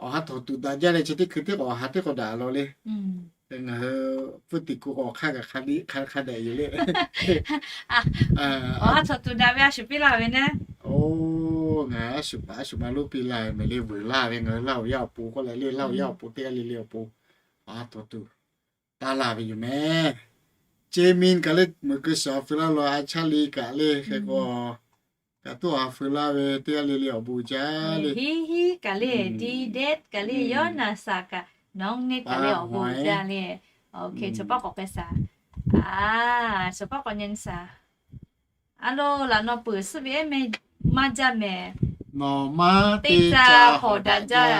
Awˬ ha htawnˍ tuˬ daꞈ jaˇ leh chi teˇ hkui teˇ k'awꞈ awˬ ha teˇ k'awꞈ daꞈ law le. Ngaˬ hui pfuhˇ tiꞈ ku k'awꞈ hk'a kaꞈ hk'a dehꞈ yoˬ le. Awˬ ha htawnˍ tuˬ daꞈ ve a shuˍ piˇ laˇ ve naˉ. Oˬ, ngaˬ a shuˍ paˍ a shuˍ ma lonˉ piˇ laˇ ve mehˍ le, vuiˬ laˇ ve ngaˬ hui Laˇ huˍ yaˇ awˬ pon k'oˆ leh le, Laˇ huˍ yaˇ awˬ pon teˇ g'aˇ le le awˬ pon awˬ ha htawnˍ tuˬ taˇ laˇ ve yoˬ mehˍ. Ceh min kaꞈ le, meuꞈ keu shiˍ awˬ ha feu laˇ law a chaˇ le kaꞈ le, hk'e k'o kaꞈ tuˉ awˬ ha feu laˇ ve teˇ g'aˇ le le awˬ bon jaˇ le. Hiˉ hiˉ kaꞈ le, di dehˉ kaꞈ le, yawˇ naˍ saˍ kaꞈ, nawˬ neˇ kaꞈ le awˬ bon jaˇ le. Oˬ, hk'e chaw paˉ k'awꞈ k'ai shaˍ. A, chaw paˉ k'awꞈ nyi shaˍ. A lo, laꞈ naw peuˬ suhˉ ve ehˉ meh maˇ jaˇ mehˍ. Teˇ caˇ hawˍ daꞈ jaˇ.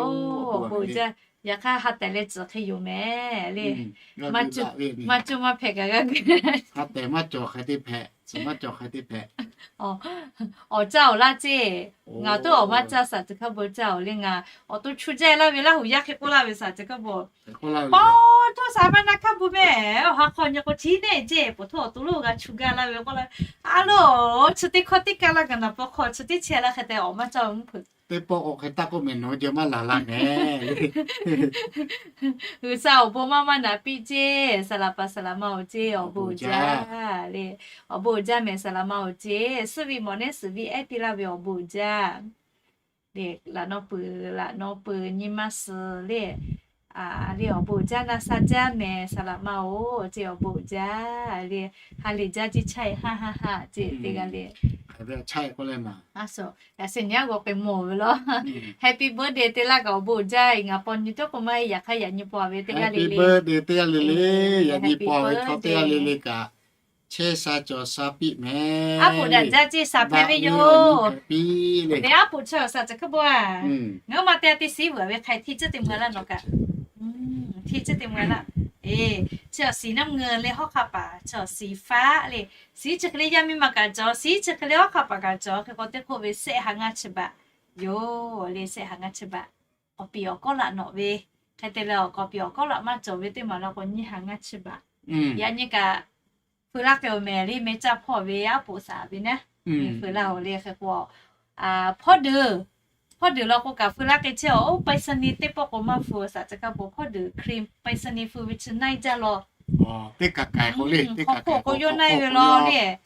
Oˬ, awˬ bon jaˇ. Yaꞈ hk'aˇ ha tehˬ leh tcuhˍ hk'e yoˬ mehˍ le. Maˇ cuˇ maˇ hpehꞈ kaꞈ g'a gu. Ha tehˬ maˇ cawˬ hk'e teˇ hpehꞈ, tcuhˍ maˇ cawˬ hk'e teˇ hpehꞈ. Awˬ caˇ awˬ laˇ ceˇ. Ngaˬ tuˉ awˬ maˇ caˇ saˍ tcuh hkaˇ bon caˇ awˬ le, ngaˬ awˬ to chu jaˇ laˇ ve Laˇ huˍ yaˇ hk'e k'oˆ laˇ ve saˍ tcuh hkaˇ bon. Paw htoˇ saˍ maˇ na hkaˇ bon mehˍ, awˬ ha hk'aw nyi k'o chi neˇ ceˇ, paw htoˇ awˬ to lo g'a chu gaˇ laˇ ve k'oˆ laˇ. A lo, chi teˇ hkawˇ teˇ kaˇ laˇ gaˬ naˍ paw hk'aw chi teˇ chehˇ laˇ hk'e te awˬ maˇ caˇ mvuhˇ hpeuꞈ. Teˇ pawˆ k'o hk'e taˇ k'oˆ mehˍ, nawˬ hui jeh maˇ laˬ laˇ mehˍ. G'uiˬsha awˬ bon maˇ maˇ naꞈ piˇ ceˇ, saˍ laꞈ pa saˍ laꞈ ma awˬ ceˇ awˬ bon jaˇ le. Awˬ bon jaˇ mehˍ saˍ laꞈ ma awˬ ceˇ, suhˉ ve mawˬ neˉ suhˍ ve ehˉ piˇ laˇ ve awˬ bon jaˇ. Laꞈ naw peuˬ, laꞈ naw peuˬ nyi ma suhˍ le. Le awˬ bon jaˇ na sha jaˇ mehˍ saˍ laꞈ ma oˬ ceˇ awˬ bon jaˇ le. Ha lehˬ jaˇ ceˇ chaˇ e ha ha ha ceˇ teˇ g'aˇ le. Yaꞈ shu nyi a g'aw k'ai mawˬ ve law. Happy birthday te laˇ kaꞈ awˬ bon jaˇ. Ngaˬ paw nyi cawˇ k'o maˇ yaꞈ hk'aˇ yaꞈ nyi paw ve teˇ g'aˇ le le. Yaꞈ nyi paw ve chaw teˇ g'aˇ le le kaꞈ chehˇ sha cawˬ sha piˇ mehˍ. Aˉ poꞈ daꞈ jaˇ ceˇ sha hpehꞈ ve yoˬ. Te aˉ poꞈ chaw saˍ tcuh hkaˇ bon a. Ngaˬ hui ma te a te siˉ vuiˬ ve hk'ai hteˇ ceuˬ te mui laˇ nawˬ kaꞈ. Hteˇ ceuˬ te mui laˇ. Chi awˬ siˍ naˉ mui le hawˉ hk'a paˍ, chi awˬ siˍ faˉ le. Siˉ chi hk'e le yaˇ miˇ ma kaꞈ cawˬ, siˉ chi hk'e le hawˉ hk'a paˍ kaꞈ cawˬ. Hk'e k'o teˇ hk'oˆ ve sehˆ ha ngaˇ chi baꞈ yoˬ le, sehˆ ha ngaˇ chi baꞈ. K'awꞈ piˍ awˬ kawˉ laꞈ nawꞈ ve, hk'e te leh awˬ k'awꞈ piˍ awˬ kawˉ laꞈ maˇ cawˬ ve teˇ maˬ la k'o nyiˇ ha ngaˇ chi baꞈ. Yaꞈ nyi kaꞈ feu laˇ k'ai-oˬ mehˍ le, meh caˇ hpawˇ ve aˉ poꞈ saˍ ve naˉ, feu laˇ-oˬ le. Hk'e k'o, hpawˇ deuˬ, hpawˇ deuˬ law k'o kaꞈ feu laˇ k'ai chehˇ-oˬ. Oˇ ไปรษณีย์ teˇ pawˆ k'o maˇ feu saˍ tcuh hkaˇ bon hpawˇ deuˬ ครีมไปรษณีย์ feu ve chi naiˇ jaˇ law. Teˇ kaꞈ k'ai k'o le, teˇ kaꞈ k'ai k'o yawˇ naiˇ ve law le.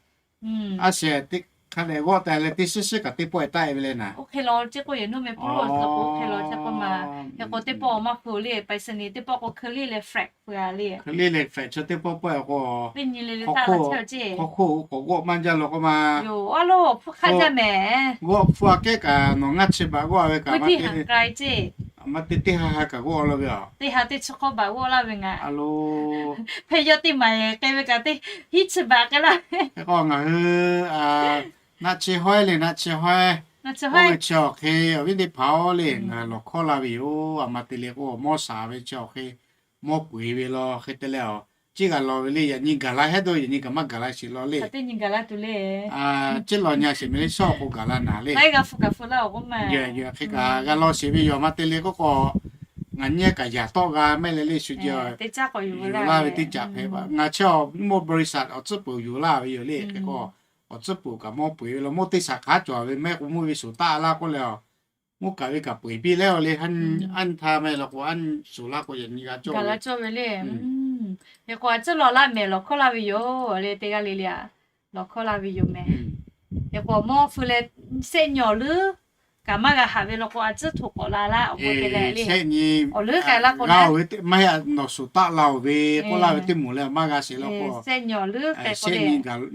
A shehˍ teˇ hk'a lehˬ g'awˆ taˍ leh teˇ shiˉ shiˉ kaꞈ teˇ pawˆ e taˆ e ve le naˍ. Oˇ hk'e law ceˇ k'o yehˬ nuˇ meh pawˇ lo hk'e k'o oˇ hk'e law ceˇ k'o ma. Hk'e k'o teˇ pawˆ maˇ feu le, ไปรษณีย์ teˇ pawˆ k'o เคอรี่ leh แฟลก feu a le. เคอรี่ leh แฟลก chaw teˇ pawˆ pawˆ e k'o, hk'aw hk'oˆ k'awꞈ g'awˆ maˇ jaˇ law k'o ma. Yoˬ, a lo hpu hk'aˇ jaˇ mehˍ. G'awˆ hpu aꞈ kehˉ kaꞈ nawˬ ngaˇ chi baꞈ g'awˆ ve kaꞈ, maˇ te teˇ ha ha kaꞈ g'awˆ law ve a. Teˇ ha teˇ chi hk'awˇ baꞈ g'awˆ laˇ ve ngaˬ. A lo, hpehꞈ yaw teˇ maˬ k'ai ve kaꞈ teˇ hiˉ chi baꞈ k'ai laˇ ve k'o ngaˬ hui naˆ chi hawehˇ le, naˆ chi hawehˇ, oˇ ve chi awˬ hk'e awˬ viˉ teˇ hpaˍ-oˬ le, ngaˬ lawˬ hkawˇ la ve yoˬ. A ma te le k'o mawˇ shaˍ ve chi awˬ hk'e mawˇ peu eˬ ve law hk'e te leh a, ciˉ g'a law ve le. Yaꞈ nyi gaˬ la hehˉ dawˇ, yaꞈ nyi kaꞈ maˇ gaˬ la sheˍ law le. Ciˉ law nyi a sheˍ mehˍ le, shawˉ k'o gaˬ la naˍ le. Hk'e kaꞈ g'a law sheˍ ve yoˬ. A ma te le k'o k'o, Ngaˬ nyi kaꞈ yaꞈ tawˆ g'a maˇ heˆ leh le shu jeh, yuˬ laˇ ve teˇ caꞈ hpehꞈ pa ngaˬ chi mawˇ บริษัท awˬ tcuhˉ peuˬ yuˬ laˇ ve yoˬ le. Hk'e k'o, awˬ tcuhˉ peuˬ kaꞈ mawˇ peu-eˬ ve la mawˇ teˇ shaˍ hk'aˉ cawˬ ve mehˆ k'o mvuhˇ ve shuˍ taˆ laˇ k'oˆ leh, mvuhˇ kaꞈ ve kaꞈ peu-eˬ piˇ leh awˬ le, anˇ htaˇ meh la k'o anˇ shuˍ laˇ k'o yaꞈ nyi g'a cawˇ ve le. Hk'e k'o a tcuhˉ lawˬ laˇ mehˍ lawˬ hkawˇ laˇ ve yoˬ le, teˇ g'aˇ le le a lawˬ hkawˇ laˇ ve yoˬ mehˍ. Hk'e k'o mawˇ feu leh sehˆ nyi awˬ leuˉ kaꞈ maˇ g'a haꞈ ve law k'o a tcuhˉ htoꞈ k'awꞈ la laˇ awˬ hk'aw te leh le, awˬ leuˉ k'ai laˇ k'o maˇ heˆ, nawˬ shuˍ taˆ la-oˬ ve k'oˆ laˇ ve teˇ moˍ leh maˇ g'a sheˍ law k'o, sehˆ nyi awˬ leuˉ k'ai k'o le,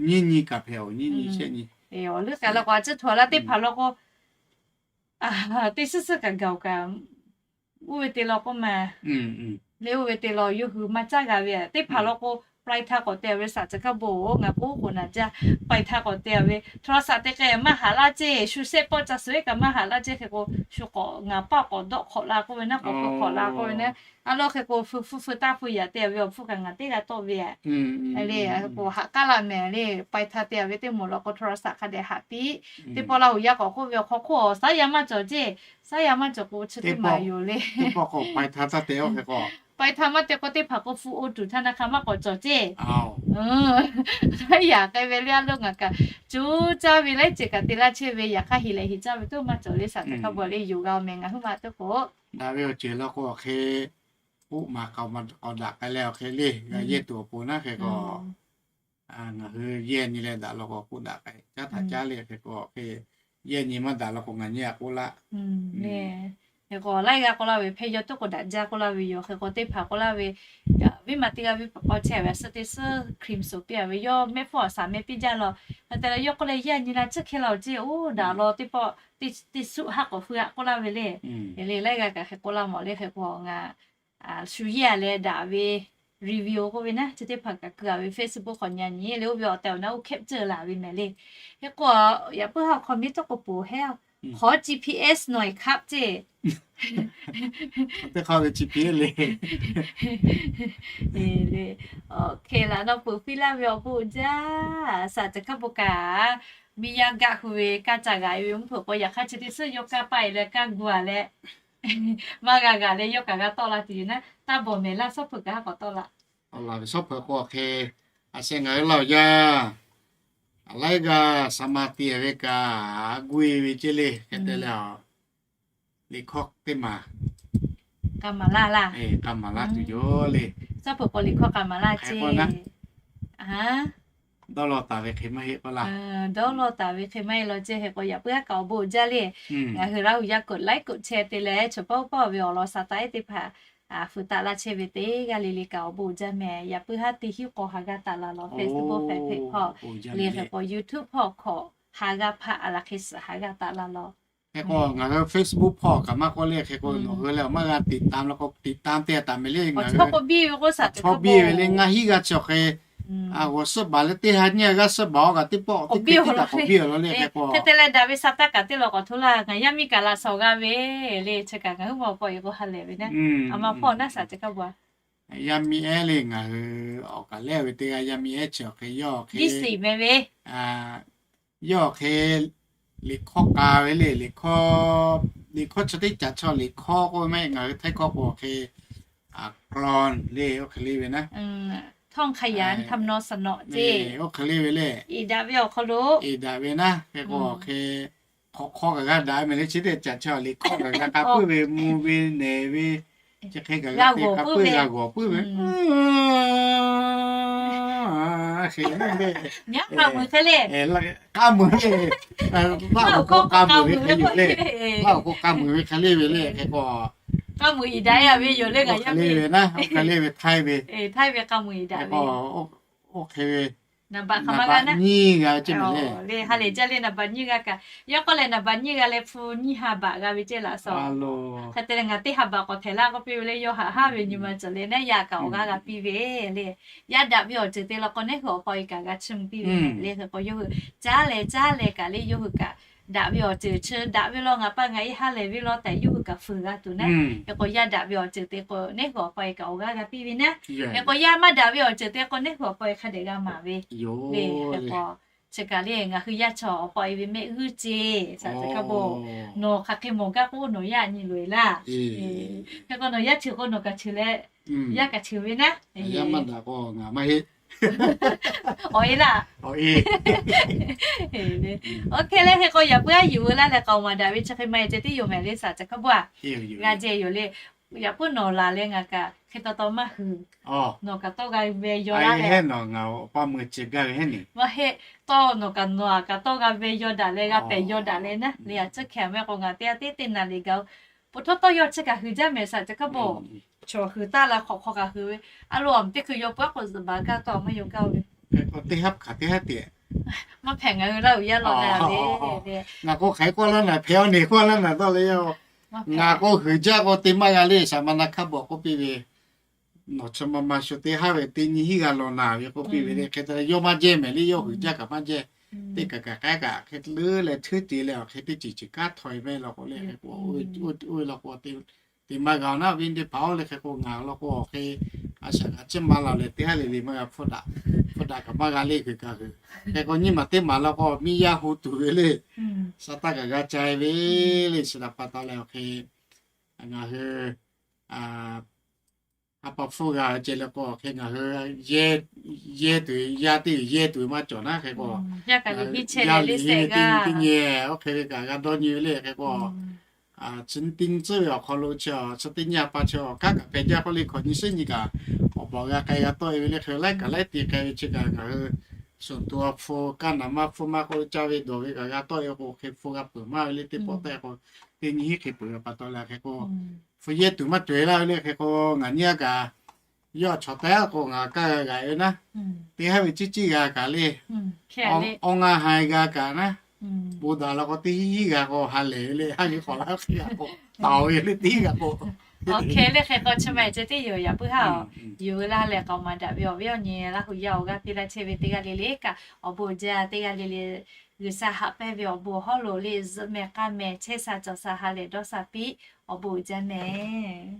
nyiˇ nyi kaꞈ hpehꞈ-oˬ, nyiˇ nyi shehˆ nyi. Awˬ leuˉ k'ai laˇ k'o a tcuhˉ htoꞈ laˇ teˇ hpaˍ law k'o, teˇ suhˉ suhˉ kaꞈ gaˬ-oˬ kaꞈ, oˇ ve te law k'oˆ ma le, oˇ ve te law yawˇ hui maˇ caˉ g'a ve teˇ hpaˍ law k'o, ปลายทาง k'awꞈ te-a ve สายการบิน ngaˬ k'oˆ k'oꞈ naˍ jaˇ, ปลายทาง k'awꞈ te-a ve โทรศัพท์ te k'ai maˇ haꞈ laˇ ceˇ, shu sehˆ pawˆ ca suh-eˬ kaꞈ maˇ haꞈ laˇ ceˇ. Hk'e k'o shu k'awꞈ ngaˬ paˇ k'awꞈ dawˆ hk'awꞈ la k'oˆ ve naˉ, k'awꞈ hk'awꞈ la k'oˆ ve naˉ, a laˇ hk'e k'o feu hpfuhˇ feu taˇ hpfuhˇ yaꞈ te-a ve awˬ hpfuhˇ kaꞈ ngaˬ teˇ g'aˇ tawˆ ve a le, k'o haꞈ k'aˉ laˇ mehˍ le, ปลายทาง te-a ve teˇ moˍ law k'o โทรศัพท์ hk'a dehꞈ haꞈ piˇ. Teˇ pawˆ Laˇ huˍ yaˇ k'awꞈ k'oˆ ve awˬ hk'aw hk'oˆ-a, สายการบิน maˇ cawˬ ceˇ, สายการบิน maˇ cawˬ k'o chi teˇ maˬ yoˬ le. ปลายทาง maˇ te k'o teˇ hpaˍ k'o ฟู โอทู ธนาคาร maˇ k'awꞈ cawˬ ceˇ. Yaꞈ k'ai ve le a lo ngaˬ kaꞈ co caˇ ve laiˉ ceuˬ kaꞈ te laˇ chehˇ ve, yaꞈ hk'aˇ heˍ leh heˍ caˇ ve tuˬ maˇ cawˬ le, สายการบิน le yoˬ g'a-oˬ mehˍ ngaˬ huiˉ ma teˇ k'o. Daꞈ ve awˬ ceuˬ law k'o awˬ hk'e k'oˆ maˍ k'awꞈ daꞈ k'ai leh awˬ hk'e le, g'a yehˇ tuˬ awˬ pon naˉ hk'e k'o ngaˬ hui yehˇ nyi leh daꞈ law k'o k'oˆ daꞈ k'ai, caˉ htaꞈ caˉ le hk'e k'o hk'e yehˇ nyi maˇ daꞈ law k'o ngaˬ nyi a k'oˆ laˇ. Hk'e k'o laiˉ g'aˇ k'oˆ laˇ ve hpehˇ yaw tuˉ k'o daꞈ jaˇ k'oˆ laˇ ve yoˬ. Hk'e k'o teˇ hpaˍ k'oˆ laˇ ve, viˉ ma teˇ g'aˇ viˉ pa k'aw chehˇ ve a suhˉ teˇ suhˉ ครีม suˍ piˇ-a ve yawˇ mehˆ hpfuhˇ awˬ shaˍ meh piˇ jaˇ law. Hk'e te leh yawˇ k'oˆ leh yehˇ nyi la tcuhˉ hkeh la-oˬ ceˇ, oˇ daꞈ law teˇ pawˆ teˇ suhˉ haˉ k'awꞈ feu haˆ k'oˆ laˇ ve le. Le laiˉ g'aˇ kaꞈ hk'e k'oˆ laˇ mawˬ le. Hk'e k'o ngaˬ shu yehˇ-a leh daꞈ ve review k'oˆ ve naˉ, chi teˇ hpaˍ kaꞈ keu-a ve Facebook hk'aw nyi nyi le, oˇ ve awˬ tehˬ awˬ na oˇ capture laˬ ve mehˍ le. Hk'e k'o yaꞈ puiˉ ha awˬ hk'aw miˇ tawˇ k'o poˬ hehˉ, ขอ จีพีเอส หน่อยครับ ceˇ. Teˇ hk'aˇ ve chi piˇ le. Hk'e laꞈ naw peuˬ piˇ laˇ ve awˬ bon jaˇ. Saˍ ceuˬ hkaˇ bon kaꞈ, miˇ yaˇ gaˆ hu ve kaˇ ca g'a-e ve mvuhˇ hpeuꞈ k'o, yaꞈ hk'aˇ chi teˇ suhˉ yawˇ kaˇ paˆ-e leh kaˇ gu-a leh, maˇ g'a g'a leh yawˇ kaꞈ g'a tawˆ la tuˬ yoˬ naˉ, taˇ bawˬ mehˍ laˇ, shawˉ hpeuꞈ kaꞈ haˉ k'awꞈ tawˆ la. Awˬ laˬ ve shawˉ hpeuꞈ k'o hk'e, a sheh ngaˬ hui laˇ-oˬ yaˇ, a laiˉ g'aˇ shaˍ ma te ve kaꞈ a gu-e ve ceˇ le. Hk'e te leh a, liꞈ hkawˇ teˇ maˬ k'a maˍ laˇ laˇ, k'a maˍ laˇ tuˬ yoˬ le. Shawˉ hpeuꞈ k'o liꞈ hkawˇ k'a maˍ laˇ ceˇ. Dawˇ law taˍ ve hk'e maˇ heˆ k'oˆ laˇ. Dawˇ law taˍ ve hk'e maˇ heˆ law ceˇ. Hk'e k'o yaꞈ puiˉ haˉ kaꞈ awˬ bon uiˍ jaˇ le. Ngaˬ hui Laˇ huˍ yaˇ กดไลค์ กดแชร์ te leh, chaw paw paw ve awˬ lawn sha taˍ-e teˇ hpaˍ fuiˍ taˍ laˇ chehˇ ve teˇ g'aˇ le le kaꞈ awˬ bon uiˍ jaˇ mehˍ. Yaꞈ puiˉ haˉ teˇ hinˉ k'aw ha g'aˇ taˍ la law, Facebook fan page hpawˇ le, hk'e k'o YouTube hpawˇ hk'awꞈ ha g'aˇ hpaˆ a laˬ hk'e suhˍ ha g'aˇ taˍ la law. Hk'e k'o ngaˬ hui Facebook hpawˇ kaꞈ maˇ k'oˆ le, hk'e k'o nawˬ hui leh awˬ maˇ g'a ติดตาม law k'o ติดตาม te taˍ mehˍ le. Ngaˬ hui chaw biˇ ve le, ngaˇ hinˉ g'a chi awˬ hk'e g'awˬ suhˆ baˬ leh teˇ ha nyiˇ g'aˇ suhˆ baˬ-o kaꞈ teˇ pawˆ teˇ hk'e te leh daꞈ ve sha taˇ kaꞈ teˇ law k'awꞈ hto laˇ. Ngaˬ yaˇ miˇ kaꞈ laꞈ shawnˍ g'a ve le, chi kaꞈ ngaˬ huiˉ ma awˬ paw e k'o ha lehˬ ve naˉ, a ma hpawˇ naˉ saˍ ceuˬ hkaˇ bon-a. Yaˇ miˇ ehˉ le, ngaˬ hui awˬ kaˬ lehˬ ve teˇ g'aˇ yaˇ miˇ ehˉ chi awˬ hk'e yawˇ hk'e, yawˇ hk'e liꞈ hkawˇ k'a ve le. Liꞈ hkawˇ, liꞈ hkawˇ chi teˇ caꞈ chaw liꞈ hkawˇ k'oˆ ve maˇ heˆ, ngaˬ hui htaiˇ hkawˇ k'o hk'e อักษร le, oˇ hk'e le ve naˉ, ท่องขยันทำนองสนอ ceˇ, oˇ hk'e le ve le. Eˍ daꞈ ve awˬ hk'aw lo eˍ daꞈ ve naˉ, hk'e k'o hk'e hk'awꞈ hk'awꞈ kaꞈ g'a daꞈ mehˍ le. Chi teˇ caꞈ chaw liꞈ hkawˇ kaꞈ g'a k'a puiˉ ve, mvuh ve, nehˬ ve, chi hk'e kaꞈ g'a te k'a puiˉ, g'a g'awˬ puiˉ ve. Hk'e le, k'a muiˬ le, Laˇ huˍ k'o k'a muiˬ ve hk'e yoˬ le. Laˇ huˍ k'o k'a muiˬ ve hk'e le ve le. Hk'e k'o k'a muiˬ eˍ daꞈ-e ve yoˬ le, ngaˬ yaˇ miˇ ve naˉ, hk'e le ve htaiˇ ve, htaiˇ ve k'a muiˬ eˍ daꞈ ve. Oˇ hk'e ve naˍ baꞈ nyiˇ g'a ceˇ mehˍ le. Ha lehˬ jaˇ le, naˍ baꞈ nyiˇ g'a kaꞈ, yaꞈ hk'aˇ lehˬ naˍ baꞈ nyiˇ g'a leh hpu nyiˇ ha baꞈ g'a ve ceˇ laꞈ shawnˍ. Hk'e te leh ngaˬ teˇ ha baꞈ k'awꞈ htehꞈ laˇ k'oˆ piˇ ve le, yawˇ haꞈ haˉ ve nyi ma cawˬ leh naˉ, yaˇ kaꞈ awˬ g'aˇ g'a piˇ ve le. Yaˇ daꞈ ve awˬ ceuˬ te law k'o neˉ hui awˬ paw e kaꞈ g'a chiˇ mvuh piˇ ve le. Hk'e k'o yawˇ hui caˉ leh caˉ leh kaꞈ le, yawˇ hui kaꞈ daꞈ ve awˬ ceuˬ chi daꞈ ve law, ngaˬ pa ngaˬ e ha lehˬ ve law tehꞈ yawˇ hui kaꞈ fuiˍ g'a tuˬ naˉ. Hk'e k'o yaˇ daꞈ ve awˬ ceuˬ te k'o neˉ hui awˬ paw e kaꞈ awˬ g'aˇ g'a piˇ ve naˉ. Hk'e k'o yaˇ maˇ daꞈ ve awˬ ceuˬ te k'o neˉ hui awˬ paw e hk'a dehꞈ g'a maˍ ve le. Hk'e k'o chi kaꞈ le ngaˬ hui yaˇ chaw awˬ pa e ve mehˆ g'uˇ ceˇ, saˍ ceˬ hkaˇ bawˬ. Nawˬ hk'aˬ hk'e mawˬ gaˇ k'oˆ nawˬ yaˇ nyi loꞈ e laˇ. Hk'e k'o nawˬ yaˇ ceuˬ k'o nawˬ kaꞈ ceuˬ leh, yaˇ kaꞈ ceuˬ ve naˉ, maˇ daꞈ k'o ngaˬ maˇ heˆ. Awˬ e laˇ. Oˇ hk'e leh hk'e k'o yaꞈ puiˉ aˉ yuˬ veu laˇ leh k'aoˍ maˍ daꞈ ve chi hk'e maˇ heˆ ceh tiˉ yoˬ mehˍ le saˍ ceˬ hkaˇ bawˬ a. G'a jehˬ yoˬ le. Yaꞈ puiˉ nawˬ laˬ leh ngaˬ kaꞈ hk'e taw taw maˇ hui. Nawˬ kaꞈ tawˇ g'a ve yaw laˇ leh, maˇ heˆ, tawˇ nawˬ kaꞈ nawˬ aꞈ kaꞈ tawˇ g'a ve yaw daꞈ leh g'a pehˬ yaw daꞈ leh naˉ le. A ciˉ hkeh a mehˆ k'o ngaˬ teˇ g'aˇ teˇ teˇ naˍ liꞈ gaˬ-o. Peuˬ htawˇ tawˇ yaw chi kaꞈ hui jaˇ mehˍ saˍ ceˬ hkaˇ bawˬ. Chaw hui taˇ la hk'awꞈ hk'aw kaꞈ hui ve, a lo awˬ teˇ hkui yaw peuˬ aˉ k'o zuhꞈ baˬ gaˇ tawˇ maˇ yaw gaˇ ve. Teˇ haˉ hkanˍ teˇ haˉ te. Maˇ hpehꞈ ngaˬ hui laˇ uiˍ yaˇ law na le. Ngaˬ k'o hk'aˬ hk'e k'oˆ laˇ naˍ hpehꞈ a neˬ k'oˆ laˇ naˍ dawˇ le yoˬ. Ngaˬ k'o huiˍ jaˇ k'o te maˇ g'a le saˍ ma na hkaˇ bawˬ k'oˆ piˇ ve. Nawˬ chi ma ma shu teˇ haˉ ve teˇ nyi hiˉ g'a law naˍ ve k'oˆ piˇ ve le. Hk'e te leh yawˇ maˇ jehˇ mehˍ le, yawˇ huiˍ jaˇ kaꞈ maˇ jehˇ. Teˇ kaꞈ kaꞈ k'aˉ kaꞈ hk'e te leuˉ leh htuˉ te leh awˬ hk'e teˇ ceuˬ ceuˬ kanˉ htawˇ e mehˆ law k'o le. Hk'e k'o oˇ ve law k'o te maˇ g'a naˉ ve teˇ hpaˍ-oˬ le. Hk'e k'o ngaˬ law k'o awˬ hk'e a shaꞈ kaꞈ ciˇ ma la leh teˇ haˉ le le maˇ g'a hpfuhˇ daꞈ, hpfuhˇ daꞈ kaꞈ maˇ g'a le. Hk'e kaꞈ hui hk'e k'o nyiˇ maˬ teˇ maˬ law k'o miˇ yaˇ hu tuˬ ve le. Sa taˇ kaꞈ g'a ca e ve le. Chi htaꞈ pa taw leh awˬ hk'e ngaˬ hui ha pa hpfuhˇ g'a ve ceh leh k'o hk'e ngaˬ hui yehˇ tuˬ, yaˇ teˇ g'uiˬ yehˇ tuˬ ve maˇ cawˬ naˉ. Hk'e k'o yaˇ liꞈ heˆ ve teˇ nyi oˇ hk'e ve kaꞈ g'a dawˇ nyi ve le. Hk'e k'o chi teˇ nyi tcuhˉ ve awˬ hk'aw lo chi, chi teˇ nyi a pa chi awˬ kanˉ kaꞈ hpehꞈ jaˇ k'oˆ le. Hk'awꞈ nyi suhˉ nyi kaꞈ awˬ bawˬ g'a k'ai g'a tawˆ e ve le. Hk'e laiˉ kaꞈ laiˉ te k'ai ve chi kaꞈ ngaˬ hui suˬ tuˬ a hpu kaˇ naˍ maˇ hpfuhˇ maˇ k'oˆ caˇ ve dawˬ ve kaꞈ g'a tawˆ e k'o hk'e hpu g'a peuˬ maˇ ve le. Teˇ pawˆ tehꞈ k'o teˇ nyi hiˉ hk'e peuˬ ve pa taw leh hk'e k'o hpu yehˇ tuˬ maˇ cawˬ e laˇ ve le. Hk'e k'o ngaˬ nyi a kaꞈ yawˇ chaw taiˉ k'o ngaˬ kaˇ g'a g'a ve naˉ, teˇ haˉ ve ciˉ ciˉ g'a kaꞈ le. Awˬ ngaˇ ha g'a kaꞈ naˉ, bon daꞈ la k'o teˇ hiˉ hiˉ g'a k'o ha lehˬ ve le. Haˉ ve k'awꞈ la hk'e g'a k'o taˍ ve le teˇ hiˉ g'a k'o. Awˬ hk'e le hk'e k'o chi ma e ceh tiˉ yoˬ. Yaꞈ puiˉ haˉ yuˬ veu laˇ leh k'aoˍ maˍ daꞈ ve awˬ viˉ awˬ nyi Laˇ huˍ yaˇ awˬ g'aˇ piˇ laˇ chehˇ ve teˇ g'aˇ le le kaꞈ awˬ bon uiˍ jaˇ. Teˇ g'aˇ le le G'uiˬsha haꞈ pehnˇ ve awˬ bon awˬ hawˉ lo le zuhꞈ mehˍ k'a mehˍ chehˇ sha cawˬ sha ha lehˬ dawˇ sha piˇ. Awˬ bon uiˍ jaˇ mehˍ.